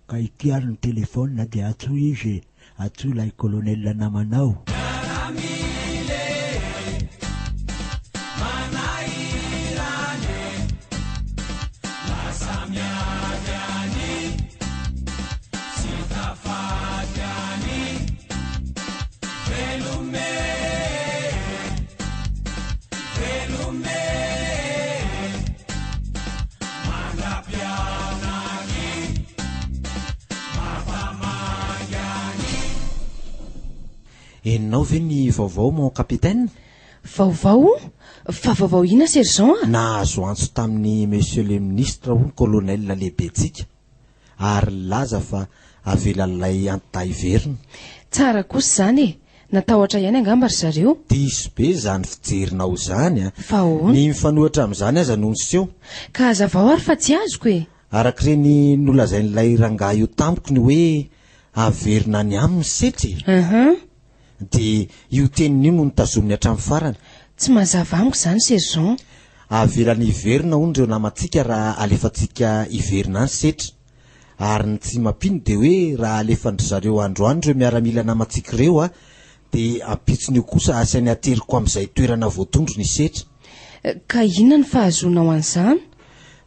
S7: Ka ity ary ny telephone dia antsoy izy e, antsoy ilay colonel namanao.
S1: Henonao ve ny vaovao mon capitaine?
S3: Vaovao? Fa vaovao inona sergent a?
S1: Nahazo antso tamin'ny monsieur le ministre hono colonel lehibentsika ary nilaza fa avelan'ilay antidahy hiverina.
S3: Tsara kosa izany e! Natahotra ihany angamba ry zareo.
S1: Diso be izany fijerinao izany a!
S3: Fa ahoana?
S1: Ny mifanohitra amin'izany aza no niseho.
S3: Ka hazavao ary fa tsy azoko e!
S1: Araka ireny nolazain'ilay rangahy io tamiko ny hoe averina any aminy setry e!
S3: Uhum.
S1: Dia io teniny io no notazominy hatramin'ny farany.
S3: Tsy mazava amiko izany sergent.
S1: Avelany hiverina hono ireo namantsika raha alefantsika hiverina any setry. Ary ny tsy mampino dia hoe raha alefan-dry zareo androany ireo miaramila namantsika ireo a, dia ampitson'io kosa asainy ateriko amin'izay toerana voatondro ny setra.
S3: Ka inona no fahazoanao an'izany?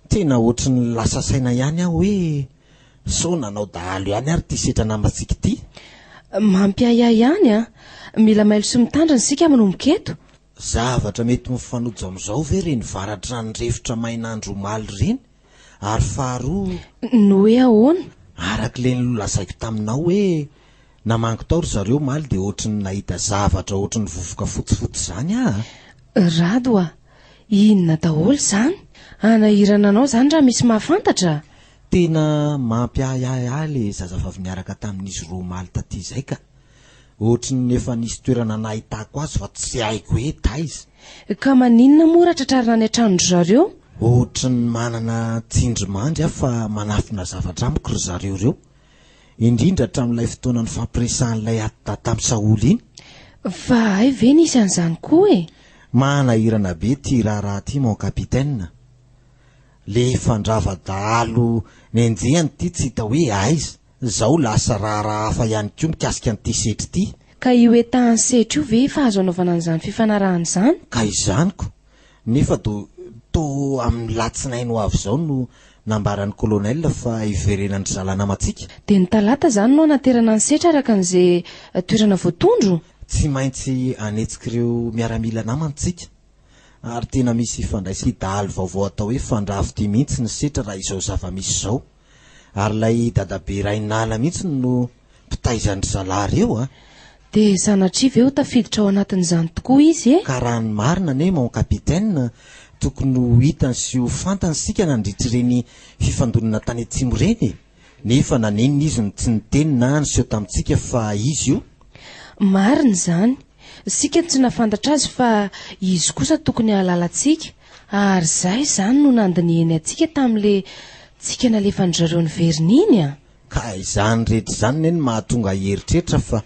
S1: Tena ohatry ny lasa saina ihany aho hoe sao nanao dahalo ihany ary ity setra namantsika ity?
S3: Mampiahiahy ihany an! Mila mailo sy mitandrina isika manomboka eto.
S1: Zavatra mety mifanojo amin'izao ve ireny varatra nirefotra main'andro omaly ireny? Ary faharoa.
S3: Ny hoe ahoana?
S1: Araka ilay nolazaiko taminao hoe namangy tao ry zareo omaly dia ohatry ny nahita zavatra ohatry ny vovoka fotsifotsy izany aho a!
S3: Rado a! Inona daholo izany? Hanahirana anao izany raha misy mahafantatra?
S1: Tena mampiahiahy ahy ilay zazavavy niaraka tamin'izy roa omaly taty izay ka! Ohatry ny efa nisy toerana nahitako azy fa tsy haiko hoe taiza.
S3: Ka maninona moa raha tratrarina any an-tranon-dry zareo?
S1: Ohatry ny manana tsindrimandry aho fa manafina zavatra amiko ry zareo ireo. Indrindra hatramin'ilay fotoana nifampiresahan'ilay ati-dahy tamin'i Saholy iny.
S3: Fa hay ve nisy an'izany koa e?
S1: Manahirana be ity raharaha ity mon capitaine. Le fandrava dahalo nenjehany ity tsy hita hoe aiza. Zao lasa raharaha hafa ihany koa mikasika an'ity setry ity.
S3: Ka io état an'i setry io ve efa azo anaovana an'izany fifanarahana izany?
S1: Ka izany ko! Nefa do toa amin'ny latsinainy ho avy izao no Nambaran'ny Colonel fa hiverenan-dry zalahy namantsika.
S3: Dia ny talata izany no hanaterana an'i Setra araka an'izay toerana voatondro?
S1: Tsy maintsy hanetsika ireo miaramila namany tsika. Ary tena misy ifandraisany dahalo vaovao atao hoe Fandrafy ity mihitsy ny Setra raha izao zava-misy izao. Ary ilay dadabe Rainala mihitsy no mpitaiza an-dry zalahy ireo a!
S3: Dia sanatria ve ho tafiditra ao anatin'izany tokoa izy e?
S1: Ka raha ny marina anie mon capitaine, tokony ho hitany sy ho fantany isika nandritra ireny fifandonana tany atsimo ireny e! Nefa nanenina izy no tsy niteny na niseho tamintsika fa izy io.
S3: Marina izany. Isika no tsy nahafantatra azy fa izy kosa tokony hahalala antsika. Ary izay izany no nandinihiny antsika tamin'ilay tsika nalefan-dry zareo niverina iny a!
S1: Ka izany rehetra izany anie no mahatonga ahy hieritreritra fa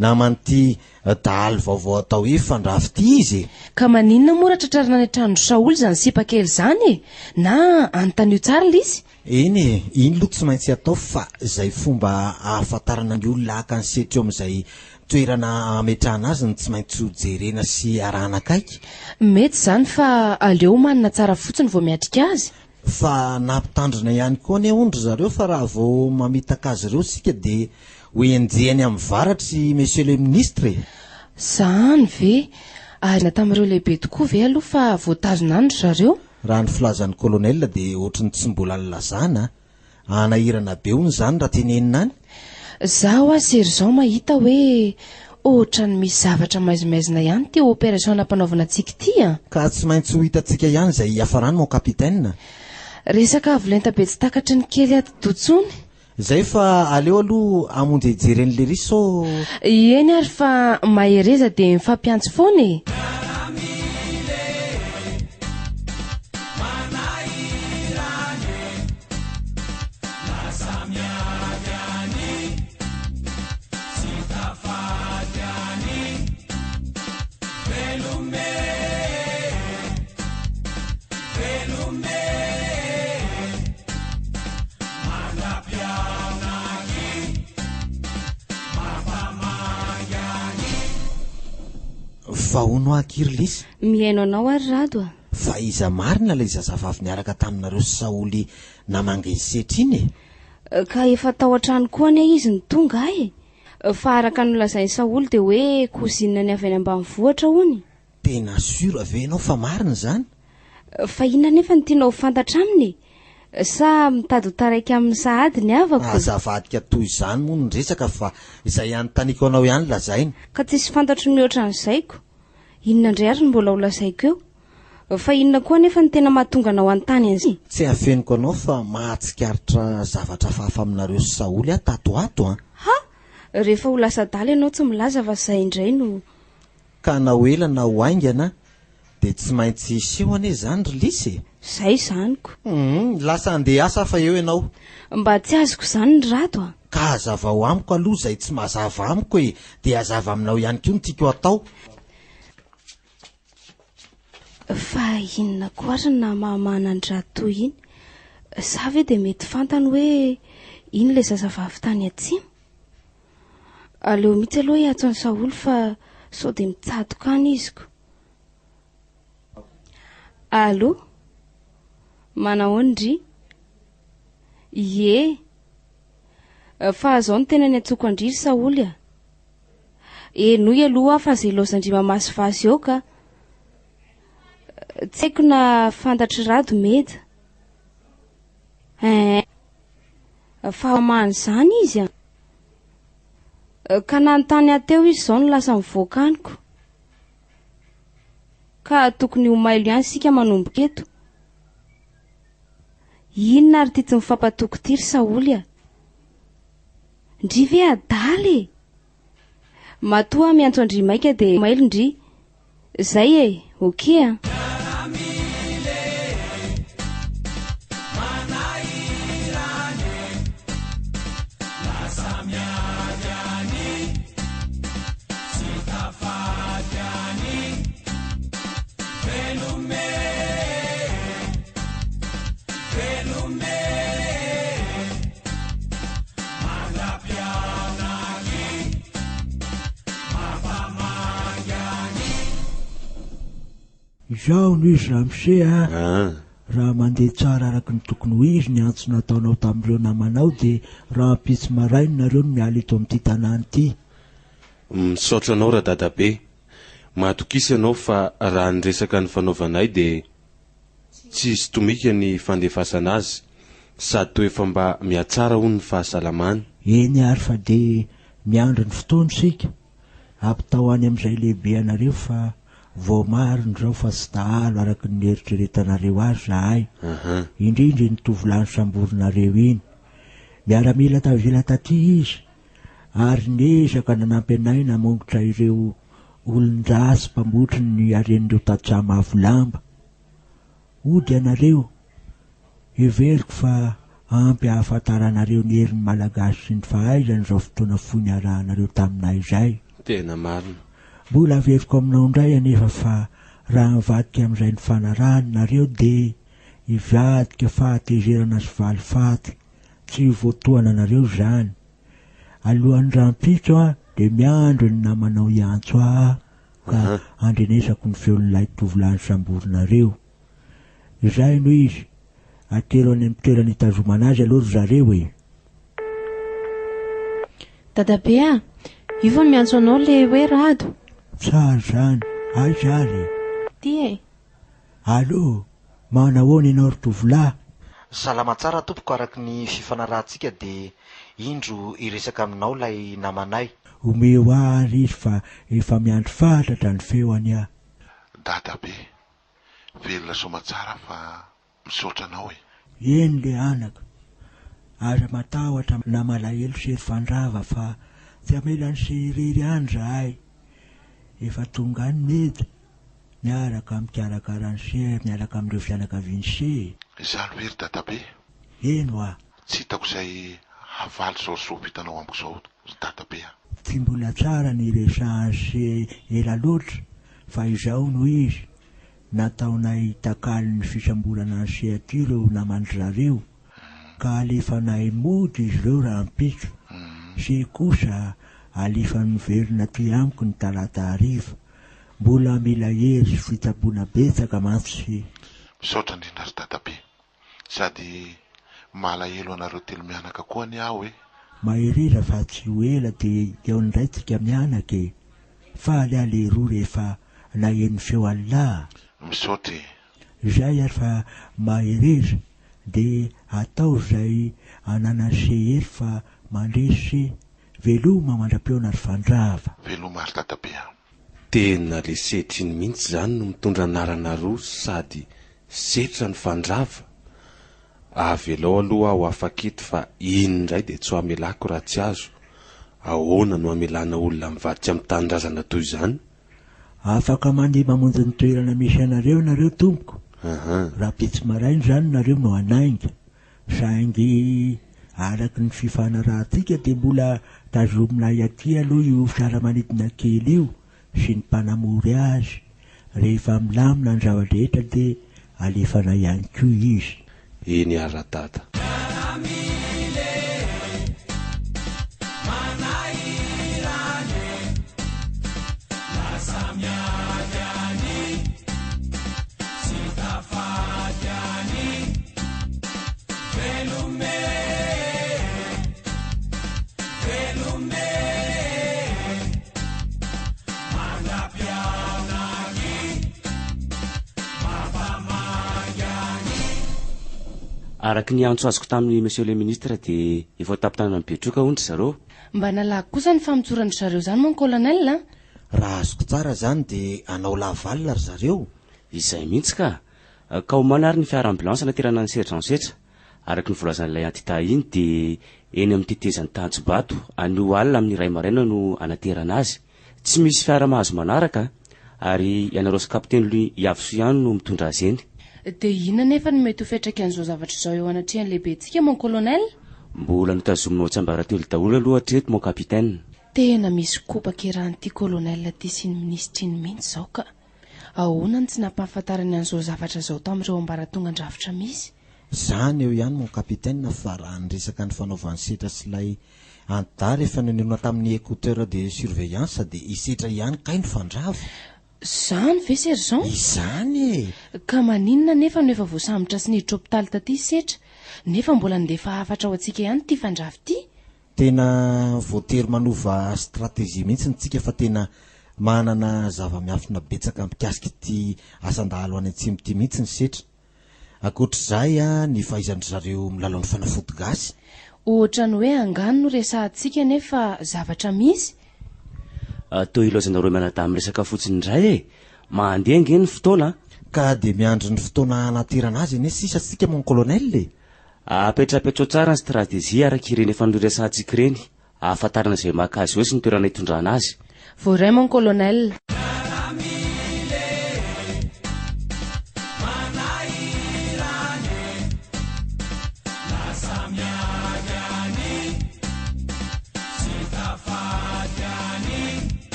S1: naman'ity dahalo vaovao atao hoe Fandrafy ity izy e!
S3: Ka maninona moa raha tratrarina any an-tranon-dry Saholy izany sipa kely izany e? Na anontanio tsara ilay izy?
S1: Eny e, iny aloha tsy maintsy atao fa izay fomba ahafantarana ny olona haka ny setra eo amin'izay toerana ametrahana azy no tsy maintsy ho jerena sy arahana akaiky.
S3: Mety izany fa aleo omanina tsara fotsiny vao miatrika azy.
S1: Fa nampitandrina ihany koa anie hono ry zareo fa raha vao mamitaka azy ireo isika dia ho enjehiny amin'ny varatra i Monsieur le Ministre e!
S3: Zany ve? Ary na tamin'ireo lehibe tokoa ve aloha fa voatazona any ry zareo?
S1: Raha ny filazan'ny colonel dia ohatry ny tsy mbola nilazana a! Hanahirana be hono izany raha tenenina any.
S3: Za hoa sergent mahita hoe ohatran'ny misy zavatra maizimaizina ihany ity opération nampanaovina antsika ity a!
S1: Ka tsy maintsy ho hitantsika ihany izay hiafarany mon capitaine.
S3: Resaka avo lenta be tsy takatry ny kely atidoha tsony.
S1: Zay fa aleo aloha hamonjy hijery an'i Lery sao.
S3: Eny ary fa mahereza dia mifampiantso foana e!
S1: Fa hono aho akia ry Lisy?
S4: Mihaino anao ary Rado a!
S1: Fa iza marina ilay zazavavy niaraka taminareo sy Saholy namangy ny setra iny e?
S4: Ka efa tao an-trano koa anie izy no tonga e! Fa araka ny nolazain'i Saholy dia hoe cousine-ny avy any ambanivohitra hono.
S1: Tena sûr ve ianao fa marina izany?
S4: Fa inona anefa no tianao ho fantatra aminy e? Sa mitady ho taraiky aminy sahady ny havako?
S1: Aza avadika toy izany moa ny resaka fa izay anontaniako anao ihany lazaina.
S4: Ka tsisy fantatro mihoatra an'izay ko. Inona indray ary no mbola ho lazaiko eo? Fa inona koa anefa no tena mahatonga anao hanontany an'izay?
S1: Tsy afeniko anao fa mahatsikaritra zavatra hafahafa aminareo sy Saholy aho tato ho ato an!
S4: Ha! Rehefa ho lasa adala ianao tsy milaza fa izay indray no.
S1: Ka na ho ela na ho haingana dia tsy maintsy hiseho anie izany ry Lisy e!
S4: Izay izany ko.
S1: Humm, lasa handeha hiasa aho fa eo ianao.
S4: Mba tsy azoko izany ry Rado a!
S1: Ka hazavao amiko aloha izay tsy mazava amiko e! Dia hazava aminao ihany koa ny tiako hatao.
S4: Fa inona koa ary ny nahamahamahana an-dRatoa iny? Sa ve dia mety fantany hoe iny ilay zazavavy tany atsimo? Aleo mihitsy aloha hiantso an'i Saholy fa sao dia mitsatoka any izy ko. Allô? Manahoana ndry? Ie. Fa zao no tena niantsoako an-dry ry Saholy a. Henoy aloha fa zay laozan-dry mamazivazy eo ka. Tsy haiko na fantatr'i Rado Meda. Ein. Fa hamaha an'izany izy an! Ka nanontany ahy teo izy izao no lasa mivoaka any ko. Ka tokony ho mailo ihany isika manomboka eto. Inona ary ity tsy mifampatoky ity ry Saholy a? Ndry ve adala e? Matoa aho miantso an-dry maika dia mailo ndry. Zay e, ok a.
S7: Izao no izy ramose a! Raha mandeha tsara araka ny tokony ho izy ny antso nataonao tamin'ireo namanao dia rahampitso maraina nareo no miala eto amin'ity tanàna ity.
S8: Misaotra anao Radadabe. Matokisa ianao fa raha ny resaka nifanaovanay dia tsy hisy tomika ny fandefasana azy sady toa efa mba mihatsara hono ny fahasalamany.
S7: Eny ary fa dia miandry ny fotoana isika. Ampitao any amin'izay lehibe anareo fa voamarina izao fa tsy dahalo araka ny nieritreretanareo azy izahay, indrindra iny tovolahy nosamborinareo iny. Miaramila tavela taty izy ary niezaka nanampy anay namongotra ireo olon-dratsy mpambotry ny haren'ireo tantsaha mavo lamba. Hody ianareo, heveriko fa ampy ahafantaranareo ny herin'ny Malagasy sy ny fahaizany izao fotoana fohy niarahanareo taminay izay.
S8: Tena marina.
S7: Mbola averiko aminao indray anefa fa raha mivadika amin'izay nifanarahana nareo dia hivadika fahatezerana sy valifaty tsy ho voatohana anareo izany. Alohan'ny rahampitso aho dia miandry ny namanao hiantso ahy ka handrenesako ny feon'ilay tovolahy nosamborinareo. Izay no izy, atero any amin'ny toerana itazomana azy aloha ry zareo e!
S4: Dadabe a! Io vao miantso anao le hoe Rado.
S7: Tsara izany, aiza ary e?
S4: Ty e!
S7: Allô, manahoana ianao ry tovolahy?
S1: Salama tsara tompoko araka ny fifanarahantsika dia indro hiresaka aminao ilay namanay.
S7: Omeo ahy ary izy fa efa miandry fatratra ny feony aho.
S16: Dadabe, velona soamatsara fa misaotra anao e.
S7: Eny le anaka, aza matahotra na malahelo sy hery fandrava fa tsy hamela an'i se irery any zahay. Efa tonga any Meda miaraka mikarakara an'i se miaraka amin'ireo fianakavian'i se e.
S16: Izany ve ry dadabe?
S7: Eny hoa.
S16: Tsy hitako izay havaly izao soa vitanao amiko izao ry dadabe a.
S7: Tsy mbola tsara ny hiresahan'i se ela loatra fa izao no izy, Nataonay takalon'ny fisamborana an'i Seat ireo naman-dry zareo ka alefanay mody izy ireo rahampitso. Se kosa alefany miverina aty amiko ny talata hariva. Mbola mila hery sy fitsaboana betsaka mantsy se.
S16: Misaotra indrindra ry dadabe. Sady malahelo anareo telomianaka koa anie aho e!
S7: Mahereza fa tsy ho ela dia hihaona indray tsika mianaka e! Faly aho leroa rehefa naheno ny feo Allah!
S16: Misaotra e!
S7: Izay ary fa mahereza dia ataovy izay ananan'i se hery fa mandresy se! Veloma mandra-pihaona ry Fandrava!
S16: Veloma ry dadabe a!
S8: Tena le setra iny mintsy zany no mitondra anarana roa sady setra no fandrava? Avelao aloha aho afaka eto fa iny indray dia tsy ho amelako raha tsy azo. Ahoana no amelana olona mivadika amin'ny tanindrazana toy izany?
S7: Afaka mandeha mamonjy ny toerana misy anareo nareo tompoko. Rahampitso maraina izany nareo no hanainga. Saingy araka ny fifanarahantsika dia mbola tazominay aty aloha io fiaramanidina kely io sy ny mpanamory azy. Rehefa milamina ny zava-drehetra dia alefanay ihany koa izy.
S8: Eny ary radada.
S10: Araka ny antso azoko tamin'ny Monsieur le Ministre dia efa ho tampon-tanana Betroka hono ry zareo.
S3: Mba nalako kosa ny famotsoran-dry zareo izany mon colonel a!
S1: Raha azoko tsara izany dia hanao laval ry zareo?
S10: Izay mihitsy ka! Ka omaly ary ny fiara ambulance naterana an'i Sergent Setra, araka ny voalazan'ilay anti-dahy iny dia eny amin'ny tetezan'i Tanjombato, anio alina amin'ny iray maraina no hanaterana azy. Tsy misy fiara mahazo manaraka ary ianareo sy Kapiteny Louis Iavosoa ihany no mitondra azy eny.
S3: Dia inona anefa no mety ho fiantraikan'izao zavatra izao eo anatrehan'ny lehibentsika mon colonel?
S10: Mbola notazomina ho tsiambaratelo daholo aloha hatreto mon capitaine.
S3: Tena misy kopaka eran'ity colonel ity sy ny minisitra iny mihitsy izao ka. Ahoana no tsy nampahafantarany an'izao zavatra izao tamin'ireo ambaratongan-drafitra misy?
S1: Zany eo ihany mon capitaine fa raha ny resaka nifanaovan'i Setra sy ilay antidahy rehefa nenona tamin'ny écouteur de surveillance dia i Setra ihany kay no fandrava.
S3: Izany ve sergent?
S1: Izany e!
S3: Ka maninona anefa no efa voasambotra sy niditra hopitaly taty Setra, nefa mbola nandefa hafatra ho antsika ihany ity fandrafy ity?
S1: Tena voatery manova stratégie mihitsy tsika fa tena manana zava-miafina betsaka mikasika ity asan-dahalo any atsimo ity mihitsy ny Setra. Ankoatr'izay ny fahaizan-dry zareo milalao ny fanafody gasy.
S3: Ohatran'ny hoe angano no resahantsika nefa zavatra misy.
S10: Toa ilaozanareo mianadahy miresaka fotsiny indray e! Mandeha ange ny fotoana a!
S1: Ka dia miandry ny fotoana hanaterana azy anie sisa tsika mon colonel e!
S10: Apetrapetrao tsara ny stratégie araka ireny efa noresahantsika ireny. Ahafantarana izay maka azy eo sy ny toerana hitondrana azy.
S3: Voaray mon colonel.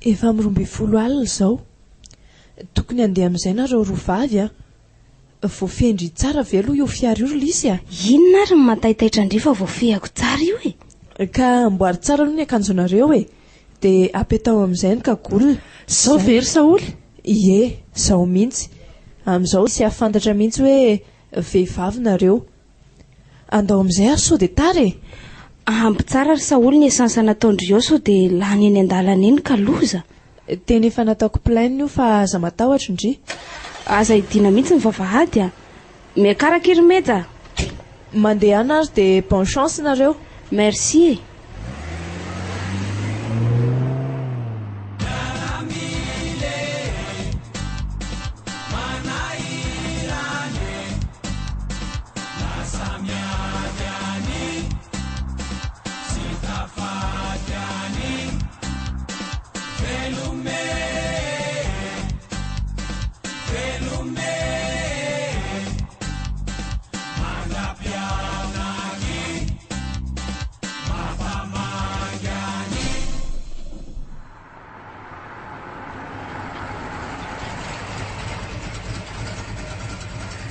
S6: Efa amin'ny 12 alina izao. Tokony handeha amin'izay nareo roa vavy a! Voafehin-dry tsara ve aloha io fiara io ry Lisy a?
S4: Inona ary ny mahataitaitra an-dry fa voafehiko tsara io e!
S6: Ka amboary tsara aloha ny akanjonareo e! Dia apetaho amin'izay ny cagoule.
S5: Izao ve ry Saholy?
S6: Ie, izao mihitsy. Amin'izao tsy hahafantatra mihitsy hoe vehivavy nareo. Andao amin'izay ary sao dia tara e!
S4: Ampy tsara ry Saholy ny essence nataon-dry eo sao dia lany eny an-dalana eny ka loza.
S6: Tena efa nataoko plein io fa aza matahotra ndry.
S4: Aza hidiana mihitsy ny vavahady a! Miakara akia ry Meja a!
S6: Mandehana ary dia bonne chance nareo.
S4: Merci e!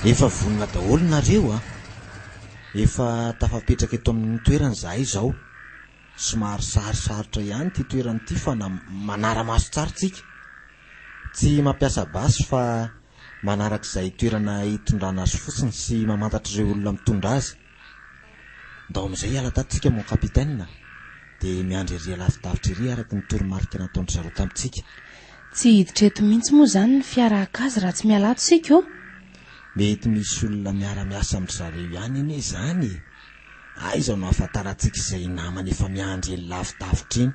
S1: Efa vonona daholo nareo a! Efa tafapetraka eto amin'ny toerana izahay izao. Somary sarosarotra ihany ity toerana ity fa na manara-maso tsara tsika. Tsy mampiasa basy fa manaraka izay toerana hitondrana azy fotsiny sy mamantatra ireo olona mitondra azy. Ndao amin'izay hiala tato tsika mon capitaine dia miandry ery alavidavitra ery araka ny toromarika nataon-dry zareo tamintsika.
S3: Tsy hiditra eto mihitsy moa izany ny fiara haka azy raha tsy miala ato isika ô!
S1: Mety misy olona miara-miasa amin-dry zareo ihany anie izany e! Aiza no ahafantarantsika izay namana efa miandry eny lavidavitra eny?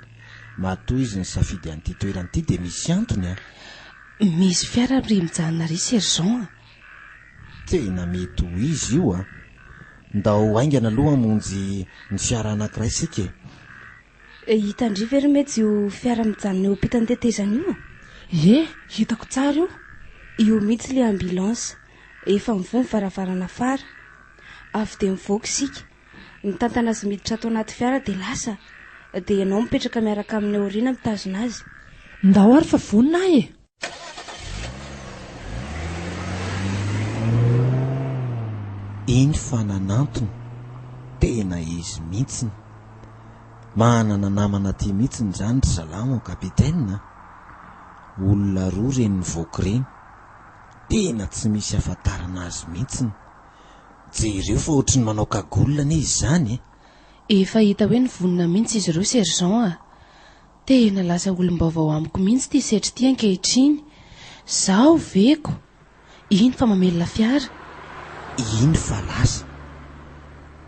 S1: Matoa izy nisafidy an'ity toerana ity dia misy antony an!
S3: Misy fiara ry mijanona ry sergent a!
S1: Tena mety ho izy io an! Ndao haingana aloha hamonjy ny fiara anankiray isika e!
S4: Hitan-dry ve ry Mejy io fiara mijanona eo ampitan'ny tetezana io?
S5: Ie, hitako tsara io.
S4: Io mihitsy ilay ambulance. Efa mivoha ny varavarana afara. Avy dia mivoaka isika. Mitantana azy miditra ato anaty fiara dia lasa. Dia ianao mipetraka miaraka aminy aoriana mitazona azy.
S5: Ndao ary fa vonona aho e!
S1: Iny fa nanantona, tena izy mihitsiny. Manana namana aty mihitsiny izany ry zalahy mon capitaine a! Olona roa ireny nivoaka ireny. Tena tsy misy ahafantarana azy mihitsiny. Jereo fa ohatry ny manao cagoule anie izy izany e!
S3: Efa hita hoe nivonona mihitsy izy ireo sergent a! Tena lasa olom-baovao amiko mihitsy ity setry ity ankehitriny. Zaho veko! Iny fa mamelona fiara.
S1: Iny fa lasa.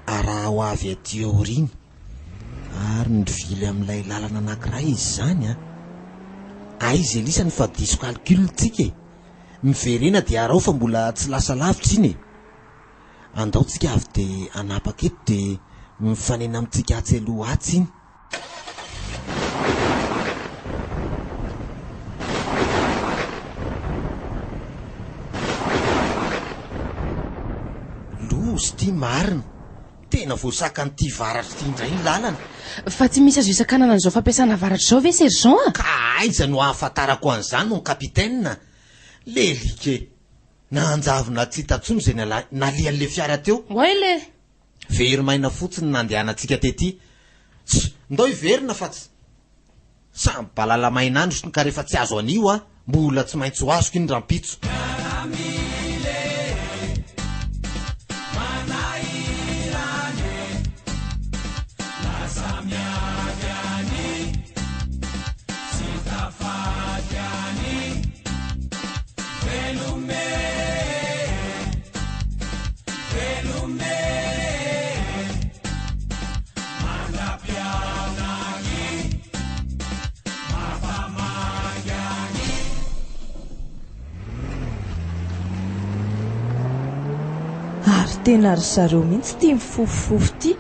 S1: Araho avy aty aoriana. Ary nivily amin'ilay lalana anankiray izy izany an! Aiza elisany fa diso calcul tsika e! Miverena dia araho fa mbola tsy lasa lavitra iny e! Andao tsika avy dia hanapaka eto dia mifanena amintsika atsy aloha atsy iny. Loza ity marina! Tena voasakan'ity varatra ity indray ny lalana.
S3: Fa tsy misy azo isakanana an'izao fampiasana varatra izao ve sergent a?
S1: Ka aiza no ahafantarako an'izany mon capitaine? Lelika e! Nanjavona tsy hita intsony izay nalehan'ilay fiara teo.
S3: Oay le!
S1: Very maina fotsiny ny nandehanantsika tety. Tsia, ndao hiverina fa tsy. Samy balala maina andro ka rehefa tsy azo anio a, mbola tsy maintsy ho azoko iny rahampitso.
S6: Ary tena ry zareo mihitsy ity mifofofofo ity.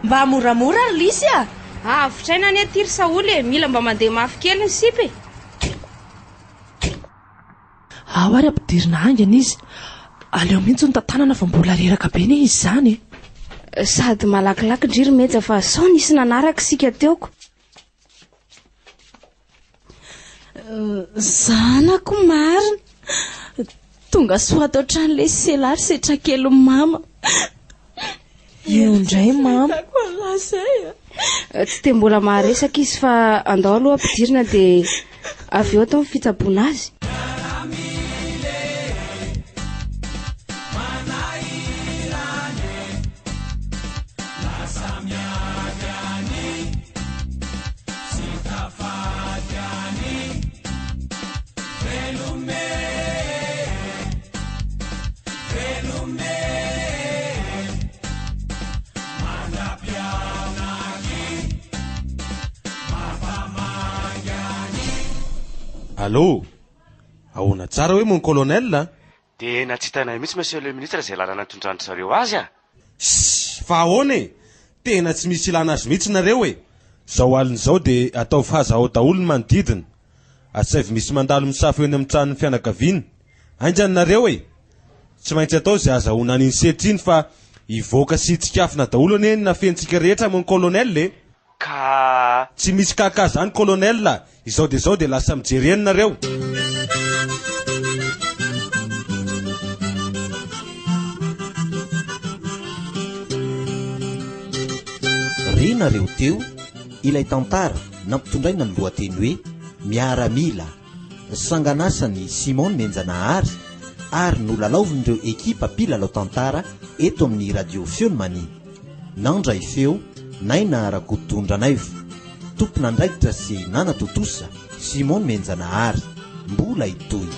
S6: Mba moramora ry Lisy a!
S4: Avotra aina anie ity ry Saholy e! Mila mba mandeha mafy kely ny sipa e!
S5: Ao ary ampidirina haingana izy. Aleo mihitsy no tantanana fa mbola reraka be anie izy izany e.
S4: Sady malakilaky ndry ry Meja fa sao nisy nanaraka isika teo ko.
S11: Zanako marina. Tonga soa ato an-trano lesy sela ry setrakelin'i mama.
S6: Io indray mama.
S4: Tsy dia mbola maharesaka izy fa andao aloha ampidirina dia avy eo atao ny fitsaboana azy.
S8: Allô? Ahoana tsara hoe mon colonel a?
S10: Tena tsy hitanay mihitsy monsieur le ministre izay lalana nitondran-dry zareo azy a!
S8: Ssss! Fa ahoana e? Tena tsy misy ilana azy mihitsy nareo e! Zao alina izao dia ataovy haza ao daholo ny manodidina. Asaivo misy mandalo misafo eny amin'ny tranon'ny fianakaviana. Haingana nareo e! Tsy maintsy atao izay azahoana an'iny setra iny fa hivoaka sy hitsikafona daholo anie ny nafentsika rehetra mon colonel e!
S10: Ka.
S8: Tsy misy kk zany colonel a! Izao dia izao dia lasa mijery eny nareo.
S1: Re nareo teo ilay tantara nampitondraina ny lohateny hoe Miaramila, sangan'asan'i Simon Menjanahary ary nolalaovin'ireo ekipa mpilalao tantara eto amin'ny Radio Feon'i Mania. Nandray feo, Naina Rakotondranaivo. Tompon'andraikitra sy nanatontosa, Simon Menjanahary. Mbola hitohy.